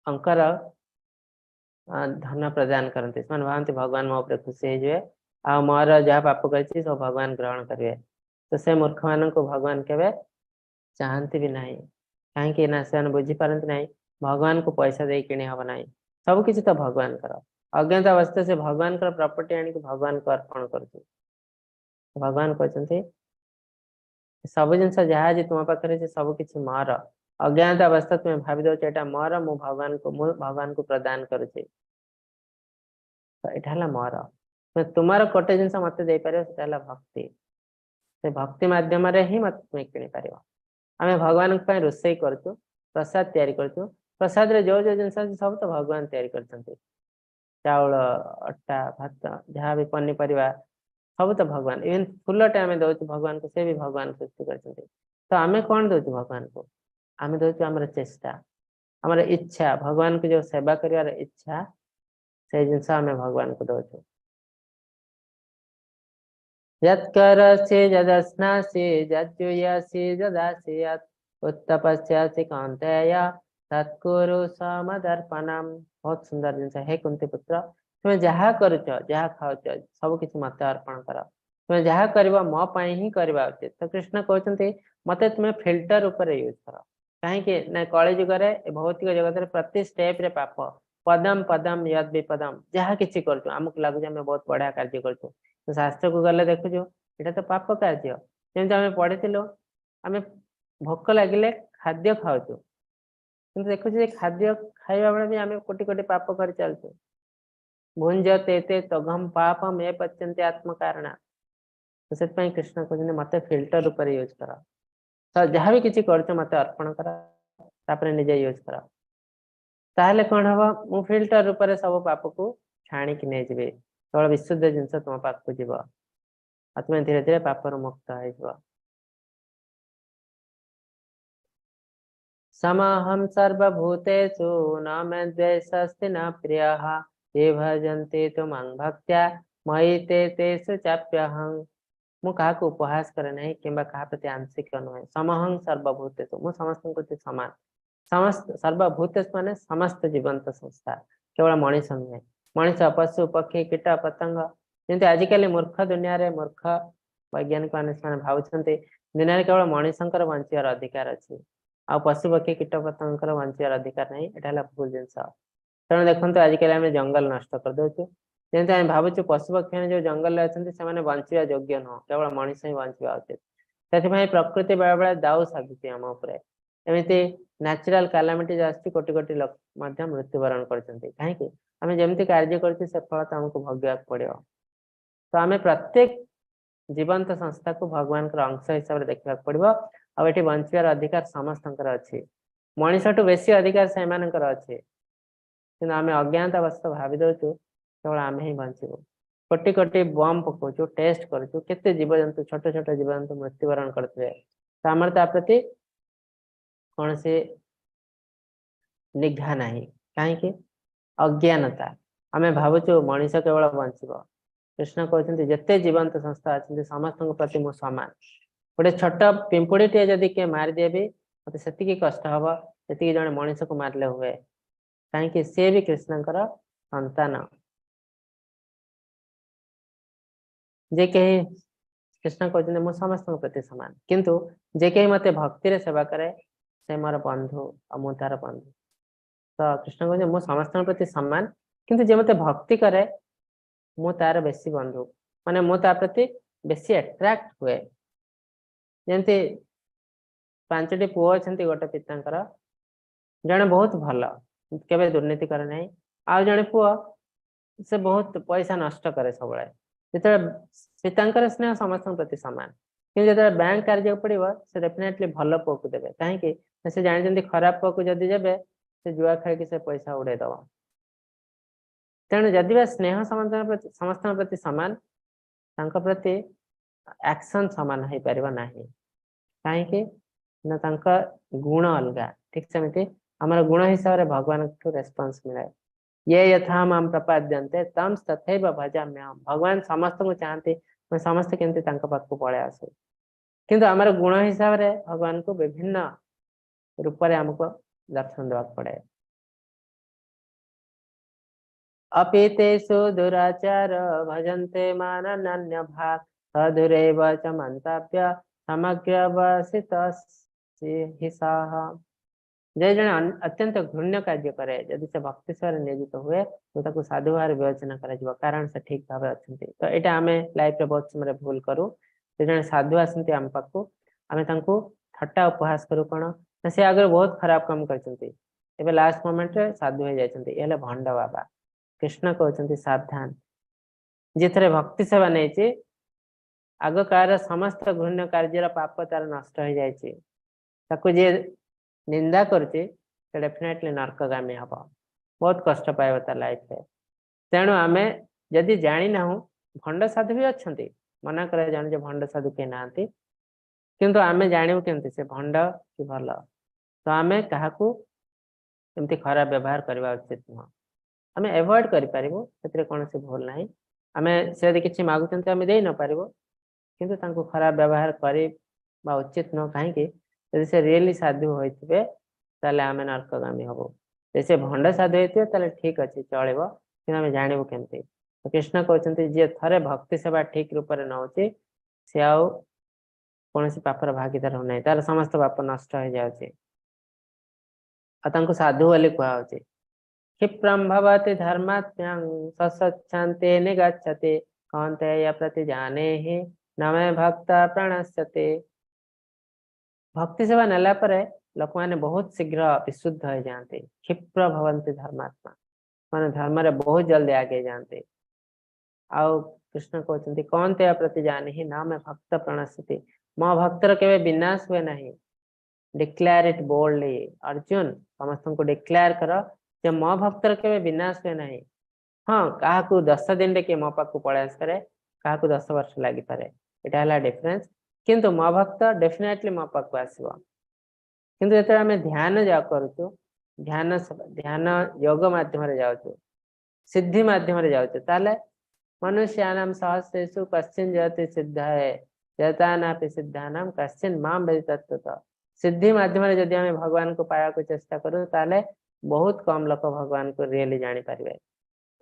ଅଙ୍କର ଧନ ପ୍ରଦାନ କରନ୍ତି। ସେମାନେ ଭାବନ୍ତି ଭଗବାନ ମୋ ଉପରେ ଖୁସି ହେଇଯିବେ ଆଉ ମୋର ଯାହା ପାପ କରିଛି, ସବୁ ଭଗବାନ ଗ୍ରହଣ କରିବେ। ତ ସେ ମୂର୍ଖ ମାନଙ୍କୁ ଭଗବାନ କେବେ ଚାହାନ୍ତି ବି ନାହିଁ। କାହିଁକି ନା ସେମାନେ ବୁଝିପାରନ୍ତି ନାହିଁ, ଭଗବାନଙ୍କୁ ପଇସା ଦେଇ କିଣି ହବ ନାହିଁ। ସବୁ କିଛି ତ ଭଗବାନଙ୍କର। ଅଜ୍ଞାତ ଅବସ୍ଥା ସେ ଭଗବାନଙ୍କର ପ୍ରପର୍ଟି ଆଣିକି ଭଗବାନଙ୍କୁ ଅର୍ପଣ କରୁଛି। ଭଗବାନ କହୁଛନ୍ତି, ସବୁ ଜିନିଷ ଯାହା ଆଜି ତୁମ ପାଖରେ ଅଛି, ସବୁ କିଛି ମୋର। ଅଜ୍ଞାତ ଅବସ୍ଥା ତୁମେ ଭାବି ଦଉଛ ଏଇଟା ମୋର, ମୁଁ ଭଗବାନଙ୍କୁ ପ୍ରଦାନ କରୁଛି। ତ ଏଇଟା ହେଲା ମୋର। ତୁମର ଗୋଟେ ଜିନିଷ ମତେ ଦେଇପାରିବ, ସେଟା ହେଲା ଭକ୍ତି। ସେ ଭକ୍ତି ମାଧ୍ୟମରେ ହିଁ ମତେ ତୁମେ କିଣିପାରିବ। ଆମେ ଭଗବାନଙ୍କ ପାଇଁ ରୋଷେଇ କରୁଛୁ, ପ୍ରସାଦ ତିଆରି କରୁଛୁ। ପ୍ରସାଦରେ ଯୋଉ ଯୋଉ ଜିନିଷ ଅଛି, ସବୁ ତ ଭଗବାନ ତିଆରି କରିଛନ୍ତି। ଚାଉଳ, ଅଟା, ଭାତ, ଯାହା ବି ପନିପରିବା, ସବୁ ତ ଭଗବାନ। ଇଭେନ ଫୁଲଟେ ଆମେ ଦଉଛୁ ଭଗବାନଙ୍କୁ, ସେ ବି ଭଗବାନ ସୃଷ୍ଟି କରିଛନ୍ତି। ତ ଆମେ କଣ ଦଉଛୁ ଭଗବାନଙ୍କୁ? ଆମେ ଦଉଛୁ ଆମର ଚେଷ୍ଟା, ଆମର ଇଚ୍ଛା, ଭଗବାନଙ୍କୁ ଯୋଉ ସେବା କରିବାର ଇଚ୍ଛା, ସେଇ ଜିନିଷ ଆମେ ଭଗବାନଙ୍କୁ ଦଉଛୁ। यत्करोषि यदश्नासि यज्जुह्वसि ददासि यत्, उत्तपस्यसि कौन्तेय, तत्कुरु मदर्पणम्। ବହୁତ ସୁନ୍ଦର ଜିନିଷ। ହେ କୁନ୍ତି ପୁତ୍ର, ତୁମେ ଯାହା କରୁଛ, ଯାହା ଖାଉଛ, ସବୁ କିଛି ମତେ ଅର୍ପଣ କର। ତୁମେ ଯାହା କରିବ, ମୋ ପାଇଁ ହିଁ କରିବା ଉଚିତ। ତ କୃଷ୍ଣ କହୁଛନ୍ତି, ମତେ ତୁମେ ଫିଲ୍ଟର ଉପରେ ୟୁଜ କର। କାହିଁକି ନା କଳି ଯୁଗରେ ଏ ଭୌତିକ ଜଗତରେ ପ୍ରତି ଷ୍ଟେପରେ ପାପ। ପଦମ ପଦମ ୟଦ ବିପଦମ, ଯାହା କିଛି କରୁଛୁ, ଆମକୁ ଲାଗୁଛି ଆମେ ବହୁତ ବଢିଆ କାର୍ଯ୍ୟ କରୁଛୁ। ତ ଶାସ୍ତ୍ରକୁ ଗଲେ ଦେଖୁଛୁ ଏଇଟା ତ ପାପ କାର୍ଯ୍ୟ। ଯେମିତି ଆମେ ପଢିଥିଲୁ, ଆମେ ଭୋକ ଲାଗିଲେ ଖାଦ୍ୟ ଖାଉଛୁ, କିନ୍ତୁ ଦେଖୁଛୁ ଯେ ଖାଦ୍ୟ ଖାଇବା ବେଳେ ବି ଆମେ କୋଟି କୋଟି ପାପ କରି ଚାଲୁଛୁ। ଭୁଞ୍ଜତେ ତେ ତ୍ୱଘମ ପାପମ ଏ ପଚନ୍ତି ଆତ୍ମ କାରଣ। ତ ସେଥିପାଇଁ କୃଷ୍ଣ କହୁଛନ୍ତି, ମତେ ଫିଲ୍ଟର ରୂପରେ ୟୁଜ କର। ତ ଯାହା ବି କିଛି କରୁଛ, ମତେ ଅର୍ପଣ କର, ତାପରେ ନିଜେ ୟୁଜ କର। ତାହେଲେ କଣ ହବ? ମୁଁ ଫିଲ୍ଟର ରୂପରେ ସବୁ ପାପକୁ ଛାଣିକି ନେଇଯିବି। କେବଳ ବିଶୁଦ୍ଧ ଜିନିଷ ତୁମ ପାଖକୁ ଯିବ ଆଉ ତୁମେ ଧୀରେ ଧୀରେ ପାପରୁ ମୁକ୍ତ ହେଇଯିବ। समहं सर्वभूतेषु न मे द्वेषस्ति न प्रियः, ये भजन्ति तु मां भक्त्या मयि ते तेषु चाप्यहं। ମୁଁ କାହାକୁ ଉପହାସ କରେ ନାହିଁ କିମ୍ବା କାହା ପ୍ରତି ଆଂଶିକ ନୁହେଁ। ସମହଂ ସର୍ବଭୂତେଷୁ, ମୁଁ ସମସ୍ତଙ୍କ ପ୍ରତି ସମାନ। ସମସ୍ତ ସର୍ବଭୂତେଷୁ ମାନେ ସମସ୍ତ ଜୀବନ୍ତ ସଂସ୍ଥା, କେବଳ ମଣିଷ ନୁହେଁ, ମଣିଷ, ପଶୁ, ପକ୍ଷୀ, କୀଟ ପତଙ୍ଗ। ଯେମିତି ଆଜିକାଲି ମୂର୍ଖ ଦୁନିଆରେ ମୂର୍ଖ ବୈଜ୍ଞାନିକ ମାନେ ସେମାନେ ଭାବୁଛନ୍ତି ଦୁନିଆରେ କେବଳ ମଣିଷଙ୍କର ବଞ୍ଚିବାର ଅଧିକାର ଅଛି ଆଉ ପଶୁ, ପକ୍ଷୀ, କୀଟ ପତଙ୍ଗଙ୍କର ବଞ୍ଚିବାର ଅଧିକାର ନାହିଁ। ଏଟା ହେଲା ଭୁଲ ଜିନିଷ। ତେଣୁ ଦେଖନ୍ତୁ, ଆଜିକାଲି ଆମେ ଜଙ୍ଗଲ ନଷ୍ଟ କରିଦଉଛୁ। ଯେମିତି ଆମେ ଭାବୁଛୁ ପଶୁ ପକ୍ଷୀ ମାନେ ଯୋଉ ଜଙ୍ଗଲରେ ଅଛନ୍ତି, ସେମାନେ ବଞ୍ଚିବା ଯୋଗ୍ୟ ନୁହଁ, କେବଳ ମଣିଷ ହିଁ ବଞ୍ଚିବା ଉଚିତ। ସେଥିପାଇଁ ପ୍ରକୃତି ବେଳେ ବେଳେ ଦାଉ ସାଧୁଛି ଆମ ଉପରେ। ଏମିତି ନ୍ୟାଚୁରାଲ କାଲାମିଟି ଆସୁଛି, କୋଟି କୋଟି ଲୋକ ମଧ୍ୟ ମୃତ୍ୟୁବରଣ କରୁଛନ୍ତି। କାହିଁକି? ଆମେ ଯେମିତି କାର୍ଯ୍ୟ କରୁଛୁ, ସେ ଫଳ ତ ଆମକୁ ଭୋଗିବାକୁ ପଡିବ। ତ ଆମେ ପ୍ରତ୍ୟେକ ଜୀବନ୍ତ ସଂସ୍ଥାକୁ ଭଗବାନଙ୍କର ଅଂଶ ହିସାବରେ ଦେଖିବାକୁ ପଡିବ। ଆଉ ଏଠି ବଞ୍ଚିବାର ଅଧିକାର ସମସ୍ତଙ୍କର ଅଛି। ମଣିଷଠୁ ବେଶୀ ଅଧିକାର ସେମାନଙ୍କର ଅଛି। କିନ୍ତୁ ଆମେ ଅଜ୍ଞାନତା ବଶତଃ ଭାବି ଦଉଛୁ କେବଳ ଆମେ ହିଁ ବଞ୍ଚିବୁ। କୋଟି କୋଟି ବମ୍ ପକଉଛୁ, ଟେଷ୍ଟ କରୁଛୁ, କେତେ ଜୀବଜନ୍ତୁ, ଛୋଟ ଛୋଟ ଜୀବଜନ୍ତୁ ମୃତ୍ୟୁବରଣ କରୁଥିବେ। ତ ଆମର ତା ପ୍ରତି କୌଣସି ନିଘା ନାହିଁ। କାହିଁକି? ଅଜ୍ଞାନତା। ଆମେ ଭାବୁଛୁ ମଣିଷ କେବଳ ବଞ୍ଚିବ। କୃଷ୍ଣ କହୁଛନ୍ତି, ଯେତେ ଜୀବନ୍ତ ସଂସ୍ଥା ଅଛନ୍ତି, ସମସ୍ତଙ୍କ ପ୍ରତି ମୁଁ ସମାନ। ଗୋଟେ ଛୋଟ ପିମ୍ପୁଡ଼ିଟିଏ ଯଦି କିଏ ମାରିଦିଏ ବି, ମତେ ସେତିକି କଷ୍ଟ ହବ ଯେତିକି ଜଣେ ମଣିଷକୁ ମାରିଲେ ହୁଏ। କାହିଁକି? ସିଏ ବି କୃଷ୍ଣଙ୍କର ସନ୍ତାନ। ଯେ କେହି, କୃଷ୍ଣ କହୁଛନ୍ତି, ମୁଁ ସମସ୍ତଙ୍କ ପ୍ରତି ସମାନ, କିନ୍ତୁ ଯେ କେହି ମତେ ଭକ୍ତିରେ ସେବା କରେ, ସେ ମୋର ବନ୍ଧୁ ଆଉ ମୁଁ ତାର ବନ୍ଧୁ। ତ କୃଷ୍ଣ କହୁଛନ୍ତି, ମୁଁ ସମସ୍ତଙ୍କ ପ୍ରତି ସମାନ, କିନ୍ତୁ ଯିଏ ମତେ ଭକ୍ତି କରେ, ମୁଁ ତାର ବେଶୀ ବନ୍ଧୁ, ମାନେ ମୁଁ ତା ପ୍ରତି ବେଶୀ ଆଟ୍ରାକ୍ଟ ହୁଏ। ଯେମିତି ପାଞ୍ଚଟି ପୁଅ ଅଛନ୍ତି ଗୋଟେ ପିତାଙ୍କର। ଜଣେ ବହୁତ ଭଲ, କେବେ ଦୁର୍ନୀତି କରେ ନାହିଁ। ଆଉ ଜଣେ ପୁଅ, ସେ ବହୁତ ପଇସା ନଷ୍ଟ କରେ ସବୁବେଳେ। ଯେତେବେଳେ ପିତାଙ୍କର ସ୍ନେହ ସମସ୍ତଙ୍କ ପ୍ରତି ସମାନ, କିନ୍ତୁ ଯେତେବେଳେ ବ୍ୟାଙ୍କ କାର୍ଯ୍ୟ ପଡିବ, ସେ ଡେଫିନେଟଲି ଭଲ ପୁଅକୁ ଦେବେ। କାହିଁକି ନା ସେ ଜାଣିଛନ୍ତି ଖରାପ ପୁଅକୁ ଯଦି ଦେବେ, ସେ ଜୁଆ ଖେଳିକି ସେ ପଇସା ଉଡେଇ ଦବ। ତେଣୁ ଯଦି ବା ସ୍ନେହ ସମସ୍ତଙ୍କ ପ୍ରତି ସମାନ, ତାଙ୍କ ପ୍ରତି ଆକ୍ସନ ସମାନ ହେଇପାରିବ ନାହିଁ। କାହିଁକି ନା ତାଙ୍କ ଗୁଣ ଅଲଗା। ଠିକ ସେମିତି ଆମର ଗୁଣ ହିସାବରେ ଭଗବାନଙ୍କଠୁ ରେସ୍ପନ୍ସ ମିଳେ। ये यथा मां प्रपद्यन्ते तम तथैव भजाम्यहम्। ଭଗବାନ ସମସ୍ତଙ୍କୁ ଚାହାନ୍ତି ଆମେ ସମସ୍ତେ କେମିତି ତାଙ୍କ ପାଖକୁ ପଳେଇ ଆସୁ। କିନ୍ତୁ ଆମର ଗୁଣ ହିସାବରେ ଭଗବାନଙ୍କୁ ବିଭିନ୍ନ ରୂପରେ ଆମକୁ ଦର୍ଶନ ଦେବାକୁ ପଡେ। अपि तेषु दुराचार भजन्ते मानन्य भाक्, सधुरेव च मन्तव्य समग्रवसित हि सः। ଯେ ଜଣେ ଅତ୍ୟନ୍ତ ଘୃଣ୍ୟ କାର୍ଯ୍ୟ କରେ, ଯଦି ସେ ଭକ୍ତି ସେବାରେ ନିୟୋଜିତ ହୁଏ, ତ ତାକୁ ସାଧୁ ଭାବରେ ବିବେଚନା କରାଯିବ, କାରଣ ସେ ଠିକ ଭାବେ ଅଛନ୍ତି। ତ ଏଇଟା ଆମେ ଲାଇଫରେ ବହୁତ ସମୟରେ ଭୁଲ କରୁ। ଯେ ଜଣେ ସାଧୁ ଆସନ୍ତି ଆମ ପାଖକୁ, ଆମେ ତାଙ୍କୁ ଥଟ୍ଟା ଉପହାସ କରୁ। କଣ ନା ସେ ଆଗରୁ ବହୁତ ଖରାପ କାମ କରିଛନ୍ତି, ଏବେ ଲାଷ୍ଟ ମୋମେଣ୍ଟରେ ସାଧୁ ହେଇଯାଇଛନ୍ତି, ଏ ହେଲେ ଭଣ୍ଡ ବାବା। କୃଷ୍ଣ କହୁଛନ୍ତି, ସାବଧାନ। ଯିଏ ଭକ୍ତି ସେବା ନେଇଛି, ଆଗ କାଳର ସମସ୍ତ ଘୃଣ୍ୟ କାର୍ଯ୍ୟର ପାପ ତାର ନଷ୍ଟ ହେଇଯାଇଛି। ତାକୁ ଯିଏ ନିନ୍ଦା କରୁଛି, ସେ ଡେଫିନେଟଲି ନର୍କଗାମୀ ହବ, ବହୁତ କଷ୍ଟ ପାଇବ ତା ଲାଇଫରେ। ତେଣୁ ଆମେ ଯଦି ଜାଣିନାହୁଁ, ଭଣ୍ଡ ସାଧୁ ବି ଅଛନ୍ତି, ମନା କରାଯାଉନି ଯେ ଭଣ୍ଡ ସାଧୁ କେହି ନାହାନ୍ତି। କିନ୍ତୁ ଆମେ ଜାଣିବୁ କେମିତି ସେ ଭଣ୍ଡ କି ଭଲ? ତ ଆମେ କାହାକୁ ଏମିତି ଖରାପ ବ୍ୟବହାର କରିବା ଉଚିତ ନୁହଁ। ଆମେ ଆଭଏଡ କରିପାରିବୁ, ସେଥିରେ କୌଣସି ଭୁଲ ନାହିଁ। ଆମେ ସେ ଯଦି କିଛି ମାଗୁଛନ୍ତି, ଆମେ ଦେଇ ନ ପାରିବୁ, କିନ୍ତୁ ତାଙ୍କୁ ଖରାପ ବ୍ୟବହାର କରିବା ଉଚିତ ନୁହଁ। କାହିଁକି? ଯଦି ସେ ରିଏଲି ସାଧୁ ହୋଇଥିବେ, ତାହେଲେ ଆମେ ନର୍କଗାମୀ ହବୁ। ଯଦି ସେ ଭଣ୍ଡ ସାଧୁ ହେଇଥିବେ, ତାହେଲେ ଠିକ ଅଛି, ଚଳିବ। କିନ୍ତୁ ଆମେ ଜାଣିବୁ କେମିତି? କୃଷ୍ଣ କହୁଛନ୍ତି, ଯିଏ ଥରେ ଭକ୍ତି ସେବା ଠିକ ରୂପରେ ନଉଛି, ସେ ଆଉ କୌଣସି ପାପର ଭାଗିଦାର ହଉନାହିଁ, ତାର ସମସ୍ତ ପାପ ନଷ୍ଟ ହେଇଯାଉଛି। ଆଉ ତାଙ୍କୁ ସାଧୁ ବୋଲି କୁହାହଉଛି। "क्षिप्रं भवति धर्मात्म्यं स्वस्वच्छन्ते निगच्छति कौन्तेय प्रतिजानेहि न मे भक्त प्रणश्यति।" ଭକ୍ତି ସେବା ନେଲା ପରେ ଲୋକମାନେ ବହୁତ ଶୀଘ୍ର ବିଶୁଦ୍ଧ ହେଇଯାଆନ୍ତି। କ୍ଷିପ୍ର ଭବନ୍ତି ଧର୍ମାତ୍ମା, ମାନେ ଧର୍ମରେ ବହୁତ ଜଲ୍ଦି ଆଗେଇ ଯାଆନ୍ତି। ଆଉ କୃଷ୍ଣ କହୁଛନ୍ତି, "कौन्तेय प्रतिजानेहि न मे भक्त प्रणश्यति।" ମୋ ଭକ୍ତର କେବେ ବିନାଶ ହୁଏ ନାହିଁ। Declare it boldly, Arjun. ସମସ୍ତଙ୍କୁ ଡିକ୍ଲେୟାର କର ଯେ ମୋ ଭକ୍ତର କେବେ ବିନାଶ ହୁଏ ନାହିଁ। ହଁ, କାହାକୁ 10 ଦିନରେ କିଏ ମୋ ପାଖକୁ ପଳେଇ ଆସିପାରେ, କାହାକୁ 10 ବର୍ଷ ଲାଗିପାରେ, ଏଇଟା ହେଲା ଡିଫରେନ୍ସ। କିନ୍ତୁ ମୋ ଭକ୍ତ ଡେଫିନେଟଲି ମୋ ପାଖକୁ ଆସିବ। କିନ୍ତୁ ଯେତେବେଳେ ଆମେ ଧ୍ୟାନ ଯା କରୁଛୁ, ଧ୍ୟାନ ଧ୍ୟାନ ଯୋଗ ମାଧ୍ୟମରେ ଯାଉଛୁ, ସିଦ୍ଧି ମାଧ୍ୟମରେ ଯାଉଛୁ, ତାହେଲେ "मनुष्याणां सहस्रेषु कश्चिन् जयति सिद्धये जयतानापि सिद्धानां कश्चिन् मां वेत्ति तत्त्वतः।" ସିଦ୍ଧି ମାଧ୍ୟମରେ ଯଦି ଆମେ ଭଗବାନଙ୍କୁ ପାଇବାକୁ ଚେଷ୍ଟା କରୁ, ତାହେଲେ ବହୁତ କମ ଲୋକ ଭଗବାନଙ୍କୁ ରିଏଲି ଜାଣିପାରିବେ।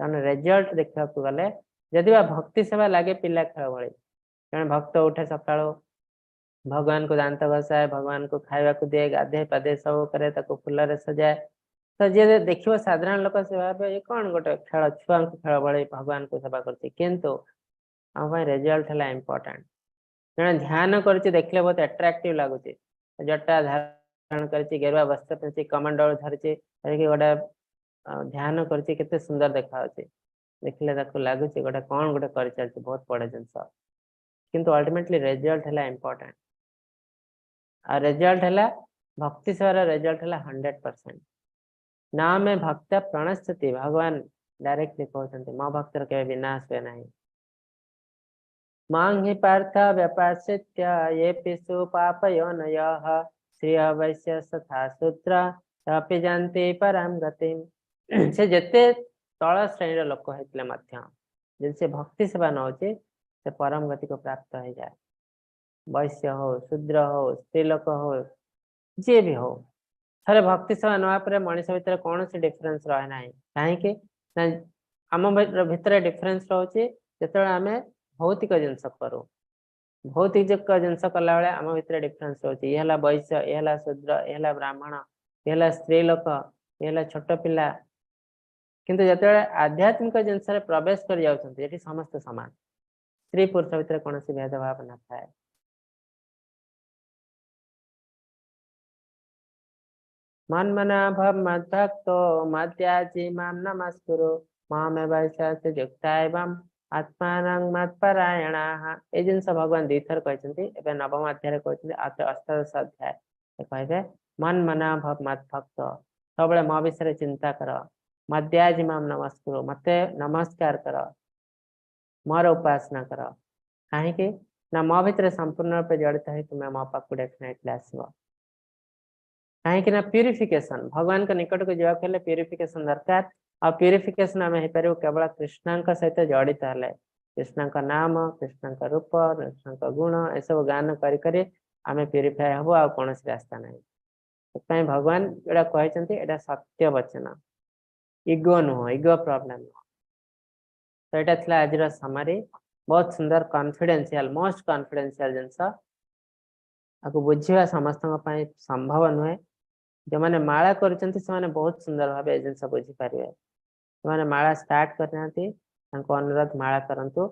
କାରଣ ରେଜଲ୍ଟ ଦେଖିବାକୁ ଗଲେ, ଯଦି ବା ଭକ୍ତି ସେବା ଲାଗେ ପିଲା ଖେଳ ଭଳି। ଜଣେ ଭକ୍ତ ଉଠେ ସକାଳୁ, ଭଗବାନଙ୍କୁ ଦାନ୍ତ ଘଷାଏ, ଭଗବାନଙ୍କୁ ଖାଇବାକୁ ଦିଏ, ଗାଧେଇ ପାଧେଇ ସବୁ କରେ, ତାକୁ ଫୁଲରେ ସଜାଏ। ତ ଯିଏ ଦେଖିବ ସାଧାରଣ ଲୋକ, ସେ ଭାବେ ଏ କଣ ଗୋଟେ ଖେଳ, ଛୁଆଙ୍କୁ ଖେଳ ଭଳି ଭଗବାନଙ୍କୁ ସେବା କରୁଛି। କିନ୍ତୁ ଆମ ପାଇଁ ରେଜଲ୍ଟ ହେଲା ଇମ୍ପୋର୍ଟାଣ୍ଟ। ଜଣେ ଧ୍ୟାନ କରୁଛି, ଦେଖିଲେ ବହୁତ ଆଟ୍ରାକ୍ଟିଭ ଲାଗୁଛି। ଜଟା ଧାରଣ କରିଛି, ଗେରୁଆ ବସ୍ତ୍ର ପିନ୍ଧିଛି, କମଣ୍ଡଳ ଧରିଛି, ଧରିକି ଗୋଟେ ଧ୍ୟାନ କରୁଛି, କେତେ ସୁନ୍ଦର ଦେଖାଯାଉଛି। ଦେଖିଲେ ତାକୁ ଲାଗୁଛି ଗୋଟେ କଣ ଗୋଟେ କରିଚାଲିଛି ବହୁତ ବଡ ଜିନିଷ। କିନ୍ତୁ ଅଲ୍ଟିମେଟଲି ରେଜଲ୍ଟ ହେଲା ଇମ୍ପୋର୍ଟାଣ୍ଟ। ଆଉ ରେଜଲ୍ଟ ହେଲା, ଭକ୍ତି ସେବାର ରେଜଲ୍ଟ ହେଲା 100%। "न मे भक्त प्रणश्यति।" ଭଗବାନ ଡାଇରେକ୍ଟଲି କହୁଛନ୍ତି, ମୋ ଭକ୍ତର କେବେ ବିନାଶ ହୁଏ ନାହିଁ। "मां हि पार्थ व्यपाश्रित्य येऽपि स्युः पापयोनयः स्त्रियो वैश्यास्तथा शूद्राः तेऽपि यान्ति परां गतिम्।" ସେ ଯେତେ ତଳ ଶ୍ରେଣୀର ଲୋକ ହେଇଥିଲେ ମଧ୍ୟ ଯଦି ସେ ଭକ୍ତି ସେବା ନଉଛି, ସେ ପରମ ଗତିକୁ ପ୍ରାପ୍ତ ହେଇଯାଏ। ବୈଶ୍ୟ ହଉ, ଶୂଦ୍ର ହଉ, ସ୍ତ୍ରୀ ଲୋକ ହଉ, ଯିଏ ବି ହଉ, ଥରେ ଭକ୍ତି ସେବା ନେବା ପରେ ମଣିଷ ଭିତରେ କୌଣସି ଡିଫରେନ୍ସ ରହେ ନାହିଁ। କାହିଁକି ନା ଆମ ଭିତରେ ଡିଫରେନ୍ସ ରହୁଛି ଯେତେବେଳେ ଆମେ ଭୌତିକ ଜିନିଷ କରୁ। ଭୌତିକ ଜିନିଷ କଲାବେଳେ ଆମ ଭିତରେ ଡିଫରେନ୍ସ ରହୁଛି। ଇଏ ହେଲା ବୈଶ୍ୟ, ଇଏ ହେଲା ଶୂଦ୍ର, ଇଏ ହେଲା ବ୍ରାହ୍ମଣ, ଇଏ ହେଲା ସ୍ତ୍ରୀ ଲୋକ, ଇଏ ହେଲା ଛୋଟ ପିଲା। କିନ୍ତୁ ଯେତେବେଳେ ଆଧ୍ୟାତ୍ମିକ ଜିନିଷରେ ପ୍ରବେଶ କରି ଯାଉଛନ୍ତି, ଏଠି ସମସ୍ତେ ସମାନ। ସ୍ତ୍ରୀ ପୁରୁଷ ଭିତରେ କୌଣସି ଭେଦଭାବ ନଥାଏ। "मन्मना भव मद्भक्तो मद्याजी मां नमस्कुरु मामे वैश्य युक्ता एवं आत्मानं मत्परायणाः।" ଏଇ ଜିନିଷ ଭଗବାନ ଦୁଇଥର କହିଛନ୍ତି। ଏବେ ନବମ ଅଧ୍ୟାୟରେ କହୁଛନ୍ତି, ଆଉ ଅଷ୍ଟାଦଶ ଅଧ୍ୟାୟ କହିବେ। "मन्मना भव मद्भक्त", ସବୁବେଳେ ମୋ ବିଷୟରେ ଚିନ୍ତା କର। "मद्याजी मां नमस्कुरु", ମତେ ନମସ୍କାର କର, ମୋର ଉପାସନା କର। କାହିଁକି ନା ମୋ ଭିତରେ ସମ୍ପୂର୍ଣ୍ଣ ରୂପେ ଜଡ଼ିତ ହେଇ ତୁମେ ମୋ ପାଖକୁ ଡେଫିନେଟଲି ଆସିବ। କାହିଁକି ନା ପ୍ୟୁରିଫିକେସନ, ଭଗବାନଙ୍କ ନିକଟକୁ ଯିବାକୁ ହେଲେ ପ୍ୟୁରିଫିକେସନ ଦରକାର। ଆଉ ପ୍ୟୁରିଫିକେସନ ଆମେ ହେଇପାରିବୁ କେବଳ କୃଷ୍ଣଙ୍କ ସହିତ ଜଡ଼ିତ ହେଲେ। କୃଷ୍ଣଙ୍କ ନାମ, କୃଷ୍ଣଙ୍କ ରୂପ, କୃଷ୍ଣଙ୍କ ଗୁଣ, ଏସବୁ ଗାନ କରି କରି ଆମେ ପ୍ୟୁରିଫାଏ ହବୁ। ଆଉ କୌଣସି ରାସ୍ତା ନାହିଁ। ସେଥିପାଇଁ ଭଗବାନ ଯୋଉଟା କହିଛନ୍ତି, ଏଇଟା ସତ୍ୟ ବଚନ, ଇଗୋ ନୁହଁ, ଇଗୋ ପ୍ରୋବ୍ଲେମ ନୁହଁ। ତ ଏଇଟା ଥିଲା ଆଜିର ସମାରି। ବହୁତ ସୁନ୍ଦର, କନଫିଡେନ୍ସିଆଲ, ମୋଷ୍ଟ କନଫିଡେନ୍ସିଆଲ ଜିନିଷ। ଆକୁ ବୁଝିବା ସମସ୍ତଙ୍କ ପାଇଁ ସମ୍ଭବ ନୁହେଁ। ଯେଉଁମାନେ ମାଳା କରୁଛନ୍ତି, ସେମାନେ ବହୁତ ସୁନ୍ଦର ଭାବେ ଏ ଜିନିଷ ବୁଝିପାରିବେ। ସେମାନେ ମାଳା ଷ୍ଟାର୍ଟ କରିନାହାନ୍ତି, ତାଙ୍କୁ ଅନୁରୋଧ, ମାଳା କରନ୍ତୁ।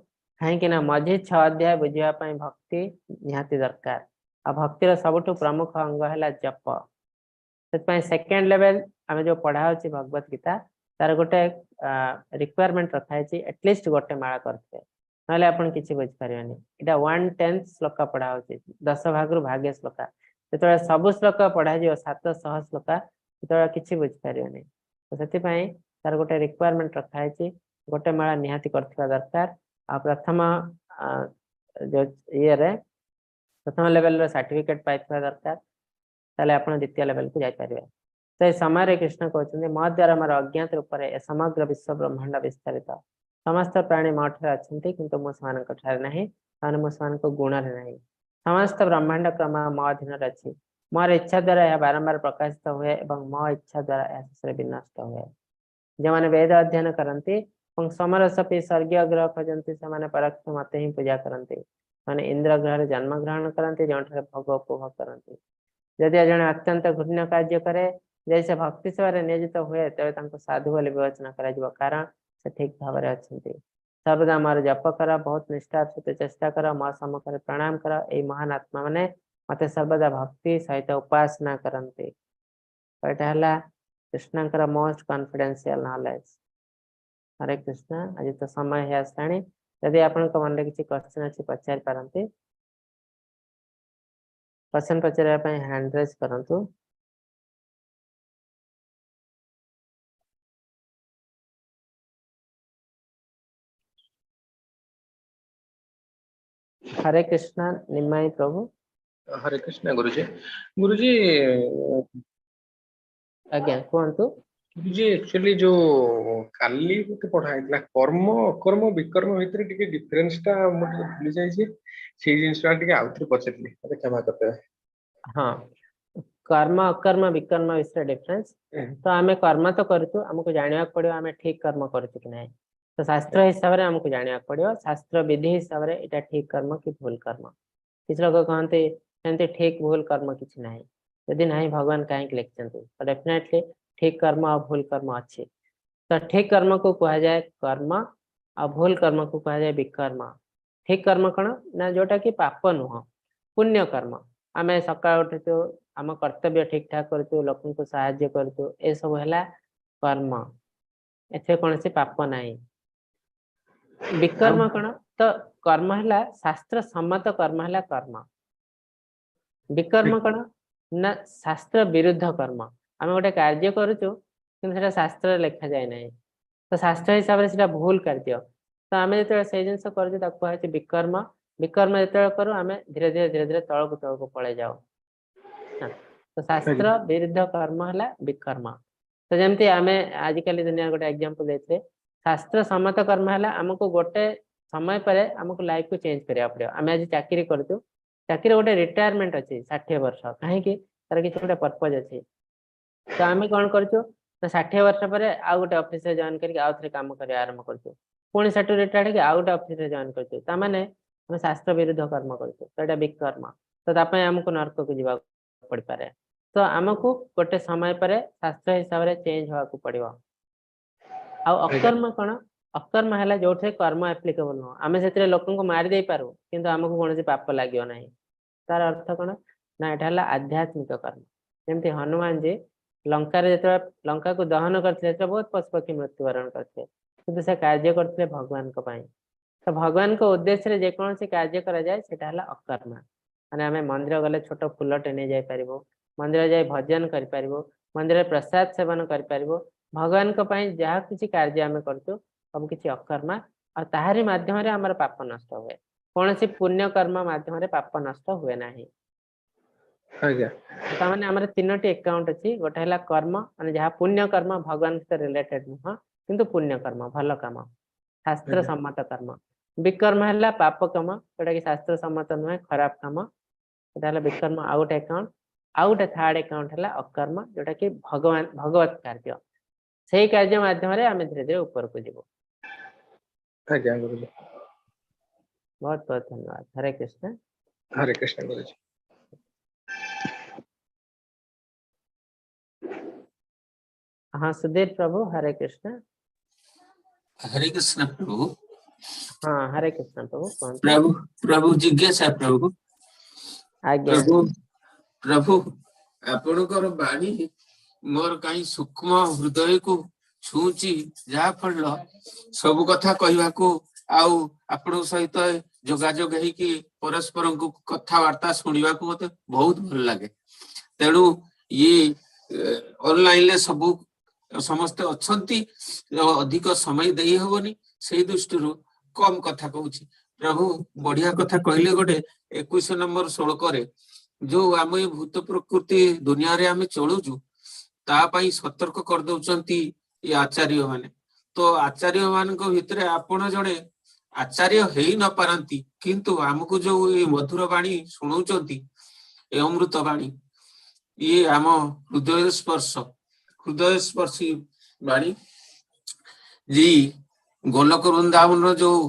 କାହିଁକି ନା ମଝି ଛଅ ଅଧ୍ୟାୟ ବୁଝିବା ପାଇଁ ଭକ୍ତି ନିହାତି ଦରକାର। ଆଉ ଭକ୍ତିର ସବୁଠୁ ପ୍ରମୁଖ ଅଙ୍ଗ ହେଲା ଜପ। ସେଥିପାଇଁ ସେକେଣ୍ଡ ଲେଭେଲ ଆମେ ଯୋଉ ପଢା ହଉଛି ଭଗବତ ଗୀତା, ତାର ଗୋଟେ ରିକ୍ୱାରମେଣ୍ଟ ରଖାହେଇଛି, ଆଟଲିଷ୍ଟ ଗୋଟେ ମାଳା କରିଥିବେ, ନହେଲେ ଆପଣ କିଛି ବୁଝିପାରିବେନି। ଏଇଟା 1/10 ଶ୍ଲୋକ ପଢା ହଉଛି, 10 ଭାଗରୁ ଭାଗେ ଶ୍ଲୋକ। ଯେତେବେଳେ ସବୁ ଶ୍ଲୋକ ପଢାଯିବ, 700 ଶ୍ଲୋକ, ସେତେବେଳେ କିଛି ବୁଝିପାରିବେନି। ତ ସେଥିପାଇଁ ତାର ଗୋଟେ ରିକ୍ୱାରମେଣ୍ଟ ରଖାହେଇଛି, ଗୋଟେ ମାଳା ନିହାତି କରିଥିବା ଦରକାର। ଆଉ ପ୍ରଥମ ଯୋଉ ଇଏରେ, ପ୍ରଥମ ଲେଭେଲର ସାର୍ଟିଫିକେଟ ପାଇଥିବା ଦରକାର, ତାହେଲେ ଆପଣ ଦ୍ୱିତୀୟ ଲେଭେଲକୁ ଯାଇପାରିବେ। ତ ଏ ସମୟରେ କୃଷ୍ଣ କହୁଛନ୍ତି, ମୋ ଦ୍ୱାରା ମୋର ଅଜ୍ଞାତ ରୂପରେ ଏ ସମଗ୍ର ବିଶ୍ୱ ବ୍ରହ୍ମାଣ୍ଡ ବିସ୍ତାରିତ। ସମସ୍ତ ପ୍ରାଣୀ ମୋ ଠାରେ ଅଛନ୍ତି, କିନ୍ତୁ ମୁଁ ସେମାନଙ୍କ ଠାରେ ନାହିଁ, କାରଣ ମୁଁ ସେମାନଙ୍କ ଗୁଣରେ ନାହିଁ। ସମସ୍ତ ବ୍ରହ୍ମାଣ୍ଡ କ୍ରମ ମୋ ଅଧୀନରେ ଅଛି। ମୋର ଇଚ୍ଛା ଦ୍ୱାରା ଏହା ବାରମ୍ବାର ପ୍ରକାଶିତ ହୁଏ ଏବଂ ମୋ ଇଚ୍ଛା ଦ୍ୱାରା ଏହା ଶେଷରେ ବିନଷ୍ଟ ହୁଏ। ଯେଉଁମାନେ ବେଦ ଅଧ୍ୟୟନ କରନ୍ତି ଏବଂ ସୋମରସ ପିଇ ସ୍ୱର୍ଗୀୟ ଗ୍ରହ ଖୋଜନ୍ତି, ସେମାନେ ପରୋକ୍ଷ ମତେ ହିଁ ପୂଜା କରନ୍ତି। ସେମାନେ ଇନ୍ଦ୍ର ଗ୍ରହରେ ଜନ୍ମ ଗ୍ରହଣ କରନ୍ତି, ଯେଉଁଠାରେ ଭୋଗ ଉପଭୋଗ କରନ୍ତି। ଯଦି ଜଣେ ଅତ୍ୟନ୍ତ ଘୃଣ୍ୟ କାର୍ଯ୍ୟ କରେ, ଯଦି ସେ ଭକ୍ତି ସେବାରେ ନିୟୋଜିତ ହୁଏ, ତେବେ ତାଙ୍କୁ ସାଧୁ ବୋଲି ବିବେଚନା କରାଯିବ, କାରଣ ସେ ଠିକ ଭାବରେ ଅଛନ୍ତି। ସର୍ବଦା ମୋର ଜପ କର, ବହୁତ ନିଷ୍ଠାର ସହିତ ଚେଷ୍ଟା କର, ମୋ ସମ୍ମୁଖରେ ପ୍ରଣାମ କର। ଏଇ ମହାନ ଆତ୍ମା ମାନେ ମତେ ସର୍ବଦା ଭକ୍ତି ସହିତ ଉପାସନା କରନ୍ତି। ଏଇଟା ହେଲା କୃଷ୍ଣଙ୍କର most confidential knowledge. Hare Krishna. ଆଜି ତ ସମୟ ହେଇ ଆସିଲାଣି। ଯଦି ଆପଣଙ୍କ ମନରେ କିଛି କ୍ୱେଶ୍ଚନ ଅଛି, ପଚାରି ପାରନ୍ତି। କ୍ୱେଶ୍ଚନ ପଚାରିବା ପାଇଁ ହ୍ୟାଣ୍ଡ ରେଜ୍ କରନ୍ତୁ। ହରେ କୃଷ୍ଣ ନିମାଇ ପ୍ରଭୁ। ହରେ କୃଷ୍ଣ ଗୁରୁଜୀ। ଗୁରୁଜୀ, ଆଜ୍ଞା, କୁହନ୍ତୁ। ଗୁରୁଜୀ, ଆକ୍ଚୁଆଲି ଯୋଉ କାଲି ଗୋଟେ ପଢା ହେଇଥିଲା, କର୍ମ, ଅକର୍ମ, ବିକର୍ମ ଭିତରେ ଟିକେ ଡିଫରେନ୍ସ ଟା ମୁଁ ଟିକେ ଭୁଲି ଯାଇଛି। ସେଇ ଜିନିଷଟା ଟିକେ ଆଉଥରେ ପଚାରିଲି, ମତେ କ୍ଷମା କରିଦେବେ। ହଁ, କର୍ମ, ଅକର୍ମ, ବିକର୍ମ ବିଷୟରେ ଡିଫରେନ୍ସ। ତ ଆମେ କର୍ମ ତ କରୁଛୁ, ଆମକୁ ଜାଣିବାକୁ ପଡିବ ଆମେ ଠିକ କର୍ମ କରୁଛୁ କି ନାହିଁ। ତ ଶାସ୍ତ୍ର ହିସାବରେ ଆମକୁ ଜାଣିବାକୁ ପଡିବ, ଶାସ୍ତ୍ର ବିଧି ହିସାବରେ ଏଇଟା ଠିକ କର୍ମ କି ଭୁଲ କର୍ମ। କିଛି ଲୋକ କହନ୍ତି ସେମିତି ଠିକ ଭୁଲ କର୍ମ କିଛି ନାହିଁ। ଯଦି ନାହିଁ, ଭଗବାନ କାହିଁକି ଲେଖିଛନ୍ତି? ତ ଡେଫିନେଟଲି ଠିକ କର୍ମ ଆଉ ଭୁଲ କର୍ମ ଅଛି। ତ ଠିକ କର୍ମକୁ କୁହାଯାଏ କର୍ମ ଆଉ ଭୁଲ କର୍ମକୁ କୁହାଯାଏ ବିକର୍ମ। ଠିକ କର୍ମ କଣ ନା ଯୋଉଟା କି ପାପ ନୁହଁ, ପୁଣ୍ୟ କର୍ମ। ଆମେ ସକାଳୁ ଉଠୁଛୁ, ଆମ କର୍ତ୍ତବ୍ୟ ଠିକ ଠାକ କରୁଛୁ, ଲୋକଙ୍କୁ ସାହାଯ୍ୟ କରୁଛୁ, ଏସବୁ ହେଲା କର୍ମ। ଏଥିରେ କୌଣସି ପାପ ନାହିଁ। ବିକର୍ମ କଣ? ତ କର୍ମ ହେଲା ଶାସ୍ତ୍ର ସମ୍ମତ କର୍ମ ହେଲା କର୍ମ। ବିକର୍ମ କଣ ନା ଶାସ୍ତ୍ର ବିରୁଦ୍ଧ କର୍ମ। ଆମେ ଗୋଟେ କାର୍ଯ୍ୟ କରୁଛୁ, କିନ୍ତୁ ସେଟା ଶାସ୍ତ୍ରରେ ଲେଖାଯାଏ ନାହିଁ। ତ ଶାସ୍ତ୍ର ହିସାବରେ ସେଟା ଭୁଲ କାର୍ଯ୍ୟ। ତ ଆମେ ଯେତେବେଳେ ସେଇ ଜିନିଷ କରୁଛୁ, ତାକୁ କୁହାଯାଉଛି ବିକର୍ମ। ବିକର୍ମ ଯେତେବେଳେ କରୁ, ଆମେ ଧୀରେ ଧୀରେ ଧୀରେ ଧୀରେ ତଳକୁ ତଳକୁ ପଳେଇ ଯାଉ। ତ ଶାସ୍ତ୍ର ବିରୁଦ୍ଧ କର୍ମ ହେଲା ବିକର୍ମ। ତ ଯେମିତି ଆମେ ଆଜିକାଲି ଦୁନିଆରେ ଗୋଟେ ଏକ୍ଜାମ୍ପଲ ଦେଇଥିଲେ, ଶାସ୍ତ୍ର ସମ୍ମତ କର୍ମ ହେଲା ଆମକୁ ଗୋଟେ ସମୟ ପରେ ଆମକୁ ଲାଇଫକୁ ଚେଞ୍ଜ କରିବାକୁ ପଡିବ। ଆମେ ଆଜି ଚାକିରି କରୁଛୁ, ଚାକିରି ଗୋଟେ ରିଟାୟାରମେଣ୍ଟ ଅଛି 60 ବର୍ଷ। କାହିଁକି? ତାର କିଛି ଗୋଟେ ପର୍ପଜ ଅଛି। ତ ଆମେ କଣ କରୁଛୁ ନା 60 ବର୍ଷ ପରେ ଆଉ ଗୋଟେ ଅଫିସରେ ଜଏନ କରିକି ଆଉ ଥରେ କାମ କରିବା ଆରମ୍ଭ କରୁଛୁ। ପୁଣି ସେଠୁ ରିଟାୟାର୍ଡ ହେଇକି ଆଉ ଗୋଟେ ଅଫିସରେ ଜଏନ କରୁଛୁ। ତାମାନେ ଆମେ ଶାସ୍ତ୍ର ବିରୁଦ୍ଧ କର୍ମ କରୁଛୁ। ତ ଏଇଟା ବିକର୍ମ। ତ ତା ପାଇଁ ଆମକୁ ନର୍କକୁ ଯିବାକୁ ପଡିପାରେ। ତ ଆମକୁ ଗୋଟେ ସମୟ ପରେ ଶାସ୍ତ୍ର ହିସାବରେ ଚେଞ୍ଜ ହବାକୁ ପଡିବ। ଆଉ ଅକର୍ମ କଣ? ଅକର୍ମ ହେଲା ଯୋଉଥିରେ କର୍ମ ଆପ୍ଲିକେବଲ ନୁହଁ। ଆମେ ସେଥିରେ ଲୋକଙ୍କୁ ମାରି ଦେଇପାରୁ, କିନ୍ତୁ ଆମକୁ କୌଣସି ପାପ ଲାଗିବ ନାହିଁ। ତାର ଅର୍ଥ କଣ ନା ଏଟା ହେଲା ଆଧ୍ୟାତ୍ମିକ କର୍ମ। ଯେମିତି ହନୁମାନଜୀ ଲଙ୍କାରେ ଯେତେବେଳେ ଲଙ୍କାକୁ ଦହନ କରିଥିଲେ, ସେତେବେଳେ ବହୁତ ପଶୁପକ୍ଷୀ ମୃତ୍ୟୁବରଣ କରିଥିଲେ, କିନ୍ତୁ ସେ କାର୍ଯ୍ୟ କରିଥିଲେ ଭଗବାନଙ୍କ ପାଇଁ। ତ ଭଗବାନଙ୍କ ଉଦ୍ଦେଶ୍ୟରେ ଯେକୌଣସି କାର୍ଯ୍ୟ କରାଯାଏ, ସେଟା ହେଲା ଅକର୍ମ। ମାନେ ଆମେ ମନ୍ଦିର ଗଲେ ଛୋଟ ଫୁଲଟେ ନେଇ ଯାଇପାରିବୁ, ମନ୍ଦିର ଯାଇ ଭଜନ କରିପାରିବୁ, ମନ୍ଦିରରେ ପ୍ରସାଦ ସେବନ କରିପାରିବୁ। ଭଗବାନଙ୍କ ପାଇଁ ଯାହା କିଛି କାର୍ଯ୍ୟ ଆମେ କରୁଛୁ, ସବୁ କିଛି ଅକର୍ମା। ଆଉ ତାହାରି ମାଧ୍ୟମରେ ଆମର ପାପ ନଷ୍ଟ ହୁଏ। କୌଣସି ପୁଣ୍ୟ କର୍ମ ମାଧ୍ୟମରେ ପାପ ନଷ୍ଟ ହୁଏ ନାହିଁ। ତାମାନେ ଆମର ତିନୋଟି ଆକାଉଣ୍ଟ ଅଛି। ଗୋଟେ ହେଲା କର୍ମ, ମାନେ ଯାହା ପୁଣ୍ୟ କର୍ମ, ଭଗବାନଙ୍କ ସହିତ ରିଲେଟେଡ ନୁହଁ, କିନ୍ତୁ ପୁଣ୍ୟ କର୍ମ, ଭଲ କାମ, ଶାସ୍ତ୍ର ସମ୍ମତ କର୍ମ। ବିକର୍ମ ହେଲା ପାପ କାମ, ଯୋଉଟା କି ଶାସ୍ତ୍ର ସମ୍ମତ ନୁହେଁ, ଖରାପ କାମ। ସେଟା ହେଲା ବିକର୍ମ, ଆଉ ଗୋଟେ ଆକାଉଣ୍ଟ। ଆଉ ଗୋଟେ ଥାର୍ଡ ଆକାଉଣ୍ଟ ହେଲା ଅକର୍ମ, ଯୋଉଟା କି ଭଗବାନ ଭଗବତ କାର୍ଯ୍ୟ। ସେଇ କାର୍ଯ୍ୟ ମାଧ୍ୟମରେ ଆମେ ଧୀରେ ଧୀରେ ଉପରକୁ ଯିବୁ। ଆଜ୍ଞା ଗୁରୁଜୀ। ବହୁତ ବହୁତ ଧନ୍ୟବାଦ। ହରେ କୃଷ୍ଣ। ହରେ କୃଷ୍ଣ ଗୁରୁଜୀ। ହଁ, ସୁଧୀର ପ୍ରଭୁ, ହରେ କୃଷ୍ଣ। ହରେ କୃଷ୍ଣ ପ୍ରଭୁ। ହଁ, ହରେ କୃଷ୍ଣ ପ୍ରଭୁ, କୁହନ୍ତୁ। ପ୍ରଭୁ, ପ୍ରଭୁ, ଜିଜ୍ଞାସା ପ୍ରଭୁ। ଆଜ୍ଞା। ପ୍ରଭୁ, ପ୍ରଭୁ, ଆପଣଙ୍କର ବାଣୀ ମୋର କାହିଁ ସୂକ୍ଷ୍ମ ହୃଦୟକୁ ଛୁଉଁଛି, ଯାହା ଫଳରେ ସବୁ କଥା କହିବାକୁ ଆଉ ଆପଣଙ୍କ ସହିତ ଯୋଗାଯୋଗ ହେଇକି ପରସ୍ପରଙ୍କୁ କଥାବାର୍ତ୍ତା ଶୁଣିବାକୁ ମତେ ବହୁତ ଭଲ ଲାଗେ। ତେଣୁ ଇଏ ଅନଲାଇନରେ ସବୁ ସମସ୍ତେ ଅଛନ୍ତି, ଅଧିକ ସମୟ ଦେଇ ହବନି, ସେଇ ଦୃଷ୍ଟିରୁ କମ କଥା କହୁଛି। ପ୍ରଭୁ, ବଢିଆ କଥା କହିଲେ ଗୋଟେ 21 ନମ୍ବର ଶ୍ଳୋକରେ, ଯୋଉ ଆମ ଏଇ ଭୂତ ପ୍ରକୃତି ଦୁନିଆରେ ଆମେ ଚଳୁଛୁ, ତା ପାଇଁ ସତର୍କ କରିଦଉଛନ୍ତି ଏ ଆଚାର୍ଯ୍ୟ ମାନେ। ତ ଆଚାର୍ଯ୍ୟ ମାନଙ୍କ ଭିତରେ ଆପଣ ଜଣେ ଆଚାର୍ଯ୍ୟ ହେଇ ନ ପାରନ୍ତି, କିନ୍ତୁ ଆମକୁ ଯୋଉ ଏଇ ମଧୁର ବାଣୀ ଶୁଣଉଛନ୍ତି, ଏ ଅମୃତ ବାଣୀ, ଇଏ ଆମ ହୃଦୟ ସ୍ପର୍ଶ, ହୃଦୟ ସ୍ପର୍ଶୀ ବାଣୀ। ଯେ ଗୋଲକ ବୃନ୍ଦାବନର ଯୋଉ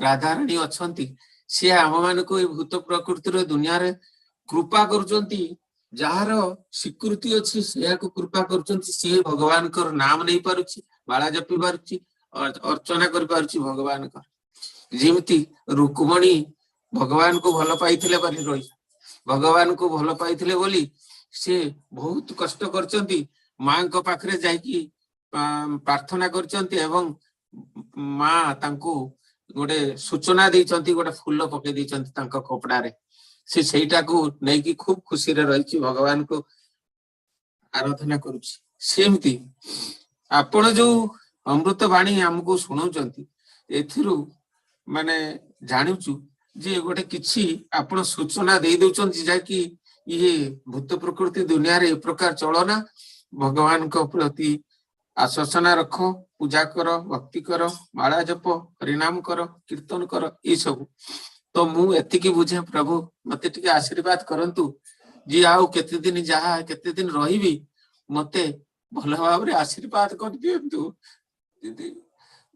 ରାଧାରାଣୀ ଅଛନ୍ତି, ସିଏ ଆମ ମାନଙ୍କୁ ଏଇ ଭୂତ ପ୍ରକୃତିର ଦୁନିଆରେ କୃପା କରୁଛନ୍ତି। ଯାହାର ସ୍ୱୀକୃତି ଅଛି ସେୟାକୁ କୃପା କରୁଛନ୍ତି। ସିଏ ଭଗବାନଙ୍କର ନାମ ନେଇ ପାରୁଛି, ମାଳା ଜପି ପାରୁଛି, ଅର୍ଚ୍ଚନା କରିପାରୁଛି ଭଗବାନଙ୍କର। ଯେମିତି ରୁକ୍ମଣୀ ଭଗବାନଙ୍କୁ ଭଲ ପାଇଥିଲେ ବୋଲି ରହି, ଭଗବାନଙ୍କୁ ଭଲ ପାଇଥିଲେ ବୋଲି ସେ ବହୁତ କଷ୍ଟ କରିଛନ୍ତି, ମାଙ୍କ ପାଖରେ ଯାଇକି ପ୍ରାର୍ଥନା କରିଛନ୍ତି ଏବଂ ମା ତାଙ୍କୁ ଗୋଟେ ସୂଚନା ଦେଇଛନ୍ତି, ଗୋଟେ ଫୁଲ ପକେଇ ଦେଇଛନ୍ତି ତାଙ୍କ କପଡାରେ। ସେ ସେଇଟାକୁ ନେଇକି ଖୁବ ଖୁସିରେ ରହିଛି, ଭଗବାନଙ୍କୁ ଆରାଧନା କରୁଛି। ସେମିତି ଆପଣ ଯୋଉ ଅମୃତ ବାଣୀ ଆମକୁ ଶୁଣଉଛନ୍ତି, ଏଥିରୁ ମାନେ ଜାଣୁଛୁ ଯେ ଗୋଟେ କିଛି ଆପଣ ସୂଚନା ଦେଇ ଦଉଛନ୍ତି, ଯାହାକି ଇଏ ଭୂତ ପ୍ରକୃତି ଦୁନିଆରେ ଏ ପ୍ରକାର ଚଳନା, ଭଗବାନଙ୍କ ପ୍ରତି ଆଶ୍ୱାସନା ରଖ, ପୂଜା କର, ଭକ୍ତି କର, ମାଳା ଜପ, ହରିନାମ କର, କୀର୍ତ୍ତନ କର, ଏସବୁ। ତ ମୁଁ ଏତିକି ବୁଝେ ପ୍ରଭୁ, ମତେ ଟିକେ ଆଶୀର୍ବାଦ କରନ୍ତୁ ଯେ ଆଉ କେତେ ଦିନ ଯାହା କେତେ ଦିନ ରହିବି, ମତେ ଭଲ ଭାବରେ ଆଶୀର୍ବାଦ କରିଦିଅନ୍ତୁ ଦିଦି।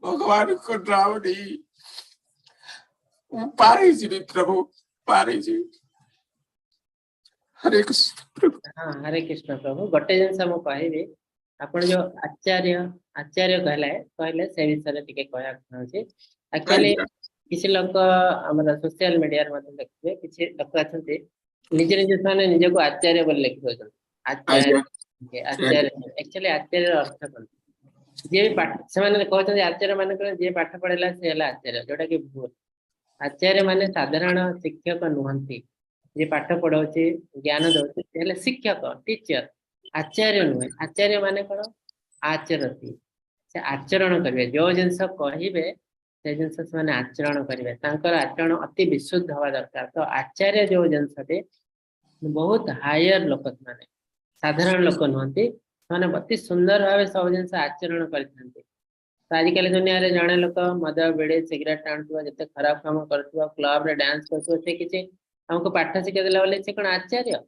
ଭଗବାନଙ୍କ ନାମ ନେଇ ମୁଁ ପାର ହେଇଯିବି ପ୍ରଭୁ, ପାର ହେଇଯିବି। ହରେ କୃଷ୍ଣ ପ୍ରଭୁ। ହଁ, ହରେ କୃଷ୍ଣ ପ୍ରଭୁ। ଗୋଟେ ଜିନିଷ ମୁଁ କହିବି, ଆପଣ ଯୋଉ ଆଚାର୍ଯ୍ୟ ଆଚାର୍ଯ୍ୟ କହିଲେ, ସେ ବିଷୟରେ ଟିକେ କହିବାକୁ ଚାହୁଁଛି। ଆକ୍ଚୁଆଲି କିଛି ଲୋକ ଆମର ସୋସିଆଲ ମିଡିଆରେ ମଧ୍ୟ ଦେଖିବେ, କିଛି ଲୋକ ଅଛନ୍ତି, ନିଜେ ନିଜେ ସେମାନେ ନିଜକୁ ଆଚାର୍ଯ୍ୟ ବୋଲି ଲେଖି ଦଉଛନ୍ତି, ଆଚାର୍ଯ୍ୟ। ଆଚାର୍ଯ୍ୟ, ଆକ୍ଚୁଆଲି ଆଚାର୍ଯ୍ୟର ଅର୍ଥ କଣ? ଯିଏ ବି ପାଠ, ସେମାନେ କହୁଛନ୍ତି ଆଚାର୍ଯ୍ୟ ମାନେ କଣ? ଯିଏ ପାଠ ପଢିଲା ସେ ହେଲା ଆଚାର୍ଯ୍ୟ, ଯୋଉଟା କି ଭୁଲ। ଆଚାର୍ଯ୍ୟ ମାନେ ସାଧାରଣ ଶିକ୍ଷକ ନୁହନ୍ତି। ଯିଏ ପାଠ ପଢଉଛି, ଜ୍ଞାନ ଦଉଛି, ସେ ହେଲେ ଶିକ୍ଷକ, ଟିଚର, ଆଚାର୍ଯ୍ୟ ନୁହେଁ। ଆଚାର୍ଯ୍ୟ ମାନେ କଣ? ଆଚରତି, ସେ ଆଚରଣ କରିବେ। ଯୋଉ ଜିନିଷ କହିବେ, ସେ ଜିନିଷ ସେମାନେ ଆଚରଣ କରିବେ। ତାଙ୍କର ଆଚରଣ ଅତି ବିଶୁଦ୍ଧ ହବା ଦରକାର। ତ ଆଚାର୍ଯ୍ୟ ଯୋଉ ଜିନିଷଟି, ବହୁତ ହାୟର ଲୋକ ସେମାନେ, ସାଧାରଣ ଲୋକ ନୁହନ୍ତି। ସେମାନେ ଅତି ସୁନ୍ଦର ଭାବେ ସବୁ ଜିନିଷ ଆଚରଣ କରିଥାନ୍ତି। ତ ଆଜିକାଲି ଦୁନିଆରେ ଜଣେ ଲୋକ ମଦ, ବିଡି, ସିଗାରେଟ ଟାଣୁଥିବ, ଯେତେ ଖରାପ କାମ କରୁଥିବ, କ୍ଲବରେ ଡ୍ୟାନ୍ସ କରୁଥିବ, ସେ କିଛି ଆମକୁ ପାଠ ଶିଖେଇ ଦେଲା ବୋଲି ସେ କଣ ଆଚାର୍ଯ୍ୟ?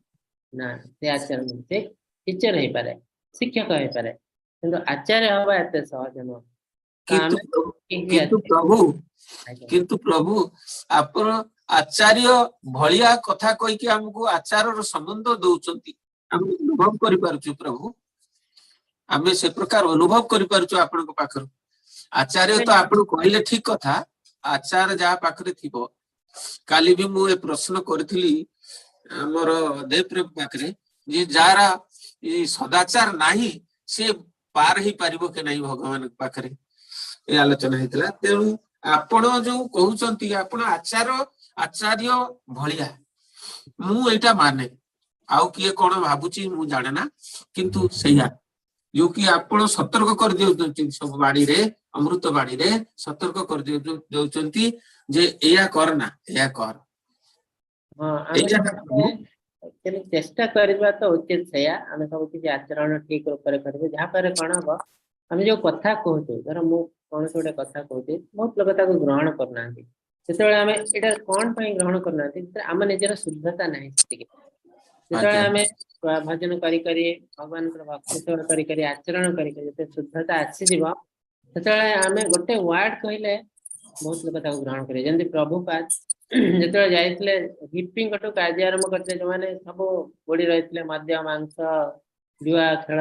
ନା, ସେ ଆଚାର୍ଯ୍ୟ ନୁହେଁ। ସେ ଟିଚର ହେଇପାରେ, ଶିକ୍ଷକ ହେଇପାରେ, କିନ୍ତୁ ଆଚାର୍ଯ୍ୟ ହବା ଏତେ ସହଜ ନୁହଁ। ତ କିନ୍ତୁ ଆମେ କେହି କିନ୍ତୁ ପ୍ରଭୁ, ଆଜ୍ଞା। କିନ୍ତୁ ପ୍ରଭୁ, ଆପଣ ଆଚାର୍ଯ୍ୟ ଭଳିଆ କଥା କହିକି ଆମକୁ ଆଚାରର ସମ୍ବନ୍ଧ ଦଉଛନ୍ତି। ଆମେ ଅନୁଭବ କରିପାରୁଛୁ ପ୍ରଭୁ, ଆମେ ସେ ପ୍ରକାର ଅନୁଭବ କରିପାରୁଛୁ ଆପଣଙ୍କ ପାଖରୁ। ଆଚାର୍ଯ୍ୟ ତ ଆପଣ କହିଲେ ଠିକ କଥା, ଆଚାର ଯାହା ପାଖରେ ଥିବ। କାଲି ବି ମୁଁ ଏ ପ୍ରଶ୍ନ କରିଥିଲି ଆମର ଦେବପ୍ରଭୁ ପାଖରେ ଯେ ଯାହାର ଏ ସଦାଚାର ନାହିଁ, ସେ ପାର ହେଇପାରିବ କି ନାହିଁ ଭଗବାନଙ୍କ ପାଖରେ, ଏ ଆଲୋଚନା ହେଇଥିଲା। ତେଣୁ ଆପଣ ଯୋଉ କହୁଛନ୍ତି ଆପଣ ଆଚାର୍ଯ୍ୟ ଭଳିଆ, ମୁଁ ଏଇଟା ମାନେ, ଆଉ କିଏ କଣ ଭାବୁଛି ମୁଁ ଜାଣେ ନା, କିନ୍ତୁ ସେଇଆ ଯୋଉ କି ଆପଣ ସତର୍କ କରିଦେଉଛନ୍ତି ସବୁ ବାଣୀରେ, ଅମୃତ ବାଣୀରେ ସତର୍କ କରିଦେଉଛନ୍ତି ଯେ ଏଇଆ କର ନା ଏଇଆ କର। ହଁ, ଆମେ ଏଇଟା ସମସ୍ତେ actually ଚେଷ୍ଟା କରିବା ତ ଉଚିତ ସେଇଆ। ଆମେ ସବୁ କିଛି ଆଚରଣ ଠିକ ରୂପରେ କରିବୁ, ଯାହାଫଳରେ କଣ ହବ, ଆମେ ଯୋଉ କଥା କହୁଛୁ, ଧର ମୁଁ କୌଣସି ଗୋଟେ କଥା କହୁଛି, ବହୁତ ଲୋକ ତାକୁ ଗ୍ରହଣ କରୁନାହାନ୍ତି। ସେତେବେଳେ ଆମେ ଏଇଟା କଣ ପାଇଁ ଗ୍ରହଣ କରୁନାହାନ୍ତି? ଯେତେବେଳେ ଆମ ନିଜର ଶୁଦ୍ଧତା ନାହିଁ ସେତିକି, ଯେତେବେଳେ ଆମେ ଭଜନ କରି କରି, ଭଗବାନଙ୍କର ଭକ୍ତି ସେବା କରି କରି, ଆଚରଣ କରି କରି ଯେତେ ଶୁଦ୍ଧତା ଆସିଯିବ, ସେତେବେଳେ ଆମେ ଗୋଟେ ୱାର୍ଡ କହିଲେ ବହୁତ ଲୋକ ତାକୁ ଗ୍ରହଣ କରିବେ। ଯେମିତି ପ୍ରଭୁପାଦ ଯେତେବେଳେ ଯାଇଥିଲେ, ହିପିଙ୍କଠୁ କାର୍ଯ୍ୟ ଆରମ୍ଭ କରିଥିଲେ, ଯୋଉମାନେ ସବୁ ବୁଡି ରହିଥିଲେ ମଦ୍ୟ, ମାଂସ, ଜୁଆ ଖେଳ,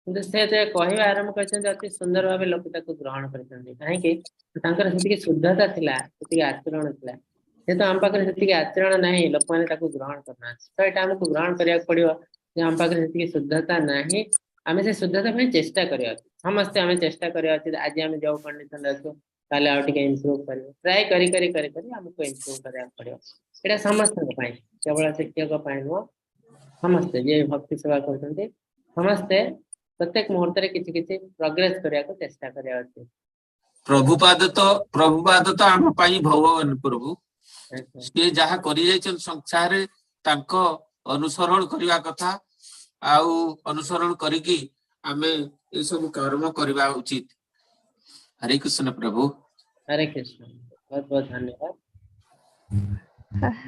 କିନ୍ତୁ ସେ ଯେତେବେଳେ କହିବା ଆରମ୍ଭ କରିଛନ୍ତି, ଅତି ସୁନ୍ଦର ଭାବେ ଲୋକ ତାକୁ ଗ୍ରହଣ କରିଛନ୍ତି। କାହିଁକି? ତାଙ୍କର ସେତିକି ଶୁଦ୍ଧତା ଥିଲା, ସେତିକି ଆଚରଣ ଥିଲା। ଯେହେତୁ ଆମ ପାଖରେ ସେତିକି ଆଚରଣ ନାହିଁ, ଲୋକମାନେ ତାକୁ ଗ୍ରହଣ କରୁନାହାନ୍ତି। ତ ଏଇଟା ଆମକୁ ଗ୍ରହଣ କରିବାକୁ ପଡିବ ଯେ ଆମ ପାଖରେ ସେତିକି ଶୁଦ୍ଧତା ନାହିଁ। ଆମେ ସେ ଶୁଦ୍ଧତା ପାଇଁ ଚେଷ୍ଟା କରିବା ଉଚିତ। ସମସ୍ତେ ଆମେ ଚେଷ୍ଟା କରିବା ଉଚିତ। ଆଜି ଆମେ ଯୋଉ କଣ୍ଡିସନରେ ଅଛୁ, ତାହେଲେ ଆଉ ଟିକେ ଇମ୍ପ୍ରୁଭ କରିବୁ। ଟ୍ରାଏ କରି କରି କରି କରି ଆମକୁ ଇମ୍ପ୍ରୁଭ କରିବାକୁ ପଡିବ। ଏଇଟା ସମସ୍ତଙ୍କ ପାଇଁ, କେବଳ ଶିକ୍ଷକ ପାଇଁ ନୁହଁ। ସମସ୍ତେ ଯିଏ ଭକ୍ତି ସେବା କରୁଛନ୍ତି, ସମସ୍ତେ ପ୍ରତ୍ୟେକ ମୁହୂର୍ତ୍ତରେ କିଛି କିଛି ପ୍ରୋଗ୍ରେସ କରିବାକୁ ଚେଷ୍ଟା କରିବା ଉଚିତ। ପ୍ରଭୁପାଦ ତ ଆମ ପାଇଁ ଭଗବାନ ପ୍ରଭୁ। ସିଏ ଯାହା କରି ଯାଇଛନ୍ତି ସଂସାରରେ, ତାଙ୍କ ଅନୁସରଣ କରିବା କଥା, ଆଉ ଅନୁସରଣ କରିକି ଆମେ ଏସବୁ କର୍ମ କରିବା ଉଚିତ। ହରେ କୃଷ୍ଣ ପ୍ରଭୁ। ହରେ କୃଷ୍ଣ, ବହୁତ ବହୁତ ଧନ୍ୟବାଦ।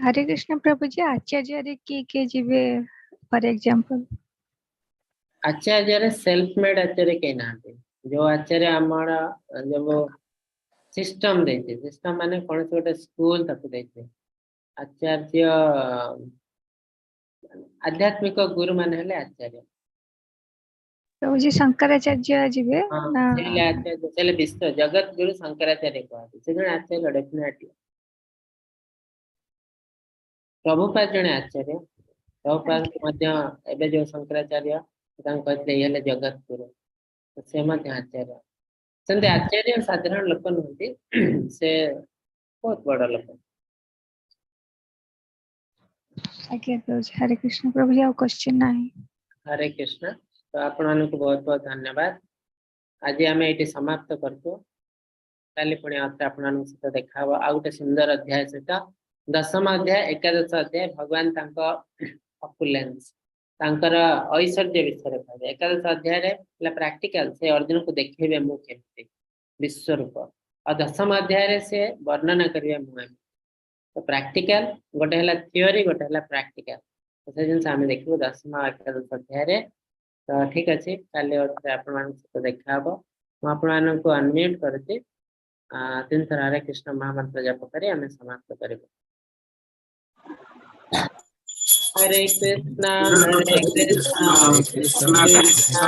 ହରେ କୃଷ୍ଣ ପ୍ରଭୁଜୀ, ଆଚାର୍ଯ୍ୟରେ କିଏ କିଏ ଯିବେ, ଫର ଏକ୍ସାମ୍ପଲ? ଆଚାର୍ଯ୍ୟରେ ସେଲ୍ଫ ମେଡ୍ ଆଚାର୍ଯ୍ୟ କେହି ନାହାନ୍ତି। ଯୋଉ ଆଚାର୍ଯ୍ୟ ଆମର ଯୋଉ ସିଷ୍ଟମ ଦେଇଛି, ସିଷ୍ଟମ ମାନେ କୌଣସି ଗୋଟେ ସ୍କୁଲ ତାକୁ ଦେଇଛି ଆଚାର୍ଯ୍ୟ। ଆଧ୍ୟାତ୍ମିକ ଗୁରୁ ମାନେ ହେଲେ ଆଚାର୍ଯ୍ୟ। ପ୍ରଭୁଜୀ, ଶଙ୍କରାଚାର୍ଯ୍ୟ ଯିବେ ହଁ। ନା? ସେ ହେଲେ ଆଚାର୍ଯ୍ୟ, ସେ ହେଲେ ବିଶ୍ୱ ଜଗତ ଗୁରୁ ଶଙ୍କରାଚାର୍ଯ୍ୟ କୁହାଯାଏ। ସେ ଜଣେ ଆଚାର୍ଯ୍ୟ ଡେଫିନେଟଲି। ପ୍ରଭୁପାଦ ଜଣେ ଆଚାର୍ଯ୍ୟ। ପ୍ରଭୁପାଦଙ୍କୁ ମଧ୍ୟ ଏବେ ଯୋଉ ଶଙ୍କରାଚାର୍ଯ୍ୟ ତାଙ୍କୁ କହିଥିଲେ, ଇଏ ହେଲେ ଜଗତ ଗୁରୁ। ତ ସେ ମଧ୍ୟ ଆଚାର୍ଯ୍ୟ। ସେମିତି ଆଚାର୍ଯ୍ୟ ସାଧାରଣ ଲୋକ ନୁହନ୍ତି, ସେ ବହୁତ ବଡ ଲୋକ। ଆଜ୍ଞା ପ୍ରଭୁଜୀ, ହରେ କୃଷ୍ଣ ପ୍ରଭୁଜୀ, ଆଉ କ୍ୱେଶ୍ଚିନ୍ ନାହିଁ। ହରେ କୃଷ୍ଣ। ତ ଆପଣମାନଙ୍କୁ ବହୁତ ବହୁତ ଧନ୍ୟବାଦ। ଆଜି ଆମେ ଏଇଠି ସମାପ୍ତ କରୁଛୁ। କାଲି ପୁଣି ଆଉଥରେ ଆପଣମାନଙ୍କ ସହିତ ଦେଖା ହବ ଆଉ ଗୋଟେ ସୁନ୍ଦର ଅଧ୍ୟାୟ ସହିତ, ଦଶମ ଅଧ୍ୟାୟ, ଏକାଦଶ ଅଧ୍ୟାୟ। ଭଗବାନ ତାଙ୍କ ଅପୁଲେନ୍ସ, ତାଙ୍କର ଐଶ୍ୱର୍ଯ୍ୟ ବିଷୟରେ କହିବେ। ଏକାଦଶ ଅଧ୍ୟାୟରେ ହେଲା ପ୍ରାକ୍ଟିକାଲ, ସେ ଅର୍ଜୁନକୁ ଦେଖେଇବେ ମୁଁ କେମିତି ବିଶ୍ୱରୂପ, ଆଉ ଦଶମ ଅଧ୍ୟାୟରେ ସେ ବର୍ଣ୍ଣନା କରିବେ ମୁଁ ଏମିତି। ତ ପ୍ରାକ୍ଟିକାଲ, ଗୋଟେ ହେଲା ଥିଓରି, ଗୋଟେ ହେଲା ପ୍ରାକ୍ଟିକାଲ। ତ ସେ ଜିନିଷ ଆମେ ଦେଖିବୁ ଦଶମ ଆଉ ଏକାଦଶ ଅଧ୍ୟାୟରେ। ତ ଠିକ ଅଛି, କାଲି ଆଉଥରେ ଆପଣମାନଙ୍କ ସହିତ ଦେଖା ହବ। ମୁଁ ଆପଣମାନଙ୍କୁ ଅନମ୍ୟୁଟ କରୁଛି। ତିନିଥର ହରେ କୃଷ୍ଣ ମହାମନ୍ତ୍ର ଜପ କରି ଆମେ ସମାପ୍ତ କରିବୁ। ହରେ କୃଷ୍ଣ ହରେ କୃଷ୍ଣ କୃଷ୍ଣ କୃଷ୍ଣ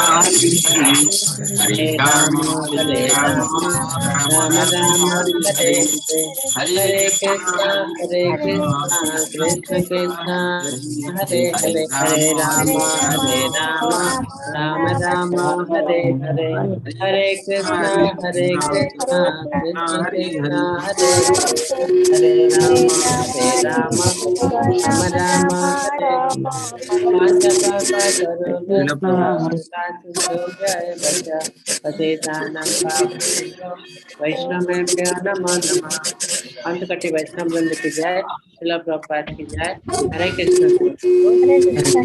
ହରେ ରାମ ହରେ ରାମ ରାମ ରାମ ହରେ ହରେ। ହରେ କୃଷ୍ଣ ହରେ କୃଷ୍ଣ କୃଷ୍ଣ କୃଷ୍ଣ ହରେ ହରେ, ହରେ ରାମ ହରେ ରାମ ରାମ ରାମ ହରେ ହରେ। ହରେ କୃଷ୍ଣ ହରେ କୃଷ୍ଣ କୃଷ୍ଣ କୃଷ୍ଣ ହରେ ହରେ, ହରେ ରାମ ହରେ ରାମ ରାମ ରାମ ହରେ। पतितानां पावनेभ्यो वैष्णवेभ्यो नमो नमः। अनंत वैष्णव वृंद की जय, श्रील प्रभुपाद की जय। हरे कृष्ण। हरे कृष्ण।